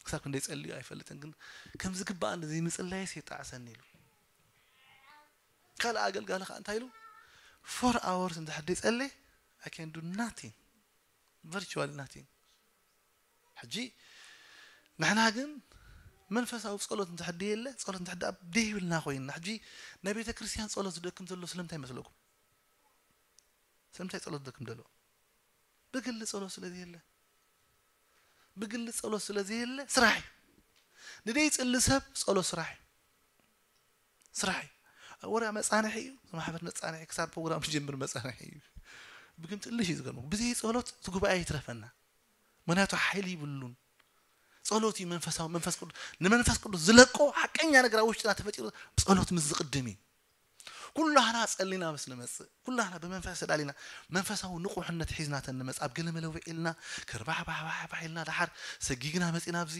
ክሳብ ክንደይ ጸልዩ ኣይፈልጥን፣ ግን ከም ዝግባእ ዘይምጽላየስ የጣዕሰኒ ኢሉ። ካልእ ኣገልጋሊ ከዓ እንታይ ኢሉ? Four hours እንድሕር ደይጸለየ I can do nothing። Virtually nothing። ሕጂ ንሕና ግን መንፈሳዊ ጸሎት እንድሕር ደየለ፣ ጸሎት እንድሕር ደኣ ደይብልና ኮይንና፣ ሕጂ ናይ ቤተ ክርስቲያን ጸሎት ዝደክም ዘሎ ስለምንታይ መስለኩም? ስለምንታይ ጸሎት ዝደክም ዘሎ? ብግሊ ጸሎት ስለ ዘየለ። ብግሊ ጸሎት ስለ ዘየለ ስራሕ እዩ። ንደይጽሊ ሰብ ጸሎት ስራሕ እዩ። ስራሕ እዩ። ወረ መጻንሒ እዩ። ማሕበር መጻንሒ ክሳብ ፕሮግራም ዝጀምር መጻንሒ እዩ። ብግምጥልሽ እዩ ዝገርመኩም። ብዘይ ጸሎት እቲ ጉባኤ ይትረፈና። ምክንያቱ ሓይሊ ይብሉን። ጸሎት እዩ መንፈሳዊ፣ መንፈስ ቅዱስ፣ ንመንፈስ ቅዱስ ዝለቆ ሓቀኛ ነገር ኣብ ውሽጥና ተፈጢሩ ጸሎት ምስ ዝቕድም እዩ። ኩላህና ጸሊና ምስ ንመጽእ፣ ኩላህና ብመንፈስ ተዳሊና፣ መንፈሳዊ ንቑሕነት ሒዝና ተንመጽእ፣ ኣብ ገለ መለ ውዒልና፣ ከርባሕ ባሕ ባሕ ባሕ ኢልና፣ ደሓር ሰጊግና መጺና ኣብዚ፣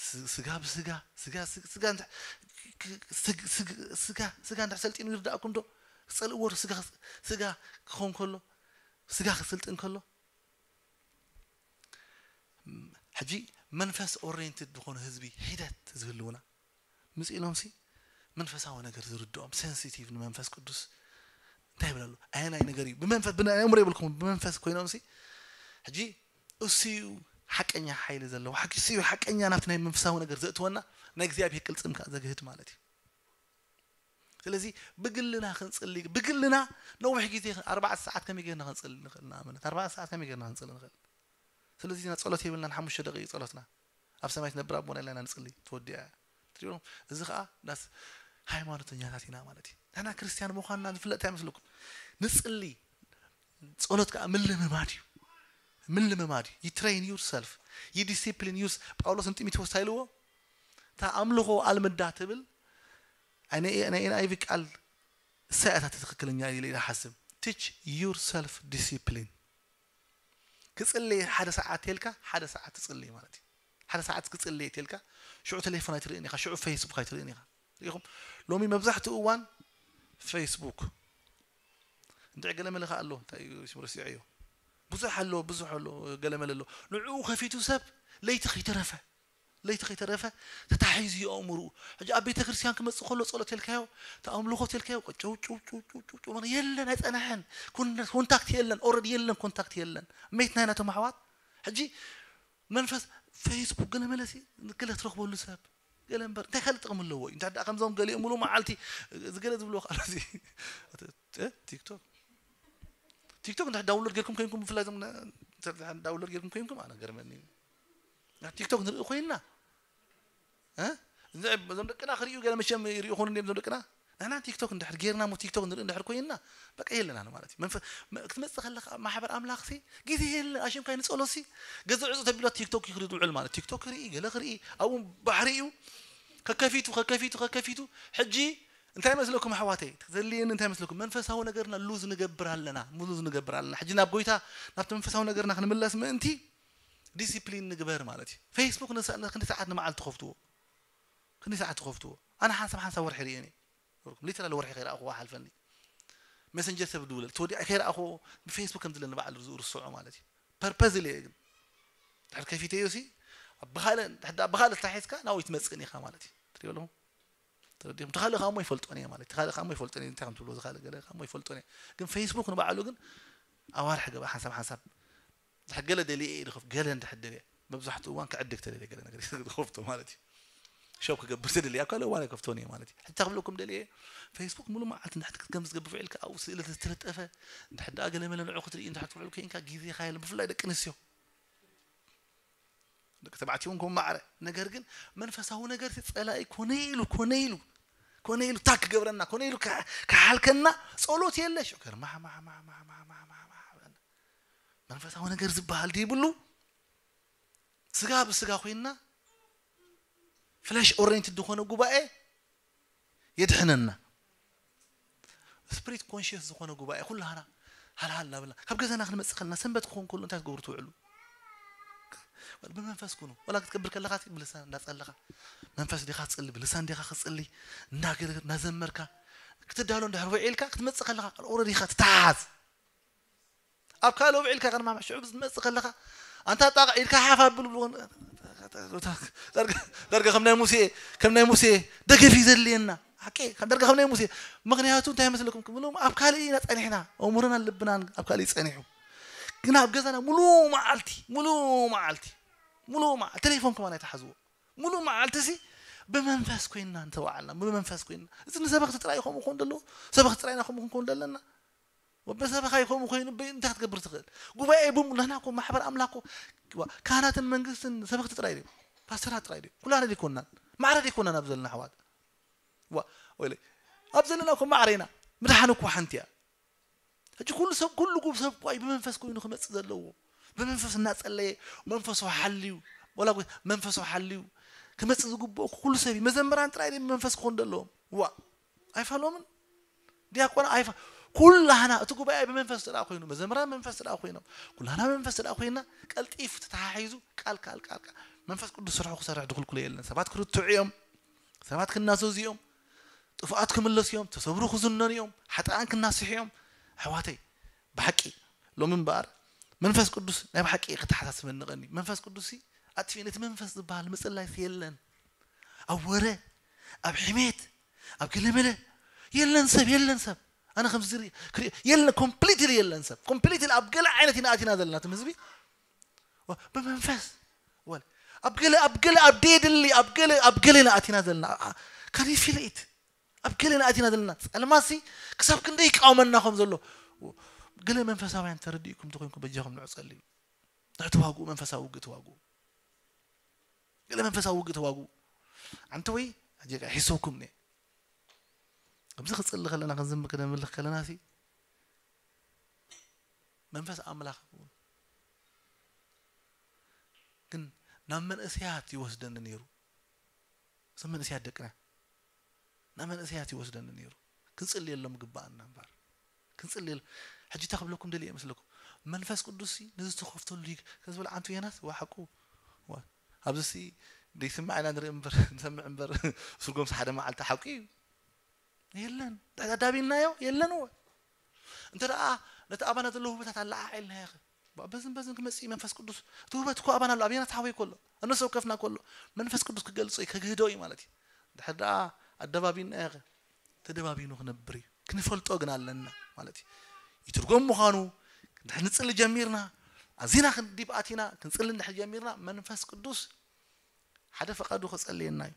ስ-፣ ስጋ ብስጋ፣ ስጋ፣ ስጋ፣ ስጋ እንተ-፣ ክ-፣ ስግ-፣ ስግ-፣ ስጋ፣ ስጋ እንድሕር ሰልጢኑ ይርዳእኩም ዶ? ክጸልእዎ ዶ? ስጋ፣ ስጋ ክኸውን ከሎ፣ ስጋ ክስልጥን ከሎ፣ ሕጂ መንፈስ ኦሪየንትድ ዝኾነ ህዝቢ ሒደት ዝህልውና ምስ ኢሎም ሲ መንፈሳዊ ነገር ዝርድኦም፣ ሴንሲቲቭ ንመንፈስ ቅዱስ እንታይ ይብል ኣሎ? ኣየናይ ነገር እዩ? ብመንፈስ፣ ብናይ ኣእምሮ የብልኩም፣ ብመንፈስ ኮይኖም ሲ ሕጂ እሱ እዩ ሓቀኛ ሓይሊ ዘለዎ፣ ሓቂ እሱ እዩ ሓቀኛ ናብቲ ናይ መንፈሳዊ ነገር ዘእትወና፣ ናይ እግዚኣብሔር ቅልጽም ከኣ ዘግህድ ማለት እዩ። ስለዚ ብግልና ክንጽሊ፣ ብግልና ነዊሕ ግዜ፣ ኣርባዕተ ሰዓት ከመይ ጌርና ክንጽሊ ንኽእል? ንኣብነት ኣርባዕተ ሰዓት ከመይ ጌርና ክንጽሊ ንኽእል? ስለዚ ኢና ጸሎት የብልናን፣ ሓሙሽተ ደቂቕ እዩ ጸሎትና። ኣብ ሰማይ ትነብር ኣቦና ኢልና ኢና ንጽሊ፣ ተወዲኣ እያ። ትሪእዎም? እዚ ኸኣ ናስ ሃይማኖተኛታት ኢና ማለት እዩ። ንሕና ክርስትያን ምዃንና ዝፍለጥ እንታይ ይመስለኩም? ንጽሊ፣ ጸሎት ከኣ ምልምማድ እዩ። ምልምማድ እዩ። You train yourself። You discipline yours-፣ ጳውሎስ ንጢሞቴዎስ እንታይ ኢልዎ? እታ ኣምልኾ ኣልምዳ ትብል፣ ኣይ፣ ናይ፣ ናይ ኤን ኣይ ቪ ቃል እሳ እያ እታ ትኽክለኛ ኢለ ኢለ ሓስብ። Teach yourself discipline። ክጽሊ ሓደ ሰዓት ተልካ፣ ሓደ ሰዓት ትጽሊ ማለት እዩ። ሓደ ሰዓት ክጽሊ ተልካ፣ ሽዑ ቴሌፎን ኣይትርእን ኢኻ፣ ሽዑ ፌስቡክ ኣይትርእን ኢኻ። ርኢኹም? ሎሚ መብዛሕትኡ እዋን ፌስቡክ። እንድዒ ገለ መለ ከኣ ኣሎ፣ እንታይ እዩ ስሙ ረሲዐዮ። ብዙሕ ኣሎ፣ ብዙሕ ኣሎ፣ ገለ መለ ኣሎ። ንዕኡ ከፊቱ ሰብ ለይቲ ከይተረፈ፣ ለይቲ ከይተረፈ ተታሒዙ እዩ ኣእምርኡ። ሕጂ ኣብ ቤተ ክርስቲያን ክመጽእ ከሎ ጸሎት ተልካዮ፣ ተኣምልኾ ተልካዮ፣ ጨው፣ ጨው፣ ጨው፣ ጨው፣ ጨው፣ ጨው፣ የለን፣ ኣይጸንሐን። ኮን-፣ ኮንታክት የለን፣ ኦልሬዲ የለን፣ ኮንታክት የለን። መይት ናይ ናቶም ኣሕዋት። ሕጂ መንፈስ ፌስቡክ ገለ መለሲ ገለ ትረኽበሉ ሰብ። ገለ እምበር እንታይ ካልእ ጥቕሚ ኣለዎ እዩ? እንታይ ደኣ ከምዞም ገሊኦም ሙሉ መዓልቲ እዚ ገለ ዝብልዎ ካልእ እዚ፣ እ፣ ቲክቶክ። ቲክቶክ እንታይ ዳውንሎድ ጌርኩም ኮይንኩም፣ ብፍላይ እዞም ነ-፣ ዳውንሎድ ጌርኩም ኮይንኩም ኣነ ገርመኒ እዩ። ናብ ቲክቶክ ንርኢ ኮይንና፣ እ? እዞም ደቅና ክርእዩ ገለ መቸም ይርእዩ ኾኑ እንዲዮም እዞም ደቅና። ንሕና ቲክቶክ እንድሕር ጌርና እሞ ቲክቶክ ንርኢ እንድሕር ኮይንና፣ በቃ የለናን ማለት እዩ። መንፈ-፣ መ-፣ ክትመጽእ ከለኻ ኣብ ማሕበር ኣምላኽ ሲ፣ ግዜ የለ፣ ኣሽምካይ ንጸሎት ሲ፣ ገዛ ዕጹ ተቢሉ ቲክቶክ ይኽሪ ዝውዕል ማለት። ቲክቶክ ክርኢ፣ ገለ ክርኢ፣ ኣብኡ ባሕሪ እዩ። ከከፊቱ፣ ከከፊቱ፣ ከከፊቱ። ሕጂ እንታይ መስለኩም ኣሕዋተይ? ዘድልየኒ እንታይ መስለኩም? መንፈሳዊ ነገርና ሉዝ ንገብር ኣለና፣ ሉዝ ንገብር ኣለና። ሕጂ ናብ ጎይታ፣ ናብቲ መንፈሳዊ ነገርና ክንምለስ ምእንቲ ዲሲፕሊን ንግበር ማለት እዩ። ፌስቡክ ንሳ-፣ ክንዲ ሰዓት ንመዓልቲ ትኸፍትዎ? ክንዲ ሰዓት ትኸፍትዎ? ኣነ ሓንሳብ ሓንሳብ ወርሒ ርእየን እየ። ሊትራሊ ወርሒ ከይረኣኽዎ ሓልፈኒ። ሜሰንጀር ሰብ ድውለል፣ ተወዲኣ ከይረኣኽዎ ብፌስቡክ ከም ዝለኒ ባዕሉ ዝርስዖ ማለት እዩ። ፐርፐዝሊ እየ ግን። ድሕር ከፊተዮ ሲ፣ ብኻልእ፣ ድሕር ደኣ ብኻልእ ተታሒዝካ ናብኡ ኣይትመጽእን ኢኻ ማለት እዩ። ትሪኦ ኣለኹም? ተረዲኹም? እቲ ካልእ ከኣ እሞ ይፈልጦን እየ ማለት እዩ። እቲ ካልእ ከኣ እሞ ይፈልጦን እየ። እንታይ ከም ትብልዎ፣ እዚ ካልእ ገለ ከኣ እሞ ይፈልጦን እየ። ግን ፌስቡክ ንባዕሉ ግን ኣዋርሕ ገባ ሓንሳብ ሓንሳብ ድሕር ገለ ደልየ እየ ዝኸፍ-፣ ገለ እንድሕር ደልየ፣ መብዛሕትኡ እዋን ክዕድግ ተደልየ ገለ ነገር ዝኸፍቶ ማለት እዩ። ሾፕ ክገብር ተደልየ፣ ኣብ ካልእ እዋን ኣይከፍቶን እየ ማለት እዩ። ሕጂ ክብለኩም ደልየ፣ ፌስቡክ ሙሉእ መዓልቲ እንድሕር ከም ዝገብር ውዒልካ፣ ኣብኡ ስእሊ ተዝተለጠፈ፣ እንድሕር ደኣ ገለ መለ ንዑ ክትርኢ እንድሕር ትውዕል ኮይንካ፣ ግዜኻ የለን፣ ብፍላይ ደቂ ኣንስትዮ። ደቂ ተባዕትዮ እውን ከምኡ ማዕረ። ነገር ግን መንፈሳዊ ነገር እቲ ጸላኢ ኮነ ኢሉ፣ ኮነ ኢሉ፣ ኮነ ኢሉ ታክ ክገብረና፣ ኮነ ኢሉ ክሓ-፣ ክሓልከና፣ ጸሎት የለ፣ ሽዑ ገርማሕ፣ ማሕ፣ ማሕ፣ ማሕ፣ ማሕ፣ ማሕ፣ ማሕ፣ ማሕ፣ ማሕ፣ መንፈሳዊ ነገር ዝበሃል ዘይብሉ፣ ስጋ ብስጋ ኮይንና፣ ፍለሽ ኦሬንትድ ዝኾነ ጉባኤ የድሕነና። ስፕሪት ኮንሽስ ዝኾነ ጉባኤ ኩላህና ሃልሃል እናበልና ካብ ገዛና ክንመፅእ ከለና፣ ሰንበት ክኸውን ከሎ እንታይ ትገብሩ ትውዕሉ? ብመንፈስ ኩኑ። ወላ ክትገብር ከለኻ ብልሳን እንዳፀለኻ፣ መንፈስ ዲኻ ትፅሊ፣ ብልሳን ዲኻ ክትፅሊ፣ እንዳገለገል እናዘመርካ ክትዳሎ እንድሕር ውዒልካ፣ ክትመፅእ ከለኻ ኦልሬዲ ኢኻ ትተሓዝ። ኣብ ካልእ ውዒልካ ከነማምሕ ሽዑ ዝመፅእ ከለኻ፣ ኣንታ ጣቕ ኢልካ ሓፍ ኣብሉ። ዳርጋ ከም ናይ ሙሴ፣ ከም ናይ ሙሴ ደገፍ እዩ ዘድልየና። ሓቂ፣ ከም ዳርጋ ከም ናይ ሙሴ። ምኽንያቱ እንታይ መስለኩም? ክብሎም ኣብ ካልእ ኢና ጸኒሕና። ኣእምሮናን ልብናን ኣብ ካልእ እዩ ጸኒሑ። ግና ኣብ ገዛና ሙሉ መዓልቲ፣ ሙሉ መዓልቲ፣ ሙሉ መዓልቲ፣ ቴሌፎን ከማን ኣይትሓዝዎ። ሙሉ መዓልቲ ሲ ብመንፈስ ኮይንና እንተወዓልና፣ ሙሉ መንፈስ ኮይንና። እዚ ንሰበኽቲ ጥራይ ከምኡ ክኾን ዘለዎ፣ ሰበኽቲ ጥራይና ከምኡ ክንኮን ዘለና። ወበሰበኻ ይኸሙ ኮይኑ በይ እንታይ ክትገብር ትኽእል? ጉባኤ ብሙሉ፣ ንሕና እኮ ማሕበር ኣምላኽ እኮ፣ ዋ፣ ካህናትን መንግስትን ሰበኽቲ ጥራይ ድዮም? ፓስተራት ጥራይ ድዮም? ኩላና ደይኮናን? ማዕረ ደይኮናን ኣብ ዘለና ኣሕዋት? ዋ፣ ወይለይ። ኣብ ዘለና እኮ ማዕረ ኢና። ምድሓን እኮ ሓንቲ እያ። ሕጂ ኩሉ ሰብ፣ ኩሉ ጉብ ሰብ እኮ እዩ ብመንፈስ ኮይኑ ክመጽእ ዘለዎ። ብመንፈስ እናጸለየ፣ መንፈሱ ሓልዩ፣ ወላ ጎ-፣ መንፈሱ ሓልዩ ክመጽእ ዝግብኦ ኩሉ ሰብ እዩ። መዘምራን ጥራይ ድዮም ብመንፈስ ክኾኑ ዘለዎም? ዋ፣ ኣይፋሎምን? ዲያቆን ኣይፋ-፣ ኩላህና እቲ ጉባኤ ብመንፈስ ጥራ ኮይኑ፣ መዘምራን መንፈስ ጥራ ኮይኖም፣ ኩላህና መንፈስ ጥራ ኮይና፣ ቀልጢፉ ተተሓሒዙ ቃል፣ ቃል፣ ቃል፣ ቃል። መንፈስ ቅዱስ ስርሑ ክሰርሕ ድኹልኩሎ የለን። ሰባት ክርትዑ እዮም። ሰባት ክናዘዙ እዮም። ጥፉኣት ክምለሱ እዮም። ተሰብሩ ክዝነኑ እዮም። ሓጥኣን ክናስሑ እዮም። ኣሕዋተይ፣ ብሓቂ ሎሚ እምበኣር መንፈስ ቅዱስ ናይ ብሓቂ ክተሓሳስበኒ ቀኒ። መንፈስ ቅዱስ ሲ ኣጥፊኡ ነቲ መንፈስ ዝበሃል ምጽላይ ሲ የለን። ኣብ ወረ፣ ኣብ ሕሜት፣ ኣብ ገለመለ የለን ሰብ፣ የለን ሰብ። ኣነ ከምዚ ዝርኢ፣ ክርኢ፣ የለን፣ ኮምፕሊትሊ የለን ሰብ። ኮምፕሊትሊ ኣብ ገለ ዓይነት ኢና ኣቲና ዘለና፣ እቲ ህዝቢ። ዋ፣ ብመንፈስ። ወለ፣ ኣብ ገለ፣ ኣብ ገለ፣ ኣብ ደየድሊ፣ ኣብ ገለ፣ ኣብ ገለ ኢና ኣቲና ዘለና። አ-፣ አ-፣ can you feel it? ኣብ ገለ ኢና ኣቲና ዘለና። ጸልማሲ ክሳብ ክንደይ ይቃወመና ከም ዘሎ። ገለ መንፈሳውያን ተረዲእኩም እንተኾይንኩም በጃኹም ንዑ ጸልዩ። ንዑ ተዋግኡ፣ መንፈሳዊ ውግእ ተዋግኡ። ገለ መንፈሳዊ ውግእ ተዋግኡ። ኣንተ ወይ፣ ኣጀጋ ሒሰብኩም እየ። ከምዚ ክጽሊ ከለና፣ ክንዝም-፣ ክነምልኽ ከለና ሲ፣ መንፈስ ኣምላኽ ግን ናብ መንእሰያት ይወስደኒ ነይሩ። እዞም መንእሰያት ደቅና ናብ መንእሰያት ይወስደኒ ነይሩ። ክንጽልየሎም ግባኣና እምበር። ክንጽልየሎም። ሕጂ እንታይ ክብለኩም ደልየ ይመስለኩም? መንፈስ ቅዱስ ሲ ንዝተኸፍተሉ ይግ-፣ ከዝብል ኣንቱ የናስ፣ ዋ፣ ሓቁ። ዋ፣ ኣብዚ ሲ ደይስማዕ ኢና ንርኢ እምበር፣ ንሰምዕ እምበር፣ ስርጎምሲ ሓደ መዓልቲ ሓቁ እዩ። የለን። እንታይ ኣዳቢናዮ? የለን እወ። እንተ ደኣ ነቲ ኣባና ዘሎ ውህበታት ኣለዓዒልናዮ ኸ? ባ-፣ በዝን በዝን ክመጽእ እዩ መንፈስ ቅዱስ። እቲ ውህበት እኮ ኣባና ኣሎ፣ ኣብና ተሓወይ ከሎ፣ ኣብ ነፍሲ ወከፍና ከሎ፣ መንፈስ ቅዱስ ክገልጾ እዩ፣ ከግህዶ እዩ ማለት እዩ። እንድሕር ደኣ ኣደባቢናዮ ኸ? ተደባቢኑ ክነብር እዩ። ክንፈልጦ ግን ኣለና ማለት እዩ። ይትርጎም ምዃኑ እንድሕር ንጽሊ ጀሚርና፣ ኣዚና ክንዲብ ኣቲና፣ ክንጽሊ እንድሕር ጀሚርና፣ መንፈስ ቅዱስ ሓደ ፈቓዱ ከጸልየና እዩ።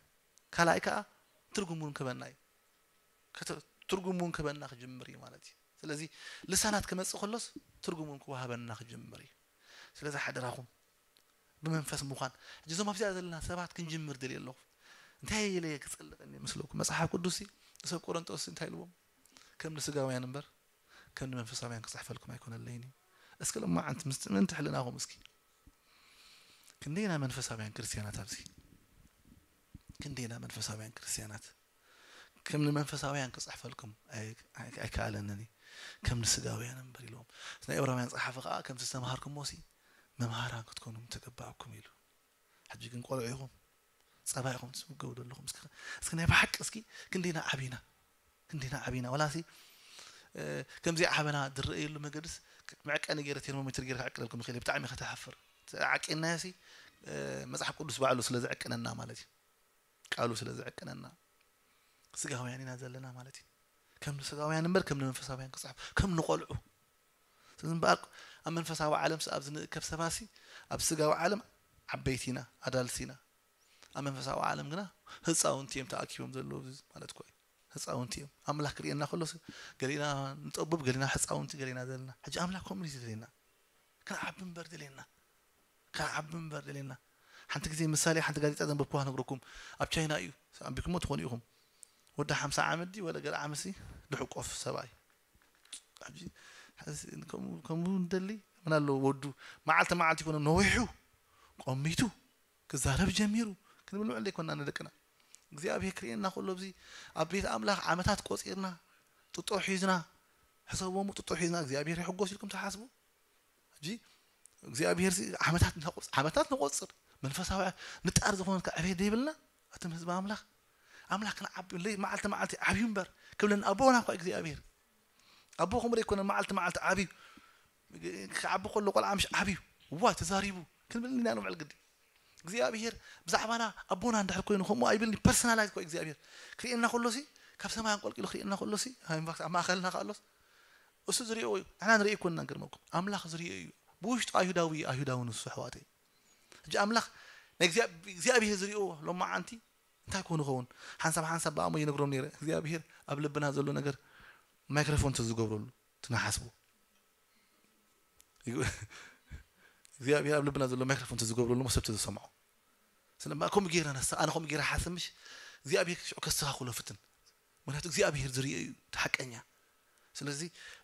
ካልኣይ ከኣ ትርጉሙን ክበና እዩ። ከተ-፣ ትርጉሙን ክበና ክጅምር እዩ ማለት እዩ። ስለዚ ልሳናት ክመጽእ ከሎስ ትርጉሙን ክወሃበና ክጅምር እዩ። ስለዚ ሓደራኹም ብመንፈስ ምዃን። ሕጂ እዞም ኣብዚኣ ዘለና ሰባት ክንጅምር ደልየ ኣለኹ። እንታይ ኢለ ክጸልእ ቀንየ መስለኩም? መጽሓፍ ቅዱስ ሲ ንሰብ ቆሮንጦስ እንታይ ኢልዎም? ከም ንስጋውያን እምበር ከም ንመንፈሳውያን ክጽሕፈልኩም ኣይኮነለይን እዩ። እስኪ ሎማዓንቲ ምስ ምእንቲ ሕልናኹም እስኪ። ክንደይና መንፈሳውያን ክርስትያናት ኣብዚ? ክንደይና መንፈሳውያን ክርስትያናት? ከም ንመንፈሳውያን ክጽሕፈልኩም ኣይ-፣ ኣይ-፣ ኣይከኣለንን እዩ። ከም ንስጋውያን እምበር ኢልዎም። ናይ ዕብራውያን ጸሓፊ ከኣ ከም ዝተማሃርኩሞ ሲ መምሃራን ክትኮኑ ምተገባእኩም ኢሉ። ሕጂ ግን ቆልዑ ኢኹም፣ ጸባ ኢኹም ትምገቡ ዘለኹም። እስኪ፣ እስኪ ናይ ብሓቂ እስኪ ክንደይና ዓቢና፣ ክንደይና ዓቢና። ወላሲ፣ እ፣ ከምዚ ዓበና ዝረኣየሉ መገድስ መዕቀኒ ገይረ ቴርሞሜትር ገይረ ክዕቅለልኩም ይኽእል እየ። ብጣዕሚ ከተሓፍር። ዓቂንናዮ ሲ፣ እ፣ መጽሓፍ ቅዱስ ባዕሉ ስለ ዘዕቅነና ማለት እዩ። ቃሉ ስለ ዘዕቅነና። ስጋውያን ኢና ዘለና ማለት እዩ። ከም ንስጋውያን እምበር ከም ንመንፈሳውያን ክጽሕፍ፣ ከም ንቆልዑ። ስለዚ እምበኣር ኣብ መንፈሳዊ ዓለምስ ኣብ ዝንእከብ ሰባሲ ኣብ ስጋዊ ዓለም ዓበይቲ ኢና፣ ኣዳልስ ኢና። ኣብ መንፈሳዊ ዓለም ግና ህፃውንቲ እዮም ተኣኪቦም ዘለዉ ማለት እኮ እዩ። ህፃውንቲ እዮም። ኣምላኽ ክርእየና ከሎስ ገሊና ንጠቡብ፣ ገሊና ህፃውንቲ፣ ገሊና ዘለና። ሕጂ ኣምላኽ ከምኡ እዩ ዝደልየና። ክንዓቢ እምበር ደልየና። ክንዓቢ እምበር ደልየና። ሓንቲ ግዜ ምሳሌ፣ ሓንቲ ጋዜጣ ዘንበብኩዋ ነግረኩም። ኣብ ቻይና እዩ። ኣንቢብኩሞ ትኾኑ ኢኹም። ወዲ ሓምሳ ዓመት ድዩ ወለ ገለ ዓመት ሲ ልሕቆፍ ሰብኣይ። ሕጂ ከምኡ እንደሊ ምን ኣለዎ ወዱ መዓልቲ መዓልቲ ይኮነ ነዊሑ ቆሚቱ ክዛረብ ጀሚሩ ክንብል ንውዕል ዘይኮና ንደቅና እግዚኣብሔር ክርእየና ከሎ ኣብዚ ኣብ ቤት ኣምላኽ ዓመታት ቆፂርና ጥጦ ሒዝና ሕሰቦሙ ጥጦ ሒዝና እግዚኣብሔር ይሕጎስ ኢልኩም ትሓስቡ ሕጂ እግዚኣብሔር ዓመታት ዓመታት ንቆፅር መንፈሳዊ ንጣር ዝኾነ ዕቤት ዘይብልና ኣቶም ህዝቢ ኣምላኽ ኣምላኽ ክንዓቢ ለይ መዓልቲ መዓልቲ ዓብዩ እምበር ክብለና ኣቦና እኳ እግዚኣብሔር ኣቦ ከምኡ ዘይኮነ መዓልቲ መዓልቲ ዓብዩ ክዓቢ ከሎ ቆልዓ ምሽ ዓብዩ ዋ ተዛሪቡ ክንብል ኢና ንውዕል ግዲ እግዚኣብሔር ብዛዕባና ኣቦና እንድሕር ኮይኑ ከምኡ ኣይብልኒ ፐርሰናላይዝ ኮ እግዚኣብሔር ክርእየና ከሎሲ ካብ ሰማይ ኣንቆልቂሉ ክርእየና ከሎሲ ኢንፋክት ኣብ ማእኸልና ከኣሎስ እሱ ዝሪኦ እዩ ንሕና ንርኢ ኮንና ንገርመኩም ኣምላኽ ዝሪኦ እዩ ብውሽጡ ኣይሁዳዊ እዩ ኣይሁዳዊ ንሱ ኣሕዋተይ ሕጂ ኣምላኽ እግዚኣብሔር ዝሪኦ ሎማዓንቲ እንታይ ክኾን ይኸውን ሓንሳብ ሓንሳብ ብኣሞ ይነግሮም ነይረ እግዚኣብሔር ኣብ ልብና ዘሎ ነገር ማይክሮፎን ተዝገብረሉ ትንሓስቡ እግዚኣብሔር ኣብ ልብና ዘሎ ማይክሮፎን ተዝገብረሉ ሞ ሰብ ተዝሰምዖ ስለ ከምኡ ገይረ ነሳ ኣነ ከምኡ ገይረ ሓስብ ምሽ እግዚኣብሔር ሽዑ ከስተኻኽሎ ፍትን ምክንያቱ እግዚኣብሔር ዝርእዮ እዩ እቲ ሓቀኛ ስለዚ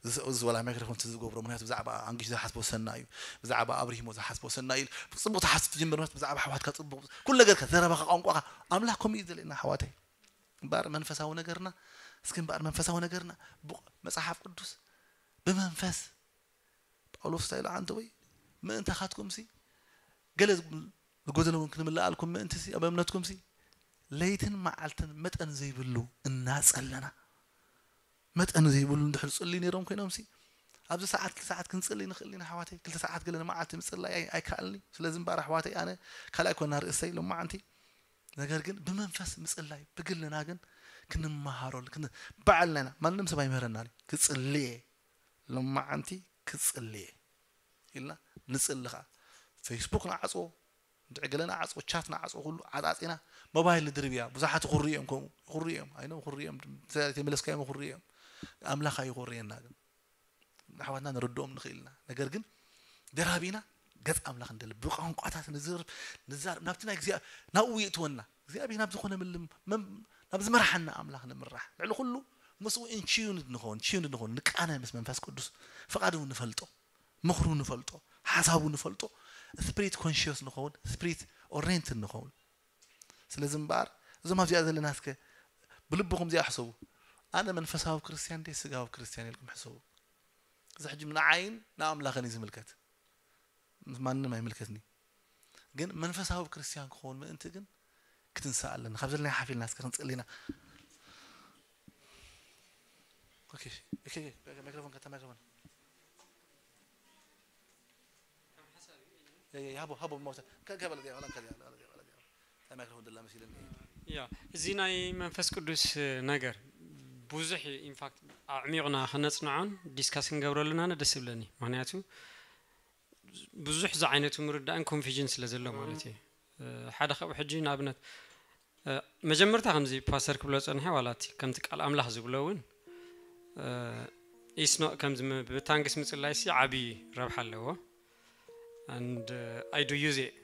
እዚ ወላ ማይክሮፎን ዝገብሮ ምክንያቱ ብዛዕባ ኣንግሽ ዝሓስቦ ሰና እዩ ብዛዕባ ኣብርሂሞ ዝሓስቦ ሰና እዩ ጽቡቅ ትሓስብ ትጅምር ምክንያቱ ብዛዕባ ኣሕዋትካ ጽቡቅ ኩሉ ነገርካ ዘረባኻ ቋንቋኻ ኣምላኽ ከምኡ እዩ ዘርእየና ኣሕዋተይ እምበኣር መንፈሳዊ ነገርና እስኪ እምበኣር መንፈሳዊ ነገርና መጽሓፍ ቅዱስ ብመንፈስ ጳውሎስ እንታይ ኢሉ ዓንተወይ ምእንታኻትኩም ሲ ገለ ዝጎደለ እውን ክንምልኣልኩም ምእንቲ ሲ ኣብ እምነትኩም ሲ ለይትን መዓልትን መጠን ዘይብሉ እናጸለና መጠን ዘይብሉ እንድሕር ዝጽልዩ ነይሮም ኮይኖም ሲ ኣብዚ ሰዓት ክልተ ሰዓት ክንጽልይ ንኽእል ኢና ኣሕዋተይ ክልተ ሰዓት ገለ ንመዓልቲ ምጽላይ ኣይከኣልኒ ስለዚ እምበኣር ኣሕዋተይ ኣነ ካልኣይ ኮና ርእሰይ ሎማዓንቲ ነገር ግን ብመንፈስ ምጽላይ ብግልና ግን ክንመሃረሉ ባዕልና ኢና ማንም ሰብ ኣይምህረና ክጽልየ ሎማዓንቲ ክጽልየ ኢልና ንጽሊ ከዓ ፌስቡክ ንዓፅዎ ድዕግለ ንዓፅዎ ቻት ንዓፅዎ ኩሉ ዓፃፂና ሞባይል ንድርብያ ብዙሓት ይኹርዩ እዮም ከምኡ ይኹርዩ እዮም ኣይኖም ይኹርዩ እዮም ተመለስካዮም ይኹርዩ እዮም ኣምላኽ ኣይኹርየና ግን ኣሕዋትና ንርድኦም ንኽእል ኢና ነገር ግን ደራቢና ገጽ ኣምላኽ እንደሊ ብቋንቋታት ንዝርብ ንዛረብ ናብቲ ናይ እግዚኣብሔር ናብኡ የእትወና እግዚኣብሔር ናብ ዝኾነ ምልም ናብ ዝመርሓና ኣምላኽ ንምራሕ ልዕሊ ኩሉ ምስኡ ኢንቺዩንድ ንኸውን ቺዩንድ ንኸውን ንቃነ ምስ መንፈስ ቅዱስ ፍቓዱ ንፈልጦ ምኽሩ ንፈልጦ ሓሳቡ ንፈልጦ ስፕሪት ኮንሽስ ንኸውን ስፕሪት ኦሬንት ንኸውን ስለዚ እምበኣር እዞም ኣብዚኣ ዘለና እስከ ብልብኹም እዚኣ ሕሰቡ ኣነ መንፈሳዊ ክርስትያን ደ ስጋዊ ክርስትያን ኢልኩም ሕሰቡ እዚ ሕጂ ንዓይን ንኣምላኽን እዩ ዝምልከት ማንም ኣይምልከትኒ ግን መንፈሳዊ ክርስትያን ክኸውን ምእንቲ ግን ክትንሳእ ኣለና ካብ ዘለና ሓፊልና እስከ ክንፅእል ኢና ማይክሮፎን ከታ ማይክሮፎን ሃቦ ሃቦ ሞተ ከበለ ያ ማይክሮፎን ደላ መሲለኒ ያ እዚ ናይ መንፈስ ቅዱስ ነገር ብዙሕ ኢንፋክት ኣዕሚቕና ክነፅንዖን ዲስካስ ክንገብረሉና ደስ ይብለኒ ምክንያቱ ብዙሕ ዝዓይነቱ ምርዳእን ኮንፊዥን ስለ ዘሎ ማለት እዩ ሓደ ካብኡ ሕጂ ንኣብነት መጀመርታ ከምዚ ፓስተር ክብሎ ፀንሐ ዋላ እቲ ከምቲ ቃል ኣምላኽ ዝብሎ እውን ኢስኖ ከምዚ ብታንግስ ምፅላይ ሲ ዓብዪ ረብሓ ኣለዎ and I do use it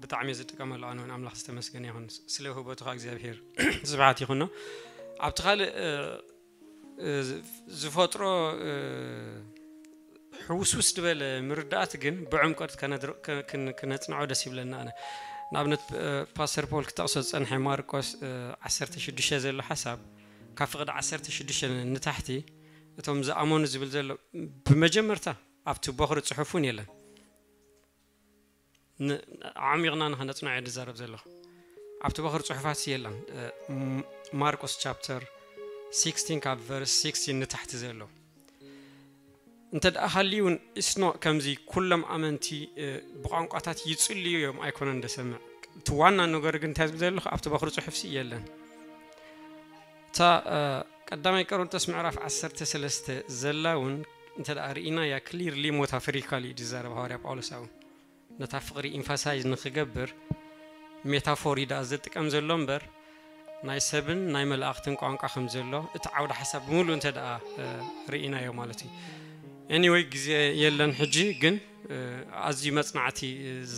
ብጣዕሚ ዝጥቀመሉ ኣነ እውን ኣምላኽ ዝተመስገነ ይኹን ስለ ህቦትኻ እግዚኣብሔር ስብሓት ይኹኖ ኣብቲ ካልእ ዝፈጥሮ ሕውስውስ ዝበለ ምርዳእት ግን ብዕምቀት ክነፅንዖ ደስ ይብለና ኣነ ንኣብነት ፓስተር ፖል ክጠቕሶ ዝፀንሐ ማርቆስ ዓሰርተ ሽዱሽተ ዘሎ ሓሳብ ካብ ፍቕዲ ዓሰርተ ሽዱሽተ ንታሕቲ እቶም ዝኣመኑ ዝብል ዘሎ ብመጀመርታ ኣብቲ ቦኽሪ ፅሑፍ እውን የለን ዓሚቕና ንኸነፅንዖ እየ ዝዛረብ ዘለኹ ኣብቲ ቦኽሪ ፅሑፋት የለን ማርቆስ ቻፕተር ሲክስቲን ካብ ቨርስ ሲክስቲን ንታሕቲ ዘሎ እንተ ደኣ ሃልዩ እውን ኢስኖ ከምዚ ኩሎም ኣመንቲ ብቋንቋታት ይጽልዩ እዮም ኣይኮነን ደሰምዕ እቲ ዋና ነገር ግን እንታይ ዝብል ዘለኹ ኣብቲ በኽሪ ጽሑፍሲ የለን እታ ቀዳማይ ቆሮንቶስ ምዕራፍ ዓሰርተ ሰለስተ ዘላ እውን እንተ ደኣ ርኢናያ ክሊርሊ ሞታፈሪካል እዩ ዝዛረብ ሃዋርያ ጳውሎስ ኣብኡ ነታ ፍቕሪ ኢንፋሳይዝ ንኽገብር ሜታፎር እዩ ደኣ ዝጥቀም ዘሎ እምበር ናይ ሰብን ናይ መላእኽትን ቋንቋ ከም ዘሎ እቲ ዓውደ ሓሳብ ብምሉእ እንተ ደኣ ርኢናዮ ማለት እዩ anyway ግዜ የለን ሕጂ ግን ኣዝዩ መጽናዕቲ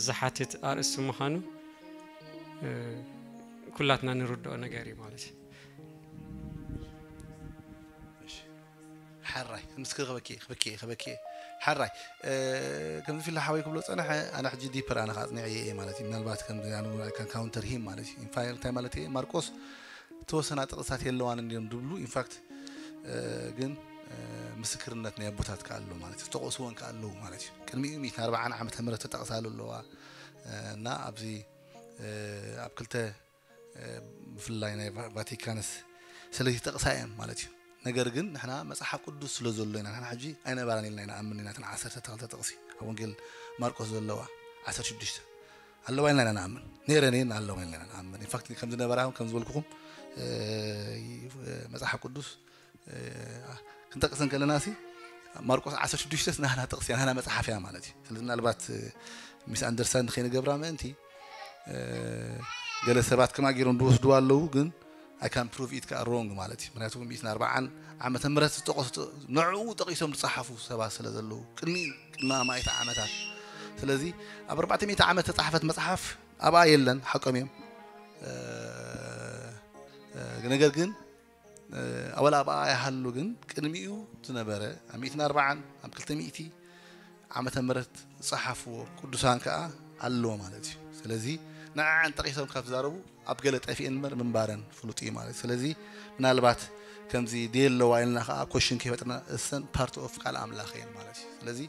ዝሓትት ኣርእስቲ ምዃኑ ኩላትና ንርድኦ ነገር እዩ ማለት እዩ ሕራይ ምስክር ክበኪ ክበኪ ክበኪ ሕራይ ከምዚ ፊላ ሓወይ ክብሎ ጸንሐ። ኣነ ሕጂ ዲፐር ኣነ ከኣ ኣጽኒዐ እየ ማለት እዩ። ምናልባት ከምዚ ኣነ ካውንተር ሂም ማለት እዩ። እንታይ ማለት እየ? ማርቆስ ተወሰና ጥቕስታት የለዋን እንዲዮም ድብሉ። ኢንፋክት ግን ምስክርነት ናይ ኣቦታት ከኣ ኣሎ ማለት እዩ። ዝተቆስወን ከኣ ኣለዉ ማለት እዩ። ቅድሚኡ ሚእትን ኣርባዓን ዓመተ ምህረት ተጠቕሳሉ ኣለዋ። እና ኣብዚ ኣብ ክልተ ብፍላይ ናይ ቫቲካንስ ስለዚ ጠቕሳ እየን ማለት እዩ። ነገር ግን ንሕና መጽሓፍ ቅዱስ ስለ ዘሎ ኢና። ንሕና ሕጂ ኣይነበራን ኢልና ኢና ኣምን ኢና። እተን ዓሰርተ ተኽልተ ጥቕሲ ኣብ ወንጌል ማርቆስ ዘለዋ ዓሰርተ ሽዱሽተ ኣለዋ ኢልና ኢና ንኣምን። ነይረን እየን ኣለዋ ኢልና ኢና ንኣምን። ኢንፋክት ከም ዝነበራ እውን ከም ዝበልኩኹም መጽሓፍ ቅዱስ ክንጠቅስ እንከለና ሲ ማርቆስ ዓሰርተ ሽዱሽተ ናህና ጥቕሲ ናህና መጽሓፍ እያ ማለት እዩ። ስለዚ ምናልባት ሚስ ኣንደርሳንድ ከይንገብራ ምእንቲ ገለ ሰባት ከማ ገይሮም ዝወስድዋ ኣለዉ። ግን I can prove it ከኣ ሮንግ ማለት እዩ። ምክንያቱ ሚእትን ኣርባዓን ዓመተ ምህረት ዝጠቀሱ ንዕኡ ጠቂሶም ዝጸሓፉ ሰባት ስለ ዘለዉ ቅድሚ ቅድሚ ኣማኢት ዓመታት። ስለዚ ኣብ ኣርባዕተ ሚእቲ ዓመት ተጻሕፈት መጽሓፍ ኣብኣ የለን። ሓቆም እዮም። ነገር ግን ኣወላ ኣብኣ ይሃሉ ግን ቅድሚኡ ዝነበረ ኣብ ሚእትን ኣርባዓን ኣብ ክልተ ሚእቲ ዓመተ ምህረት ዝጸሓፍዎ ቅዱሳን ከኣ ኣለዎ ማለት እዩ። ስለዚ ንዕዐን ጠቂሶም ካብ ዝዛረቡ ኣብ ገለ ጠፊኤን እምበር ምንባረን ፍሉጥ እዩ ማለት እዩ። ስለዚ ምናልባት ከምዚ ድየ ኣለዋ ኢልና ከኣ ኮሽን ከይፈጥርና እሰን ፓርት ኦፍ ቃል ኣምላኽ እየን ማለት እዩ። ስለዚ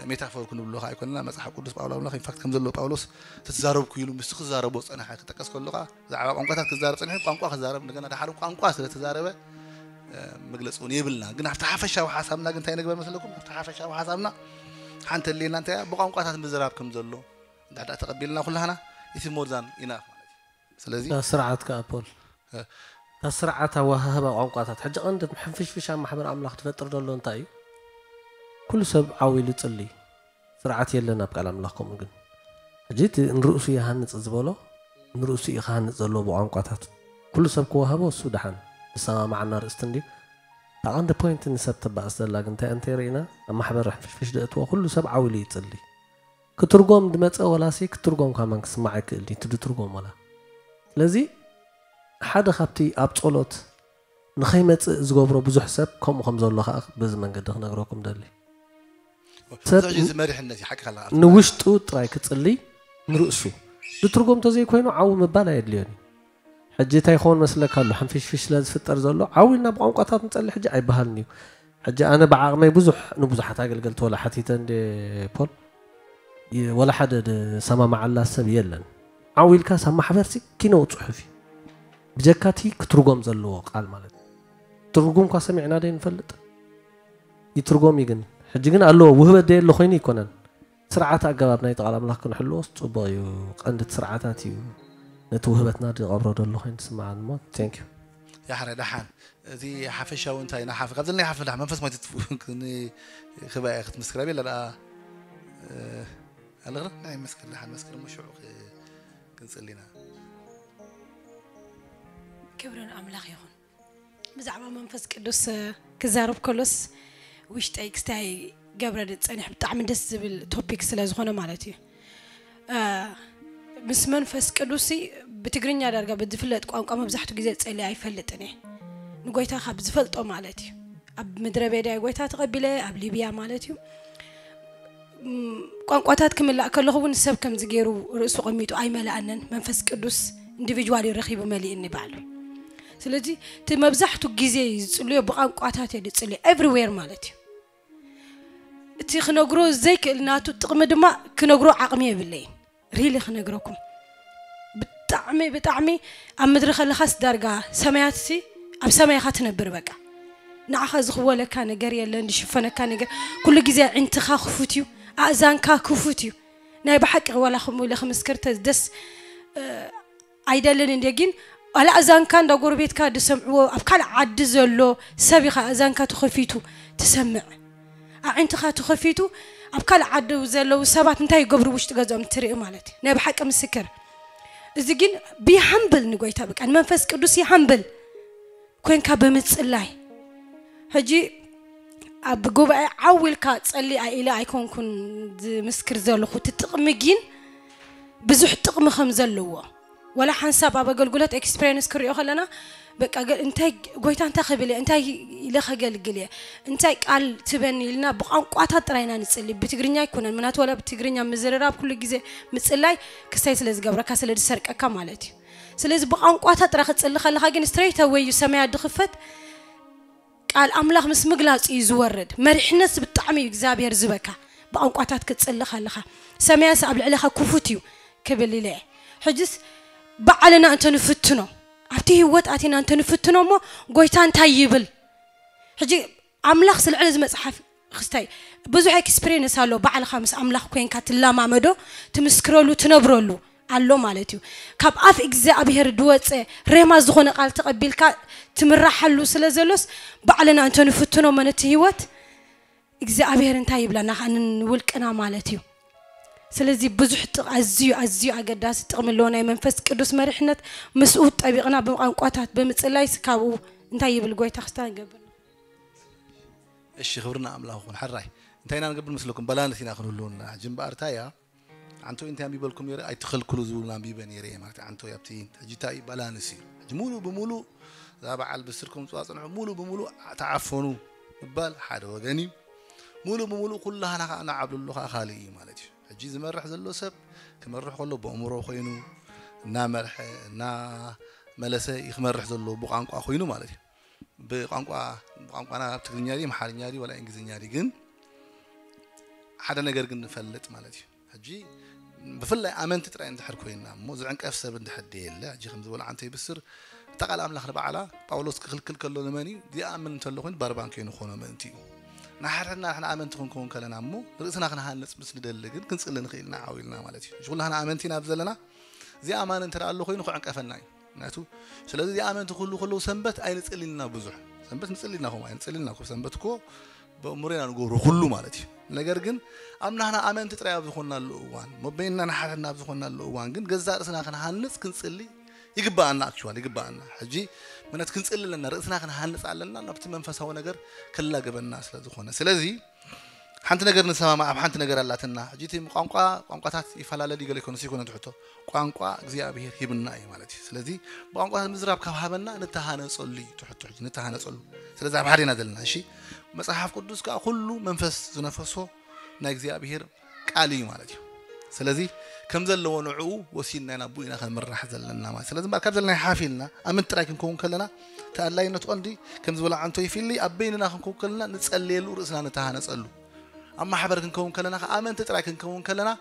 ሜታፎር ክንብሎ ከኣ ኣይኮንና። መጽሓፍ ቅዱስ ጳውሎ ኣምላኽ ኢንፋክት ከም ዘለዎ ጳውሎስ ተትዛረብኩ ኢሉ ምስቲ ክዛረቦ ጸንሐ ክጠቀስ ከሎ ከኣ ብዛዕባ ቋንቋታት ክዛረብ ጸኒሑ ቋንቋ ክዛረብ እንደገና ደሓር ቋንቋ ስለ ተዛረበ መግለጺ እውን የብልና። ግን ኣብቲ ሓፈሻዊ ሓሳብና ግን እንታይ ንግበር መስለኩም? ኣብቲ ሓፈሻዊ ሓሳብና ሓንቲ ህልየና እንታይ እያ? ብቋንቋታት ምዝራብ ከም ዘሎ እንድሕር ደኣ ተቐቢልና ኩላህና እቲ ሞር ዛን ኢናፍ ማለት እዩ። ስለዚ እታ ስርዓት ከኣ ፖል እታ ስርዓት ኣወሃህባ ቋንቋታት ሕጂ ቀንዲ ሕንፍሽፍሽ ኣብ ማሕበር ኣምላኽ ትፈጥር ዘሎ እንታይ እዩ? ኩሉ ሰብ ዓው ኢሉ ይጽሊ። ስርዓት የለን ኣብ ቃል ኣምላኽ። ከምኡ ግን ሕጂ እቲ ንርእሱ ይሃንጽ ዝበሎ ንርእሱ እዩ ክሃንጽ ዘለዎ ብቋንቋታት ኩሉ ሰብ ክወሃቦ እሱ ደሓን ዝሰማማዓና ርእስቲ እንድዩ። እታ ቀንዲ ፖይንት ንሰብ ተባእስ ዘላ ግን እንታይ እንተ ርኢና ኣብ ማሕበር ሕንፍሽፍሽ ደእትዎ ኩሉ ሰብ ዓው ኢሉ ይጽሊ። ክትርጎም ድመጸ ወላሲ ክትርጎም ካማን ክስማዕ ኣይክእል ድዩ እቲ ድትርጎም ወላ ስለዚ ሓደ ካብቲ ኣብ ጸሎት ንኸይመጽእ ዝገብሮ ብዙሕ ሰብ ከምኡ ከም ዘሎ ከዓ በዚ መንገዲ ክነግረኩም ደሊ ሰብ እዚ መሪሕነት እዩ ሓቂ ካላ ንውሽጡ ጥራይ ክጽልይ ንርእሱ ዝትርጎም ተዘይኮይኑ ዓው ምባል ኣየድልዮን እዩ ሕጂ እንታይ ይኸውን መስለካ ኣሎ ሕንፍሽፍሽ ስለ ዝፍጠር ዘሎ ዓው ኢልና ብቋንቋታት ንጸሊ ሕጂ ኣይበሃልን እዩ ሕጂ ኣነ ብዓቕመይ ብዙሕ ንብዙሓት ኣገልገልቲ ወላ ሓቲተ እንደ ፖል ወላ ሓደ ዝሰማማዓላ ሰብ የለን ዓው ኢልካ ሳብ ማሕበርሲ ኪነው ፅሑፍ እዩ ብጀካቲ ክትርጎም ዘለዎ ቃል ማለት እዩ ትርጉም ኳ ሰሚዕና ደ ንፈልጥ ይትርጎም እዩ ግን ሕጂ ግን ኣለዎ ውህበት ደየሎ ኮይኑ ይኮነን ስርዓት ኣገባብ ናይ ቃል ኣምላኽ ክንሕልዎስ ፅቡቅ እዩ ቀንዲ እቲ ስርዓታት እዩ ነቲ ውህበትና ዝቐብሮ ዘሎ ኮይኑ ዝስምዓኒ እሞ thank you ያሕረ ደሓን እቲ ሓፈሻዊ እንታይ ኢና ሓፍ ካብ ዘለና ይሓፍ ደሓን መንፈስ ማይ ትጥፍኡ ክባኤ ክትምስክር ኣቤላ ደኣ ኣለኽረ ናይ መስክር ደሓን መስክር እሞ ሽዑ ክንፅል ኢና ክብሪ ንኣምላኽ ይኹን ብዛዕባ መንፈስ ቅዱስ ክዛረብ ከሎስ ውሽጠይ ክስታይ ገብረ ጸኒሕ ብጣዕሚ ደስ ዝብል ቶፒክ ስለ ዝኾነ ማለት እዩ ምስ መንፈስ ቅዱስ ብትግርኛ ዳርጋ ብዝፍለጥ ቋንቋ መብዛሕቱ ግዜ ጸሊ ኣይፈልጥን እየ ንጎይታ ካብ ዝፈልጦ ማለት እዩ ኣብ ምድረ ቤዳ ጎይታ ተቐቢለ ኣብ ሊብያ ማለት እዩ ቋንቋታት ክምላእ ከለኹ እውን ሰብ ከምዚ ገይሩ ርእሱ ቀሚጡ ኣይመልኣንን መንፈስ ቅዱስ ኢንዲቪጅዋል እዩ ረኺቡ መሊእኒ ባዕሉ ስለዚ እቲ መብዛሕቱ ግዜ ዝፅልዮ ብቋንቋታት እየ ዝፅልዮ ኤቭሪዌር ማለት እዩ እቲ ክነግሮ ዘይክእል ናቱ ጥቕሚ ድማ ክነግሮ ዓቕሚ የብለይን ሪሊ ክነግረኩም ብጣዕሚ ብጣዕሚ ኣብ ምድሪ ከለኻስ ዳርጋ ሰማያትሲ ኣብ ሰማይኻ ትነብር በቃ ንዓኻ ዝኽወለካ ነገር የለን ዝሽፈነካ ነገር ኩሉ ግዜ ዕንትኻ ክፉት እዩ ኣእዛንካ ክፉት እዩ ናይ ብሓቂ ዋላ ከምኡ ኢለ ክምስክር ደስ ኣይደልን እንደ ግን ኣላ እዛንካ እንዳ ጎረቤትካ ዝሰምዕዎ ኣብ ካልእ ዓዲ ዘሎ ሰብ ኢኻ እዛንካ ተኸፊቱ ትሰምዕ ኣዒንትኻ ተኸፊቱ ኣብ ካልእ ዓዲ ዘለዉ ሰባት እንታይ ይገብሩ ውሽጢ ገዝኦም ትርኢ ማለት እዩ ናይ ብሓቂ ምስክር እዚ ግን ቢሃምብል ንጎይታ በቃ ንመንፈስ ቅዱስ ይሃምብል ኮንካ ብምጽላይ ሕጂ ኣብ ጉባኤ ዓው ኢልካ ጸሊ ኢለ ኣይኮንኩን ዝምስክር ዘለኹ እቲ ጥቕሚ ግን ብዙሕ ጥቕሚ ከም ዘለዎ ወላ ሓንሳብ ኣብ ኣገልግሎት ኤክስፔሪንስ ክሪኦ ከለና በቃ እንታይ ጎይታ እንታይ ክብል እየ እንታይ ኢለ ከገልግል እየ እንታይ ቃል ትበኒ ኢልና ብቋንቋታት ጥራይና ንፅሊ ብትግርኛ ኣይኮነን ምናት ወላ ብትግርኛ ምዝርራብ ኩሉ ግዜ ምፅላይ ክስታይ ስለ ዝገብረካ ስለ ዝሰርቀካ ማለት እዩ ስለዚ ብቋንቋታት ጥራ ክፅሊ ከለካ ግን ስትሬት ኣወይ እዩ ሰማያ ድኽፈት ቃል ኣምላኽ ምስ ምግላፅ እዩ ዝወርድ መሪሕነት ብጣዕሚ እዩ እግዚኣብሔር ዝበካ ብቋንቋታት ክፅሊ ከለካ ሰማያስ ኣብ ልዕለካ ክፉት እዩ ክብል ኢለ ሕጅስ ባዕልና እንተ ንፍትኖ ኣብቲ ህይወት ኣቲና እንተ ንፍትኖ እሞ ጎይታ እንታይ ይብል ሕጂ ኣምላኽ ስለ ዕለ ዝመፅሓፍ ክስታይ ብዙሕ ኤክስፒሪንስ ኣሎ ባዕልኻ ምስ ኣምላኽ ኮንካ ትላማመዶ ትምስክረሉ ትነብረሉ ኣሎ ማለት እዩ ካብ ኣፍ እግዚኣብሔር ድወፀ ሬማ ዝኾነ ቃል ተቐቢልካ ትምራሓሉ ስለ ዘሎስ ባዕልና እንተ ንፍትኖ መነቲ ህይወት እግዚኣብሔር እንታይ ይብለና ንውልቅና ማለት እዩ ስለዚ ብዙሕ ኣዝዩ ኣዝዩ ኣገዳሲ ጥቕሚ ኣለዎ ናይ መንፈስ ቅዱስ መሪሕነት ምስኡ ጠቢቕና ብቋንቋታት ብምፅላይስ ካብኡ እንታይ ይብል ጎይታ ክስታ ንገብር እሺ ክብርና ኣምላኽ ይኹን ሕራይ እንታይ ኢና ንገብር ምስለኩም ባላንስ ኢና ክንህልወና ሕጂ እምበኣር እንታይ እያ ዓንቶ እንታይ ኣንቢበልኩም ነይረ ኣይትኸልክሉ ዝብሉና ኣንቢበ ነይረ እየ ማለት ዓንቶ ኣብቲ ሕጂ እንታይ እዩ ባላንስ እዩ ሕጂ ሙሉ ብሙሉ እዛ በዓል ብስርኩም ዝዋ ፅንሑ ሙሉ ብሙሉ ተዓፈኑ ምባል ሓደ ወገን እዩ ሙሉ ብሙሉ ኩላህና ከዓ ንዓብልሉ ከዓ ካልእ እዩ ማለት እዩ ሕጂ ዝመርሕ ዘሎ ሰብ ክመርሕ ከሎ ብእምሮ ኮይኑ እናመርሐ እናመለሰ እዩ ክመርሕ ዘለዎ ብቋንቋ ኮይኑ ማለት እዩ ብቋንቋ ብቋንቋና ትግርኛ ድዩ ኣምሓርኛ ድዩ ወላ እንግሊዝኛ ድዩ ግን ሓደ ነገር ግን ንፈልጥ ማለት እዩ ሕጂ ብፍላይ ኣመንቲ ጥራይ እንድሕር ኮይና እሞ ዝዕንቀፍ ሰብ እንድሕር ደየለ ሕጂ ከም ዝበሉ ዓንተ ይብስር እታ ቃል ኣምላኽ ንባዕላ ጳውሎስ ክኽልክል ከሎ ንመን እዩ ዝኣምን እንተሎ ኮይኑ ባርባን ከይንኾኖ ምእንቲ እዩ ንሓድሕድና ንሕና ኣመንቲ ክንከውን ከለና እሞ ርእስና ክንሃንፅ ምስ ንደሊ ግን ክንፅሊ ንኽእል ኢና ዓው ኢልና ማለት እዩ ሕጂ ኩላህና ኣመንቲ ኢና ዘለና እዚ ኣማኒ እንተ ኣሎ ኮይኑ ክዕንቀፈና እዩ ምክንያቱ ስለዚ እዚ ኣመንቲ ክህሉ ከለዉ ሰንበት ኣይንፅል ኢልና ብዙሕ ሰንበት ንፅል ኢልና ከምኡ ኣይንፅል ኢልና ሰንበት እኮ በእምሮና ንገብሮ ኩሉ ማለት እዩ ነገር ግን ኣብ ናህና ኣመንቲ ጥራይ ኣብ ዝኾንናሉ እዋን መበይንና ንሓድሕድና ኣብ ዝኾንናሉ እዋን ግን ገዛእ ርእስና ክንሃንፅ ክንፅሊ ይግባኣና ኣክቹዋል ይግባኣና ሕጂ ምክንያቱ ክንፅሊ ኣለና ርእስና ክንሃንፅ ኣለና ናብቲ መንፈሳዊ ነገር ከላግበና ስለ ዝኾነ ስለዚ ሓንቲ ነገር ንሰማማ ኣብ ሓንቲ ነገር ኣላትና ሕጂ እቲ ቋንቋ ቋንቋታት ይፈላለ ድዩ ገለ ይኮነስ ይኮነ ትሕቶ ቋንቋ እግዚኣብሔር ሂብና እዩ ማለት እዩ ስለዚ ብቋንቋታት ምዝራብ ካብ ሃበና ንተሃነፀሉ እዩ ትሕቶ ሕጂ ንተሃነፀሉ ስለዚ ኣብ ሓደ ኢና ዘለና እሺ መፅሓፍ ቅዱስ ከዓ ኩሉ መንፈስ ዝነፈሶ ናይ እግዚኣብሔር ቃል እዩ ማለት እዩ ስለዚ ከም ዘለዎ ንዕኡ ወሲድና ኢና ብኡ ኢና ክንምራሕ ዘለና ማለት ስለዚ እምበር ካብ ዘለና ሓፍ ኢልና ኣመንቲ ጥራይ ክንከውን ከለና እቲ ኣድላይነት ቀንዲ ከም ዝበላ ዓንቶ ይፊሊ ኣብ በይንና ክንከውን ከለና ንፀልየሉ ርእስና ንተሃነፀሉ ኣብ ማሕበር ክንከውን ከለና ከዓ ኣመንቲ ጥራይ ክንከውን ከለና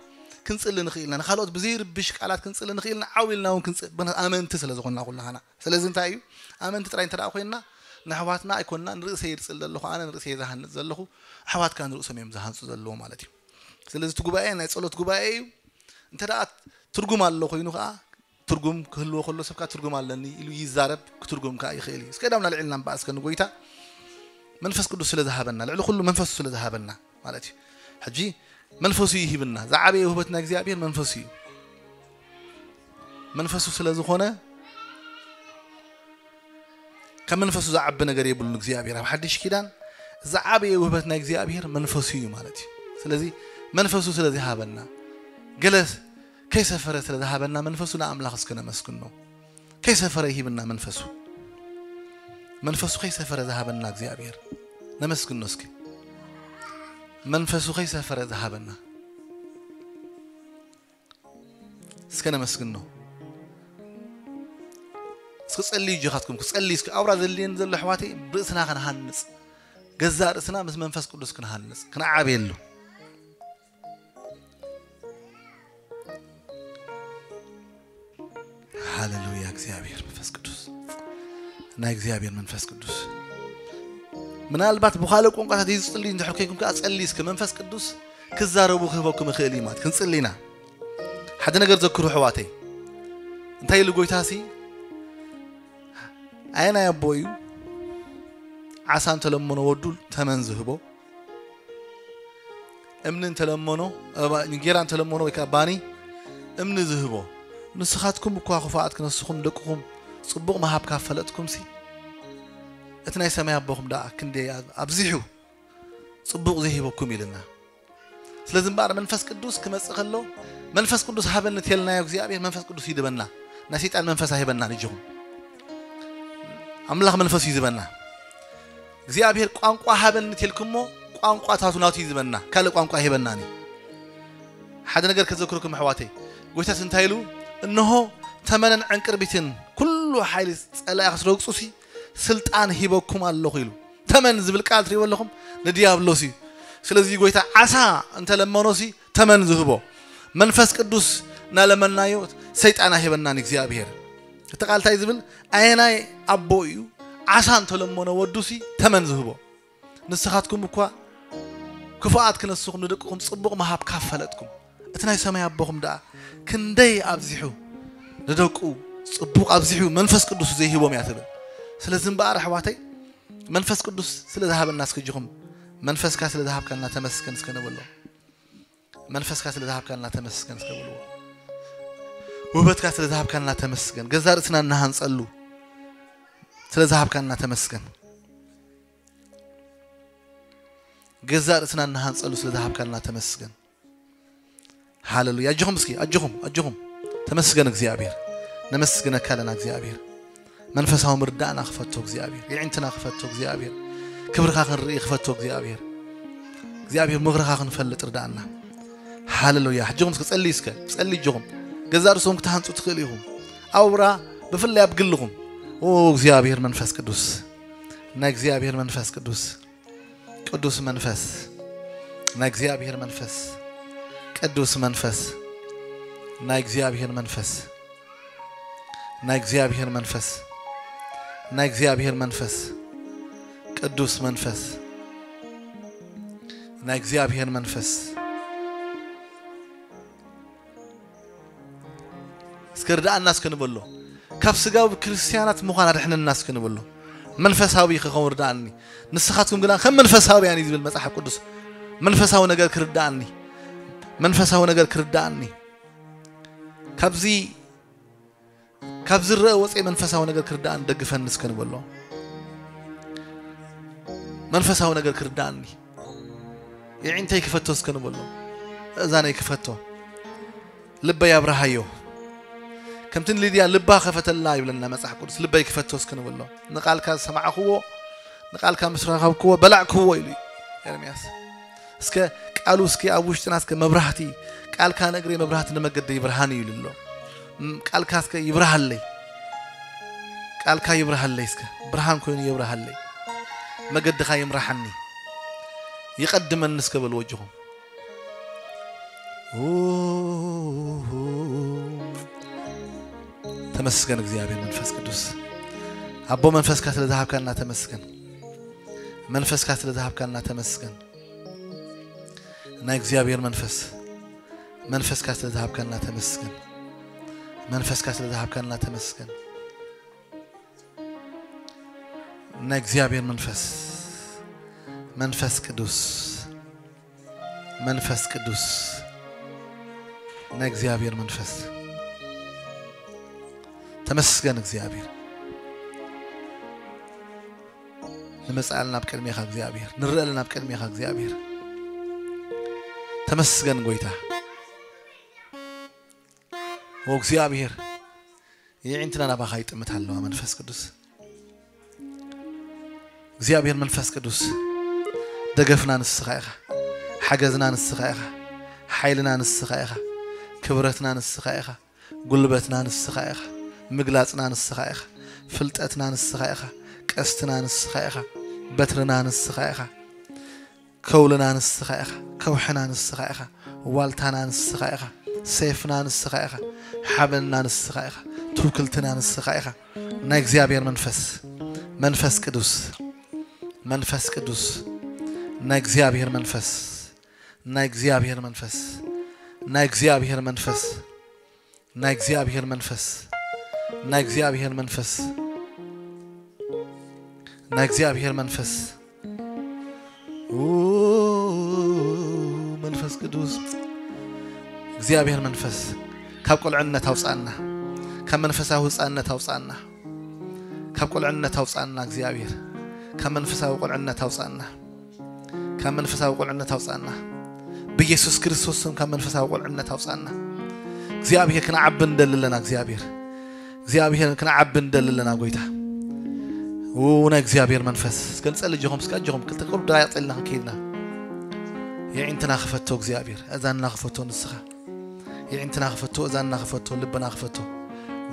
ክንፅሊ ንኽእል ኢና ንካልኦት ብዘይርብሽ ቃላት ክንፅሊ ንኽእል ኢና ዓው ኢልና እውን ክንፅሊ ኣመንቲ ስለ ዝኾንና ኩላህና ስለዚ እንታይ እዩ ኣመንቲ ጥራይ እንተ ኮይንና ንኣሕዋትና ኣይኮንና ንርእሰይ ይፅሊ ዘለኹ ኣነ ንርእሰይ ዝሃንፅ ዘለኹ ኣሕዋት ከዓ ንርእሶም እዮም ዝሃንፁ ዘለዉ ማለት እዩ ስለዚ እቲ ጉባኤ ናይ ፀሎት ጉባኤ እዩ እንተ ደኣ ትርጉም ኣሎ ኮይኑ ከዓ ትርጉም ክህልዎ ከሎ ሰብካ ትርጉም ኣለኒ ኢሉ ይዛረብ ክትርጉም ከዓ ይኽእል እዩ እስከ ዳም ናልዕልና እምበኣ እስከ ንጎይታ መንፈስ ቅዱስ ስለ ዝሃበና ልዕሊ ኩሉ መንፈሱ ስለ ዝሃበና ማለት እዩ ሕጂ መንፈሱ ይሂብና ዝዓበየ ውህበት ናይ እግዚኣብሔር መንፈሱ እዩ መንፈሱ ስለ ዝኾነ ካብ መንፈሱ ዝዓቢ ነገር የብሉን እግዚኣብሔር ኣብ ሓድሽ ኪዳን ዝዓበየ ውህበት ናይ እግዚኣብሔር መንፈሱ እዩ ማለት እዩ ስለዚ መንፈሱ ስለ ዝሃበና ገለ ከይሰፈረ ስለ ዝሃበና መንፈሱ ንኣምላኽ እስከ ነመስግኖ ከይሰፈረ ይሂብና መንፈሱ መንፈሱ ከይሰፈረ ዝሃበና እግዚኣብሔር ነመስግኖ እስኪ መንፈሱ ከይሰፈረ ዝሃበና እስከ ነመስግኖ እስኪ ጸልዩ እጆኻትኩም ክጸልዩ እስኪ ኣውራ ዘድልየኒ ዘሎ ኣሕዋተይ ርእስና ክንሃንጽ ገዛእ ርእስና ምስ መንፈስ ቅዱስ ክንሃንጽ ክንዓብየሉ ሃሌሉያ እግዚኣብሔር መንፈስ ቅዱስ ናይ እግዚኣብሔር መንፈስ ቅዱስ ምናልባት ብካልእ ቋንቋታት እዩ ዝፅልዩ እንድሕር ኮይንኩም ከዓ ፀሊ እስከ መንፈስ ቅዱስ ክዛረቡ ክህበኩም ይኽእል እዩ ማለት ክንፅሊ ኢና ሓደ ነገር ዘክሩ ኣሕዋተይ እንታይ ኢሉ ጎይታ ሲ ኣየናይ ኣቦ እዩ ዓሳ እንተለመኖ ወዱ ተመን ዝህቦ እምኒ እንተለመኖ እንጌራ እንተለመኖ ወይ ከዓ ባኒ እምኒ ዝህቦ ንስኻትኩም እኳ ክፉኣት ክነስኹም ደቅኹም ፅቡቕ ምሃብ ካብ ፈለጥኩም ሲ እቲ ናይ ሰማይ ኣቦኹም ደኣ ክንደይ ኣብዚሑ ፅቡቕ ዘይሂበኩም ኢልና ስለዚ እምበኣር መንፈስ ቅዱስ ክመፅእ ከሎ መንፈስ ቅዱስ ሃበኒ ተልናዮ እግዚኣብሔር መንፈስ ቅዱስ ይድበና ናይ ሰይጣን መንፈስ ኣይበናን። እጅኹም ኣምላኽ መንፈስ እዩ ዝበና። እግዚኣብሔር ቋንቋ ሃበኒ ተልኩሞ ቋንቋታቱ ናቱ እዩ ዝበና፣ ካልእ ቋንቋ ኣይበናን እዩ። ሓደ ነገር ከዘክርኩም ኣሕዋተይ፣ ጎይታስ እንታይ ኢሉ? እንሆ ተመንን ዕንቅርቢትን ኩሉ ሓይሊ ጸላኢ ክትረግጹሲ ስልጣን ሂበኩም ኣለኹ ኢሉ። ተመን ዝብል ቃል ትሪእዎ ኣለኹም፣ ንዲያብሎስ እዩ። ስለዚ ጎይታ ዓሳ እንተለመኖሲ ተመን ዝህቦ፣ መንፈስ ቅዱስ እናለመናዮ ሰይጣን ኣይህበናን እግዚኣብሔር። እቲ ቃል እንታይ ዝብል? ኣየናይ ኣቦ እዩ ዓሳ እንተለመኖ ወዱሲ ተመን ዝህቦ? ንስኻትኩም እኳ ክፉኣት ክነስኹም ንደቅኹም ጽቡቕ ምሃብ ካብ ፈለጥኩም፣ እቲ ናይ ሰማይ ኣቦኹም ደኣ ክንደይ ኣብዚሑ ንደቁ ጽቡቕ ኣብዚሑ መንፈስ ቅዱስ ዘይህቦም እያ ትብል። ስለዚ እምበኣር ኣሕዋተይ፣ መንፈስ ቅዱስ ስለ ዝሃበና እስኪ እጅኹም መንፈስካ ስለ ዝሃብካና ተመስገን እስከ ንበሎ። መንፈስካ ስለ ዝሃብካና ተመስገን እስከ በልዎ። ውህበትካ ስለ ዝሃብካና ተመስገን። ገዛ ርእስና እናሃንጸሉ ስለ ዝሃብካና ተመስገን። ገዛ ርእስና እናሃንጸሉ ስለ ዝሃብካና ተመስገን። ሃሌሉያ። ኣጆኹም እስኪ፣ ኣጆኹም፣ ኣጆኹም። ተመስገን እግዚኣብሔር። ነመስግነካ ኣለና እግዚኣብሔር። መንፈሳዊ ምርዳእና ክፈቶ እግዚኣብሔር። የዒንትና ክፈቶ እግዚኣብሔር። ክብርኻ ክንርኢ ክፈቶ እግዚኣብሔር። እግዚኣብሔር ምኽርኻ ክንፈልጥ ርዳእና። ሃሌሉያ። ሕጆኹም እስኪ ጸልዩ እስከ፣ ጸልዩ ኣጆኹም። ገዛ ርእስኹም ክትሃንጹ ትኽእሉ ኢኹም። ኣውራ ብፍላይ ኣብ ግልኹም። ኦ እግዚኣብሔር መንፈስ ቅዱስ። ናይ እግዚኣብሔር መንፈስ ቅዱስ። ቅዱስ መንፈስ። ናይ እግዚኣብሔር መንፈስ። ቅዱስ መንፈስ። ናይ እግዚኣብሔር መንፈስ። ናይ እግዚኣብሔር መንፈስ። ናይ እግዚኣብሔር መንፈስ። ቅዱስ መንፈስ። ናይ እግዚኣብሔር መንፈስ። እስከ ርድኣና እስከ ንበሎ። ካብ ስጋዊ ክርስትያናት ምዃን ኣድሕነና እስከ ንበሎ። መንፈሳዊ ክኸውን ርድኣኒ። ንስኻትኩም ግና ከም መንፈሳውያን እዩ ዝብል መጽሓፍ ቅዱስ። መንፈሳዊ ነገር ክርድኣኒ። መንፈሳዊ ነገር ክርድኣኒ። ካብዚ፣ ካብ ዝረአ ወጸ መንፈሳዊ ነገር ክርድኣኒ ደግፈኒ እስከ ንበሎ። መንፈሳዊ ነገር ክርድኣኒ። የዒንተይ ክፈቶ እስከ ንበሎ። እዛነይ ክፈቶ። ልበይ ኣብርሃዮ። ከምቲ ንሊድያ ልባ ከፈተላ ይብለና መጽሓፍ ቅዱስ። ልበይ ክፈቶ እስከ ንበሎ። ንቃልካ ዝሰማዕክዎ፣ ንቃልካ ምስ ረኸብክዎ፣ በላዕክዎ ኢሉ እዩ ኤርምያስ። እስከ ቃሉ እስኪ ኣብ ውሽጥና እስከ መብራህቲ፣ ቃልካ ንእግረይ መብራህቲ ንመገደይ ብርሃን እዩ ኢሉ ኣሎ። ም-፣ ቃልካ እስከ ይብርሃለይ። ቃልካ ይብርሃለይ እስከ። ብርሃን ኮይኑ ይብርሃለይ። መገድኻ ይምራሓኒ። ይቐድመኒ እስከ በልዎ ኣጆኹም። ኡሁ። ተመስገን እግዚኣብሔር መንፈስ ቅዱስ። ኣቦ መንፈስካ ስለ ዝሃብካና ተመስገን። መንፈስካ ስለ ዝሃብካና ተመስገን። ናይ እግዚኣብሔር መንፈስ፣ መንፈስካ ስለ ዝሃብካና ተመስገን። መንፈስካ ስለ ዝሃብካና ተመስገን። ናይ እግዚኣብሔር መንፈስ፣ መንፈስ ቅዱስ፣ መንፈስ ቅዱስ፣ ናይ እግዚኣብሔር መንፈስ። ተመስገን እግዚኣብሔር። ንመጽኣልና ኣብ ቅድሜኻ እግዚኣብሔር፣ ንረኣልና ኣብ ቅድሜኻ እግዚኣብሔር። ተመስገን ጎይታ። ኦ እግዚኣብሔር፣ የዒንትና ናባኻ ይጥምት ኣለዋ መንፈስ ቅዱስ። እግዚኣብሔር መንፈስ ቅዱስ፣ ደገፍና ንስኻ ኢኻ፣ ሓገዝና ንስኻ ኢኻ፣ ሓይልና ንስኻ ኢኻ፣ ክብረትና ንስኻ ኢኻ፣ ጉልበትና ንስኻ ኢኻ፣ ምግላጽና ንስኻ ኢኻ፣ ፍልጠትና ንስኻ ኢኻ፣ ቀስትና ንስኻ ኢኻ፣ በትርና ንስኻ ኢኻ፣ ከውልና ንስኻ ኢኻ፣ ከውሕና ንስኻ ኢኻ፣ ዋልታና ንስኻ ኢኻ፣ ሰይፍና ንስኻ ኢኻ፣ ሓበንና ንስኻ ኢኻ፣ ትውክልትና ንስኻ ኢኻ። ናይ እግዚኣብሔር መንፈስ፣ መንፈስ ቅዱስ፣ መንፈስ ቅዱስ፣ ናይ እግዚኣብሔር መንፈስ፣ ናይ እግዚኣብሔር መንፈስ፣ ናይ እግዚኣብሔር መንፈስ፣ ናይ እግዚኣብሔር መንፈስ፣ ናይ እግዚኣብሔር መንፈስ፣ ናይ እግዚኣብሔር መንፈስ። ኡ፣ መንፈስ ቅዱስ፣ እግዚኣብሔር መንፈስ፣ ካብ ቁልዕነት ኣውጻና፣ ካብ መንፈሳዊ ህጻንነት ኣውጻና፣ ካብ ቁልዕነት ኣውጻና እግዚኣብሔር፣ ካብ መንፈሳዊ ቁልዕነት ኣውጻና። ካብ መንፈሳዊ ቁልዕነት ኣውጻና። ብኢየሱስ ክርስቶስ ስም ካብ መንፈሳዊ ቁልዕነት ኣውጻና። እግዚኣብሔር ክንዓቢ እንደሊ ኣለና እግዚኣብሔር። እግዚኣብሔር ክንዓቢ ንደሊ ኣለና ጎይታ። ው ናይ እግዚኣብሔር መንፈስ እስከ ንጸሊ ጀኹም እስከ ጀኹም ክልተ ቅሩብ ደቂቕ ጸልና ክንከይድና። የዒንትና ክፈቶ እግዚኣብሔር፣ እዛንና ክፈቶ ንስኻ። የዒንትና ክፈቶ፣ እዛንና ክፈቶ፣ ልብና ክፈቶ።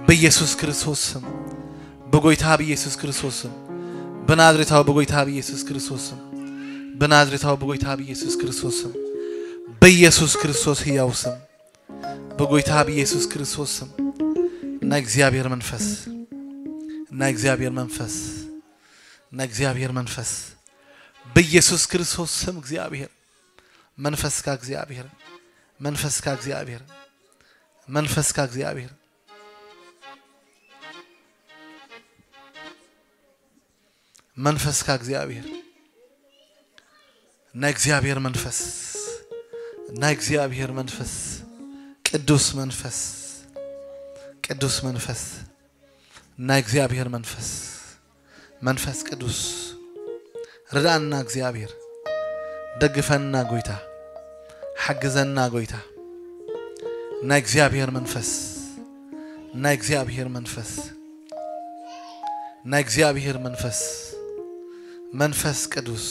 ብኢየሱስ ክርስቶስ ስም፣ ብጎይታ ብኢየሱስ ክርስቶስ ስም፣ ብናዝሬታዊ ብጎይታ ብኢየሱስ ክርስቶስ ስም፣ ብናዝሬታዊ ብጎይታ ብኢየሱስ ክርስቶስ ስም፣ ብኢየሱስ ክርስቶስ ህያው ስም፣ ብጎይታ ብኢየሱስ ክርስቶስ ስም ናይ እግዚኣብሔር መንፈስ፣ ናይ እግዚኣብሔር መንፈስ፣ ናይ እግዚኣብሔር መንፈስ፣ ብኢየሱስ ክርስቶስ ስም እግዚኣብሔር መንፈስካ እግዚኣብሔር፣ መንፈስካ እግዚኣብሔር፣ መንፈስካ እግዚኣብሔር፣ መንፈስካ እግዚኣብሔር፣ ናይ እግዚኣብሔር መንፈስ፣ ናይ እግዚኣብሔር መንፈስ፣ ቅዱስ መንፈስ፣ ቅዱስ መንፈስ፣ ናይ እግዚኣብሔር መንፈስ፣ መንፈስ ቅዱስ ርዳና እግዚኣብሔር፣ ደግፈና ጎይታ፣ ሓግዘና ጎይታ። ናይ እግዚኣብሔር መንፈስ፣ ናይ እግዚኣብሔር መንፈስ፣ ናይ እግዚኣብሔር መንፈስ፣ መንፈስ ቅዱስ፣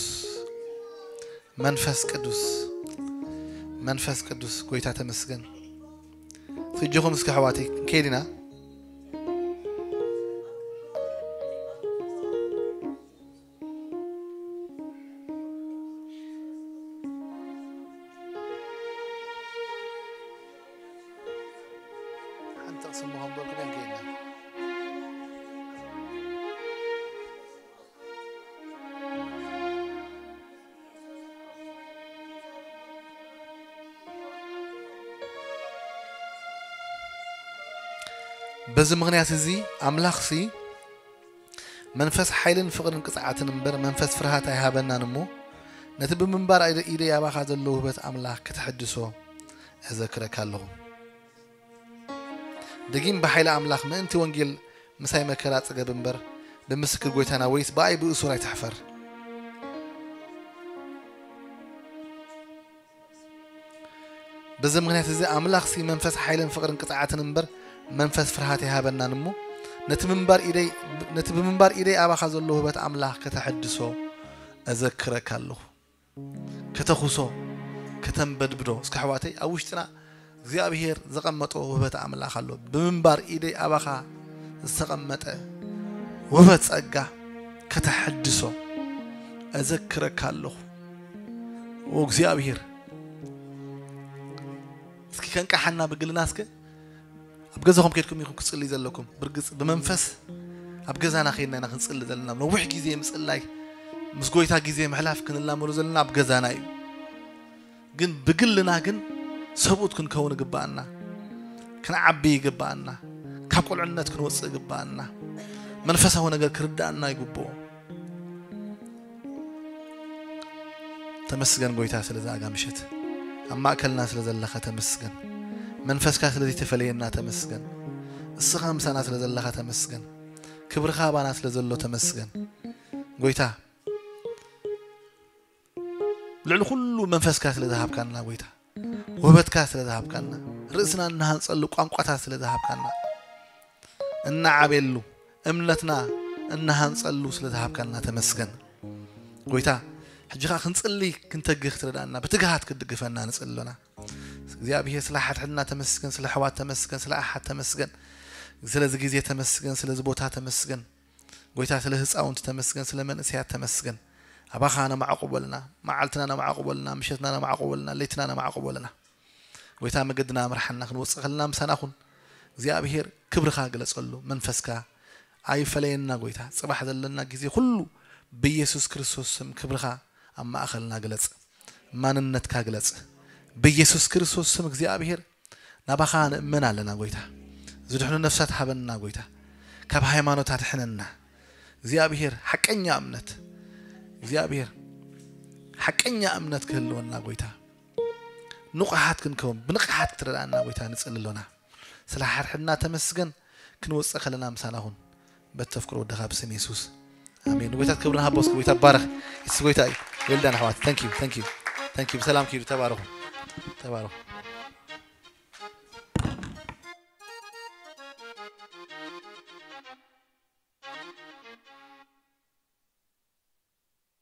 መንፈስ ቅዱስ፣ መንፈስ ቅዱስ ጎይታ ተመስገን። ትጅኹም እስከ ኣሕዋተይ ክንከይድ ኢና። ሓንቲ ክስምዖም በልኩም እየ፣ ንከይድ ኢና። በዚ ምኽንያት እዚ ኣምላኽሲ መንፈስ ሓይልን ፍቕርን ቅጽዓትን እምበር መንፈስ ፍርሃት ኣይሃበናን እሞ፣ ነቲ ብምንባር ኢደ- ኢደይ ኣባኻ ዘሎ ውህበት ኣምላኽ ከተሐድሶ እዘክረካ ኣለኹ። ደጊም ብሓይሊ ኣምላኽ ምእንቲ ወንጌል ምሳይ መከራ ጽገብ እምበር፣ ብምስክር ጎይታና ወይስ ብኣይ ብእሱር ኣይትሕፈር። በዚ ምኽንያት እዚ ኣምላኽሲ መንፈስ ሓይልን ፍቕርን ቅጽዓትን እምበር መንፈስ ፍርሃት ኣይሃበናን እሞ፣ ነቲ ምንባር ኢደይ- ነቲ ብምንባር ኢደይ ኣባኻ ዘሎ ውህበት ኣምላኽ ከተሐድሶ እዘክረካ ኣለኹ። ከተኹሶ፣ ከተንበድብዶ። እስከ ኣሕዋተይ፣ ኣብ ውሽጥና እግዚኣብሔር ዘቐመጦ ውህበት ኣምላኽ ኣሎ። ብምንባር ኢደይ ኣባኻ ዝተቐመጠ ውህበት ጸጋ ከተሐድሶ እዘክረካ ኣለኹ። ኦ እግዚኣብሔር፣ እስኪ ከንቃሓና ብግልና እስከ ኣብ ገዛኹም ከድኩም ኢኹም ክጽልይ ዘለኩም። ብርግጽ ብመንፈስ ኣብ ገዛና ከይድና ኢና ክንጽሊ ዘለና። ነዊሕ ግዜ ምጽላይ፣ ምስ ጎይታ ግዜ ምሕላፍ ክንላመዶ ዘለና ኣብ ገዛና እዩ። ግን ብግልና ግን ሰብኡት ክንከውን ይግብኣና። ክንዓቢ ይግብኣና። ካብ ቁልዕነት ክንወጽእ ይግብኣና። መንፈሳዊ ነገር ክርድኣና ይግብኦ። ተመስገን ጎይታ፣ ስለዚ ኣጋ ምሸት ኣብ ማእከልና ስለ ዘለኻ ተመስገን። መንፈስካ ስለዚ ተፈለየና ተመስገን። እስኻ ምሳና ስለ ዘለኻ ተመስገን። ክብርኻ ኣባና ስለ ዘሎ ተመስገን። ጎይታ፣ ልዕሊ ኩሉ መንፈስካ ስለ ዝሃብካና ጎይታ፣ ውህበትካ ስለ ዝሃብካና፣ ርእስና እንሃንጸሉ ቋንቋታት ስለ ዝሃብካና፣ እናዓቤሉ እምነትና እንሃንጸሉ ስለ ዝሃብካና ተመስገን። ጎይታ፣ ሕጂ ኸኣ ክንጽሊ ክንተግህ ክትረዳእና፣ ብትግሃት ክትድግፈና ንጽሊ ኣሎና። እግዚኣብሔር፣ ስለ ሓድሕድና ተመስገን፣ ስለ ኣሕዋት ተመስገን፣ ስለ ኣሓት ተመስገን፣ ስለዚ ግዜ ተመስገን፣ ስለዚ ቦታ ተመስገን። ጎይታ፣ ስለ ህፃውንቲ ተመስገን፣ ስለ መንእሰያት ተመስገን። ኣባኻ ነማዕቁበልና፣ መዓልትና ነማዕቁበልና፣ ምሸትና ነማዕቁበልና፣ ለይትና ነማዕቁበልና። ጎይታ፣ መገድና ምርሓና፣ ክንወፅእ ከለና ምሳና ኩን። እግዚኣብሔር፣ ክብርኻ ግለፀሉ፣ መንፈስካ ኣይፈለየና። ጎይታ፣ ፅባሕ ዘለና ግዜ ኩሉ ብኢየሱስ ክርስቶስ ስም ክብርኻ ኣብ ማእኸልና ግለፅ፣ ማንነትካ ግለፅ። ብኢየሱስ ክርስቶስ ስም እግዚኣብሔር፣ ናባኻ ንእመን ኣለና ጎይታ። ዝድሕኑ ነፍሳት ሃበና ጎይታ። ካብ ሃይማኖት ኣድሕነና እግዚኣብሔር። ሓቀኛ እምነት እግዚኣብሔር፣ ሓቀኛ እምነት ክህልወና ጎይታ። ንቑሓት ክንከውን፣ ብንቕሓት ክትረዳእና ጎይታ ንጽሊ ኣሎና። ስለ ሓድሕድና ተመስገን። ክንወጽእ ከለና ምሳና ኩን። በተፍቅሮ ወድኻ ብስም የሱስ፣ ኣሜን። ንጎይታ ክብሪ ሃቦ እስኪ። ጎይታ ባረኽ። የሱስ ጎይታ እዩ። ዌልዳን ኣሕዋት፣ thank you፣ thank you፣ thank you። ብሰላም ኪዱ። ተባረኹ፣ ተባረኹ።